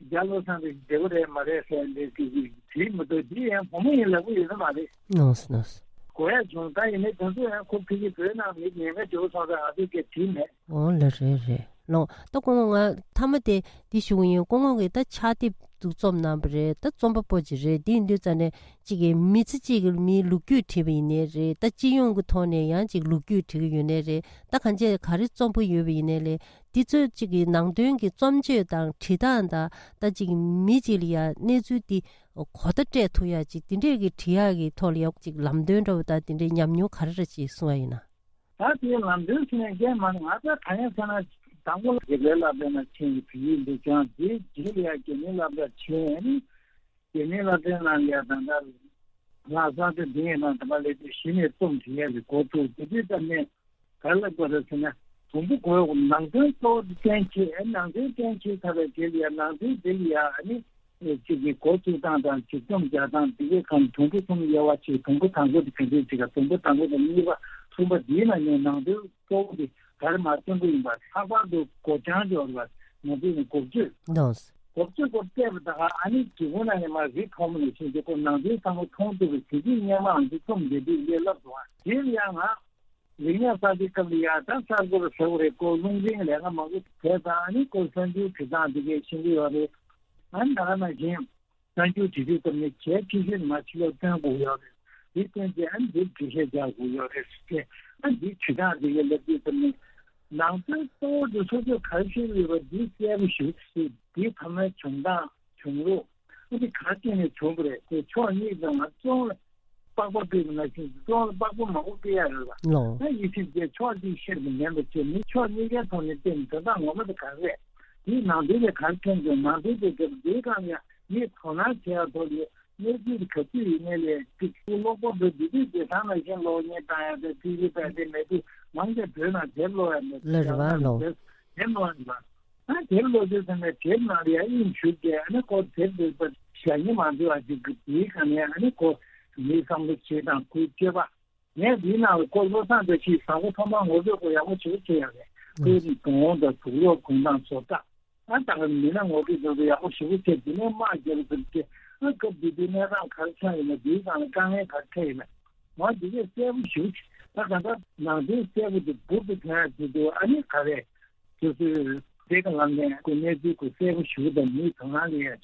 རྒྱ་བློ་བཟང་དེ་བདེ་པོ་རེད་མ་རེད་ཟེར་འདི་ཅིག་གི་དེ་མི་འདུག་དེ་ཡང་བུ་མོ་ཡིན་ལབ་གི་ཡོད་ས་མ་རེད། ནོས་ནོས། གོ་ཡ་བྱུང་ད་ཡིན་ནའི་དེ་ཚོ་ཡང་ཁོ་ཕི་གི་བོད་ནང་མི་ཉེན་ཁ་བྱེད་སོང་ཙང་ང་ཚོས་སྐད་དྲིས་མེད། འོ་ལ་རེད་རེད་ལོ། ད་སྐུ་ངོ་ང་མཐའ་མ་དེ་འདི་ཞུ་གི་ཡིན། སྐུ་ངོ་གིས་ད་ཕྱག་དེབ་འདུག་རྩོམ་གནང་བ་རེད། ད་རྩོམ་པ་པོ་ཅིག་རེད། འདི་ཡིན་དུས་ཙ་ནས་གཅིག་གི་མི་ཚེ་གཅིག་གི་མིའི་ལོ་རྒྱུས་བྲིས་པ་ཡིན་ནའི་རེད། ད་སྤྱི་ཡོངས་ཀྱི་ཐོག་ནས་ཡང་གཅིག་ལོ་རྒྱུས་བྲིས་ཀྱི་ཡོད་ནའི་རེད། ད་གང་ཅི་ག་རེ་རྩོམ་པ་ཡོད་པ་ཡིན་ནའི་རེད། འདི་ཚོ་གཅིག་གི་ནང་དོན་གྱི་རྩོམ་ཆོས་དང་བྲིས་སྟངས་དང་ད་གཅིག་གི་མི་གཅིག་ལ་ཡ་གནས་ཚུལ་འདི་གོ་བརྡ་སྤྲད་ཐུབ་ཡ་གཅིག་འདི་འདྲས་ཀྱི་བྲིས་ཡག་གི་ཐོག་ལ་ཡ་གཅིག་ལམ་སྟོན་འདྲ་བོ་དང་འདི་འདྲས་ཉམས་མྱོང་ག་རེ་རེ་ཅིག་གསུང་ཡ་ཡིན་ན། ད་དེའི་ལམ་སྟོན་ཟེར་ནས་རྒན་མ་ང་ཚོ་གང་ཡང་ཟེར་ན་དང་པོ་ལ་དགེ་ལྡན་བསླབ་གྲྭའི་ནང་ཕྱིན་ཡོད་དུས་ཡིན་འདུག་ཀྱང་དེའི་རྗེས་ལ་ཡང་དགེ་འདུན་བསླབ་གྲྭ་ཕྱིན་ནས་དགེ་འདུན་བསླབ་གྲྭའི་ནང་ལ་ཡང་ད་ལྟ་ལྷག་བསམ་དེ་འདི་ཡིན་ན་ད་མ་ལས་དུས་གཞི་ནས་རྩོམ་བྲིས་ཡས་ལ་འགོ་བཙུགས་དེ་དུས་ཙམ་ནས་ག་ལ་དགོས་རེད་ཟེར་ན་དུམ་བུ་གོ་ནང་དོན་གཙོ་བོ་དེ་གཏན་འཁེལ་ནང་དོན་གཏན་འཁེལ་ཚར་བའི་རྗེས་ལ་ཡང་ནང་དོན་དེ་ལ་ཡང་ཨ་ནི། གཅིག་གི་འགོ་བཙུགས་སྟངས་དང་ཇུས་རྩོམ་རྒྱག་སྟངས་འདི་གའི་ཁམས་དུམ་བུ་གསུམ་དབྱེ་བ་ཕྱེ། དུམ་བུ་དང་པོ་དེ་ག་འདྲས་ཅིག་ག་དུམ་བུ་དང་པོ་དང་གཉིས་པ་གསུམ་པ་འདིའི་ནང་ནས་ནང་དོན་གཙོ་བོ་དེ་ག་རེ་མ་བརྩོན་པོ་ཡིན་པ་ལྷག་པར་དུ་སྒོ་བྱང་སྦྱོར་བ་ང་ཚོས་ནི་འགོ་བརྗོད། འདོགས། འགོ་བརྗོད་སྐོར་བལྟས་པ་དང་ཨ་ནི་དྲི་བ་ནང་ནས་མ་རིག་ཐོག་མ་ནས་ཤེས་རྒྱུ་ཁོ་ནང་དོན་ཚང་མ་མཐོང་ཐུབ་པའི་དེ་དུས་སྔས་མ་ང་ཚོ་རྩོམ་འབྲི་དུས་ལས་སླ་སོང་བ་དེ་ལ་ཡང་ང་། རིག་གནས་གསར་བརྗེའི་སྐབས་ལ་ཡང་ད་གསར་འགོད་ཟེར་བ་རེད། ཁོ་རླུང་འཕྲིན་ལས་ཀ་མང་པོ་བྱས་ཙང་ཨ་ནི་ཁོ་གསར་འགྱུར་བྲིས་སྟངས་འདི་གས་ཤེས་ཀྱི་ཡོད་རེད། ཨ་ནི་ད་ག་ནང་བཞིན་གསར་འགྱུར་བྲིས་དུས་ཙམ་ནས་གྱད་ཁྲི་ཤོད་མ་ཕྱི་ལོགས་སྟོན་དགོས་ཡོད་རེད། འདི་སྟོན་རྗེས་ཨ་ནི་འདིར་འགྲེལ་བཤད་རྒྱག་དགོས་ཡོད་རེད་ཟེར་ཏེ་ཨ་ནི་འདིའི་བྲིས་སྟངས་འདི་གས་ལབ་དུས་ཙམ་ནས་ནང་དོན་གཙོ་བོ་འདི་སོ་སོས་ག་རེ་ཤེས་ཀྱི་ཡོད་པ་འདི་གསལ་པོ་ཞུ་ཟེར། འདིའི་ཐ་མའི་བྱུང་སྟངས་བྱུང་རོགས། ཨ་ནི་ག་རེ་བྱས་ནས་བྱུང་བ་རེད་དེ་ཕྱོགས་གཉིས་ཙམ་ལ་རྩོམ་ལ་པགས་པ་སྤྲད་པ་ནང་བཞིན་རྩོམ་ལ་པགས་པ་མང་པོ་སྤྲད་ཡ་རེད་ལ། ལོ། ད་ཡིད་ཆེས་བྱས་ཕྱོགས་གཅིག་བཤད་པ་ཉན་པ་བྱས་མི་ཕྱོགས་གཉིས་ཀའི་ཐོག་ནས་བལྟས་ནས་དོན་དག་ངོ་མ་དེ་ག་རེ་རེད། དེའི་ནང་དོན་དེ་ག་རེ་མཚོན་གྱི་ནང་དོན་དེ་ག་རེ་འདིའི་སྒང་ཡང་མིས་དོ་སྣང་བྱེད་ཡ་ཐོག་ལ་གནས་ཚུལ་དེ་ག་ཚོད་ཡིན་ནའི་ལས་ཏིག་ཏིག་ཀློག་པ་པོས་འདི་དུས་དེ་ཐང་ནང་བཞིན་གློག་བརྙན་བཏང་ཡ་དང་ཏི་ཝི་བལྟ་དེ་མེད་དུས་མང་ཆེ་བོད་ནང་དེབ་ཀློག་ཡ་མེད་ལ་རེ་བ་ལོ། དེབ་ཀློག་ཡ་མེད། ཨ་དེབ་ཀློག་དུས་ཙམ་ནས་དེབ་ནང་ལ་ཡང་དབྱིངས་ཞུགས་ཏེ་ཨ་ནི་ཁོ་དེབ་འདི་པར་བཞག་ཉེ་མ་འདུག་ཨ་ཅིག་གི་དེའི་སྒང་ནས་ཨ་ནི་ཁོ་མིའི་བསམ་བློ་བྱེད་དང་ཁོའི་སྤྱོད་པ། ངས་འདིའི་ནང་ལ་ཁོ་བློ་བཟང་བཀྲ་ཤིས་བཟང་པོ་ཐོག་མར་ངོ་སྤྲོད་ཁོ་ཡག་པོ་ཞེ་པོ་བྱས་ཡོད་རེད། ཁོའི་གདོང་དང་དུག་ལོག་གོན་སྟངས་བཟོ་ལྟ། ཨ་ད་ག་མི་སྣ་ངོ་སྤྲོད་དེ་ཚོ་ཡག་པོ་ཞེ་པོ་བྱས་འདི་ནས་དམག་རྒྱབ་ཟེར་ཏེ་ཨ་སྐབས་འདི་དུས་གནས་སྟངས་ག་རེ་ཆགས་ཡོད་ན་འདིའི་སྒང་ལ་དཀའ་ངལ་ག་རེ་འཕྲད་ཡོད་ན། མ་འདི་གས་གསལ་པོ་ཞེ་པོ་ཅིག་ད་ག་འདྲ་ནང་དོན་གསལ་པོ་འདུག་འབུར་དུ་ཐོན་ཡ་ཅིག་འདུག་ཨ་ནི་ག་རེ། སོ་སོའི་བདེ་ག་ལམ་ནས་ཁོ་གནས་ཚུལ་ཁོ་གསལ་པོ་ཞེ་པོ་དང་མིའི་དོ་སྣང་ལེན་ཡ་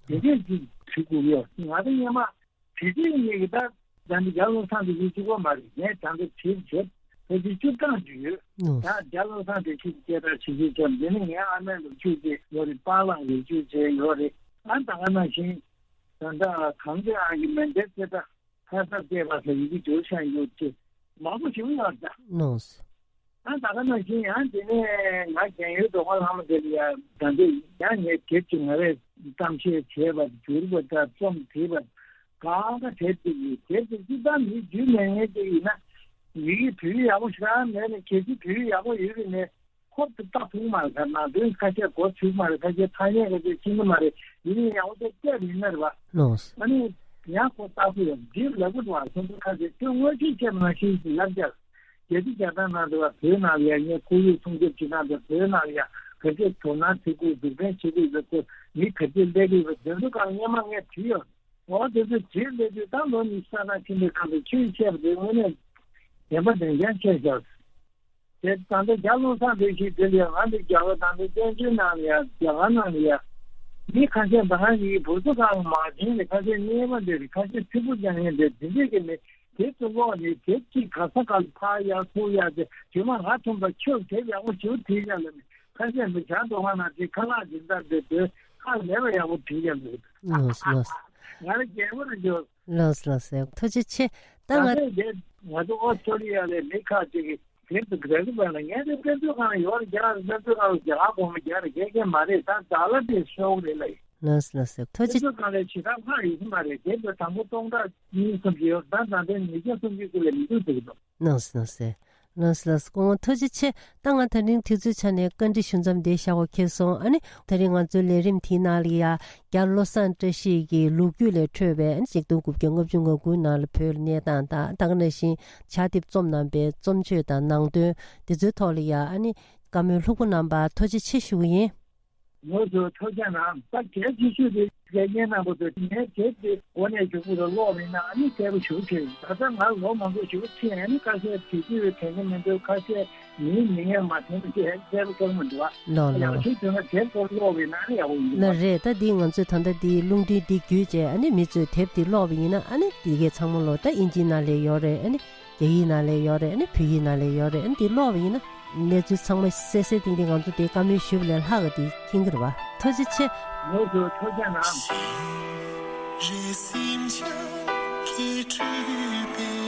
ཅིག་དེ་འདྲས་ཅིག་བྲིས་དགོས་ཡོད། ང་ད་སྔོན་མ་བྲིས་དུས་ངེད་ཀྱི་ད་ད་འདི་རྒྱ་བློ་བཟང་དེ་ཡིན་གཅིག་པ་མ་རེད། ངས་ད་འདི་བྲིས་བྱས་ཕལ་ཆེར་བཅུ་གྲངས་ཅིག་ཡོད། ད་རྒྱ་བློ་བཟང་དེ་ཁྱེད་ཀྱི་སྐད་གྲགས་ཆེ་ཤོས་ཀྱང་འདི་ནི་ངའི་ཨ་མས་ལོ་རྒྱུས་བྱས་ཡོད་རེད། པཱ་ལགས་ལོ་རྒྱུས་བྱས་ཡོད་རེད། ཨ་ད་ག་ནང་བཞིན་ད་ད་གངས་ཅན་ཨང་གི་མན་ཌེ་ཚེ་ད། ཁ་ས་བལྟས་པ་ལ་ཡི་གེ་འབྱོར་ཤག་ཡོད་ཅེས་མང་པོ་ཞིག་ཡོད་ད། ནོས། ཨ་ད་ག་ནང་བཞིན་ཡང་དེ་ནས་ང་རྒན་ཡོལ་འགྲོ་ཁ་ལྷག་མ་དེ་ལ་ཡ་ད་འདི་ཡང་ངས་དེབ་ཅིག་ང་རས་གཏམ་བཤད་བྱས་པ་བསྒྱུར་བ་དང་རྩོམ་བྲིས་པ་གང་ག་དེབ་ཅིག་ཡིན། དེབ་ཅིག་སྤྱིར་བཏང་མི་བསྒྱུར་མེད་མཁན་ཅིག་ཡིན་ན་ཡི་གེ་བོད་ཡིག་ཡག་པོ་ཞེ་དྲག་མེད་ནས་གལ་སྲིད་བོད་ཡིག་ཡག་པོ་ཡོད་པ་ཡིན་ནའི་ཁོ་དེ་ལྟ་ཐུབ་མ་རེད། ཁ་ནང་དོན་ཁ་ཤས་གོ་ཚུགས་མ་རེད། ཁ་ཤས་ཐ་སྙད་ཁ་ཤས་ཤེས་ཀྱི་མ་རེད། ཡིན་ནའི་ཡག་པོ་དེ་བལྟས་པ་ཡིན་ན་རེད་བ། ལགས། ཨ་ནི་ཡང་ཁོ་ལྟ་ཐུབ་ཡོད་འདི་ལབ་གི་འདུག་བ། སོ་སོ་ཁ་ཤས་ཁྱོད་དངོས་གཞི་བཤད་པ་ནང་བཞིན་ལབ་རྒྱག་བརྒྱད་ཅུ་གྱ་གྲངས་ནང་དུ་བ་བོད་ནང་ལ་ཡ་ངས་ཁོར་ཡུག་སྲུང་སྐྱོབ་བྱེད་སྟངས་དང་བོད་ནང་ལ་ཡ་ག་ཚད་དོ་སྣང་བྱེད་དགོས། འཛུགས་སྐྲུན་བྱེད་དགོས་པའི་སྐོར་མི་ག་ཚད་སླེབས་ཡོད་པ་དེ་ཚོ་གང་སྔོན་མ་ངས་བྲིས་ཡོད། འོ་དེ་ཚོ་བྲིས་སླེབས་དུས་ད་ལོ་ཉི་ཤུ་རྩ་གྲངས་ཕྱིན་པའི་སྐབས་སུ་ཁྱོས་བཤད་པ་དེ་དངོས་གནས་བདེན་པ་བདེན་རྐྱང་བཤད་ཤག་དེ་ད་ལྟ་རྒྱ་བློ་བཟང་ལགས་ཤིག་དེ་ལ་ཡ་ང་འདི་རྒྱ་གར་ད་ལྟ་བཙན་བྱོལ་ནང་ལ་ཡ་རྒྱ་གར་ནང་ལ་ཡ་མི་ཁ་ཤས་ད་ག་ཡི་བུ་ཚོ་གང་མ་བྱན་རེད། ཁ་ཤས་གཉེར་མ་འདྲ་རེད། ཁ་ཤས་ཚིག་པོ་རྒྱག་མཁན་འདྲ་འདི་འདྲས་ཀྱི་མི། དེབ་ཀྱི་ཀློག་ནས་དེབ་ཀྱི་ག་ས་ག་ལ་ཕར་ཡར་ཚུར་ཡར་དེ་རྗེས་མ་ང་མཚོན་པ་ཁྱོད་དེབ་ཡག་པོ་ཞེ་པོ་བྲིས་ཀྱང་ལ་ནི་ཁ་ཤས་མི་བྱང་དོ་ང་ན་དེ་ཁ་ལག་སྦྱིན་བདག་དེ་དེ་ཁ་ལས་པ་ཡག་པོ་བྲིས་ཀྱང་འདུག་ལགས་ལགས། ང་རང་རྒྱལ་པོ་རེད་འཇོག་ལགས་ལགས་ཟེར། ཐུགས་རྗེ་ཆེ། ད་ད་ང་ལྟའི་དེ་ང་ཚོ་ཨོ་སི་ཀྲོ་ལི་ཡ་ལས་མི་ཁག་ཅིག་གིས་དེབ་དེ་རྒྱག་གི་པ་ལ་ངས་དེ་དཔེ་མཛོད་ཁང་ལ་ཡོད་རེད། རྒྱ་ལ་དཔེ་མཛོད་ཁང་ལ་རྒྱ་གར་གོང་མ་རྒྱ་རེད། རྒྱ་སྐད་མ་རེད། ད་རྒྱ་ལ་དེ་ཤོག་རེད་ལ་ཡིན། ལགས་ལགས་ཟེར། ཐུགས་རྗེ། དེ་ཚོ་གང་ལས་ཇི་ལྟར་ལྷག་ཡོད་ཀྱི་མ་རེད། དེ་ཚོ་དང་པོ་སྟོང་ཕྲག་གཉིས་གསུམ་ཞིག་ཡོད། ད་ད་ལྟའི་ཉིས་བརྒྱ་སུམ་ཅུ་ཙམ་ལས་མི་འདུག་ཟེར་གྱི་འདུག་ལགས་ལགས་ཟེར། ལགས་ལགས་སྐུ་ངོ་ཐུགས་རྗེ་ཆེ། ད་ང་ད་རིང་དུས་ཚོད་ཆ་ནས་བཀའ་འདྲི་ཞུ་མཚམས་འདི་བཞག་པ་ཁེལ་སོང་། ཨ་ནི་ད་རིང་ང་ཚོའི་ལས་རིམ་དེའི་ནང་ལ་ཡ་རྒྱ་བློ་བཟང་བཀྲ་ཤིས་ཀྱི་ལོ་རྒྱུས་ལས་འཕྲོས་པའི་ཨ་ནི་ཆིག་སྟོང་དགུ་བརྒྱ་ལྔ་བཅུ་ང་དགུའི་ནང་ལ་བོད་ལ་གནས་སྟངས་དང་ད་ག་ནང་བཞིན་ཕྱག་དེབ་རྩོམ་གནང་པའི་རྩོམ་ཆོས་དང་ནང་དོན་འདི་ཚོའི་ཐོག་ལ་ཡ་ཨ་ནི་བཀའ་མོལ་ལྷུག་པོ་གནང་བར་ཐུགས་རྗེ་ཆེ་ཞུ་གི་ཡིན། ངོས་སུ་ཐུགས་རྗེ་གནང་། ད་གལ་ཆེ་ཤོས་དེ་རྒན་རྣམ་པ་ཚོ་ངའི་དེབ་དེ་འགོ་ནས་མཇུག་བར་ཀློག་པ་ཡིན་ན་ཨ་ནི་གསལ་པོ་ཞེ་པོ་ཅིག་ད་ལྟ་ང་ལོ་མང་པོ་ཞེ་པོ་ཕྱིན། ཨ་ནི་ཁ་ཤས་དེ་དུས་དྲན་གྱི་མི་འདུག་ཁ་ཤས་མིང་མིང་ཡང་མ་དྲན་པ་ཅིག་གསལ་པོ་ཤར་མི་འདུག་ཨ། ལགས་ཡག་ལགས། ཤོས་བྱུང་ན་དེབ་སྐོར་ཀློག་པ་ཡིན་ན་ཨ་ནི་ཡག་པོ་ཡིན་འདུག་ལགས་རེད། ད་འདི་ང་ཚོས་ད་ལྟ་འདི་རླུང་འཕྲིན་འདི་བརྒྱུད་བྱས་ཨ་ནི་མི་ཚོས་དེབ་འདི་ཀློག་པ་ཡིན་ན་ཨ་ནི་འདི་གས་ཚང་མ་ལོ་ད་དབྱིན་ཇིའི་ནང་ལ་ཡོད་རེད། ཨ་ནི་རྒྱ་ཡིག་ནང་ལ་ཡོད་རེད། ཨ་ནི་བོད་ཡིག་ནང་ལ་ཡོད་རེད། ཨ་ནི་འདི་ཀློག་པ་ཡིན་ན་གནས་ཚུལ་ཚང་མ་གསལ་གསལ་ཏིང་ཏིང་ང་ཚོ་དེ་བཀའ་མོལ་ཞུས་པ་ལས་ལྷག་ག་དེ་མཁྱེན་གྱི་རེད་བ། ཐུགས་རྗེ་ཆེ། ངོས་སུ་ཐུགས་རྗེ་གནང་།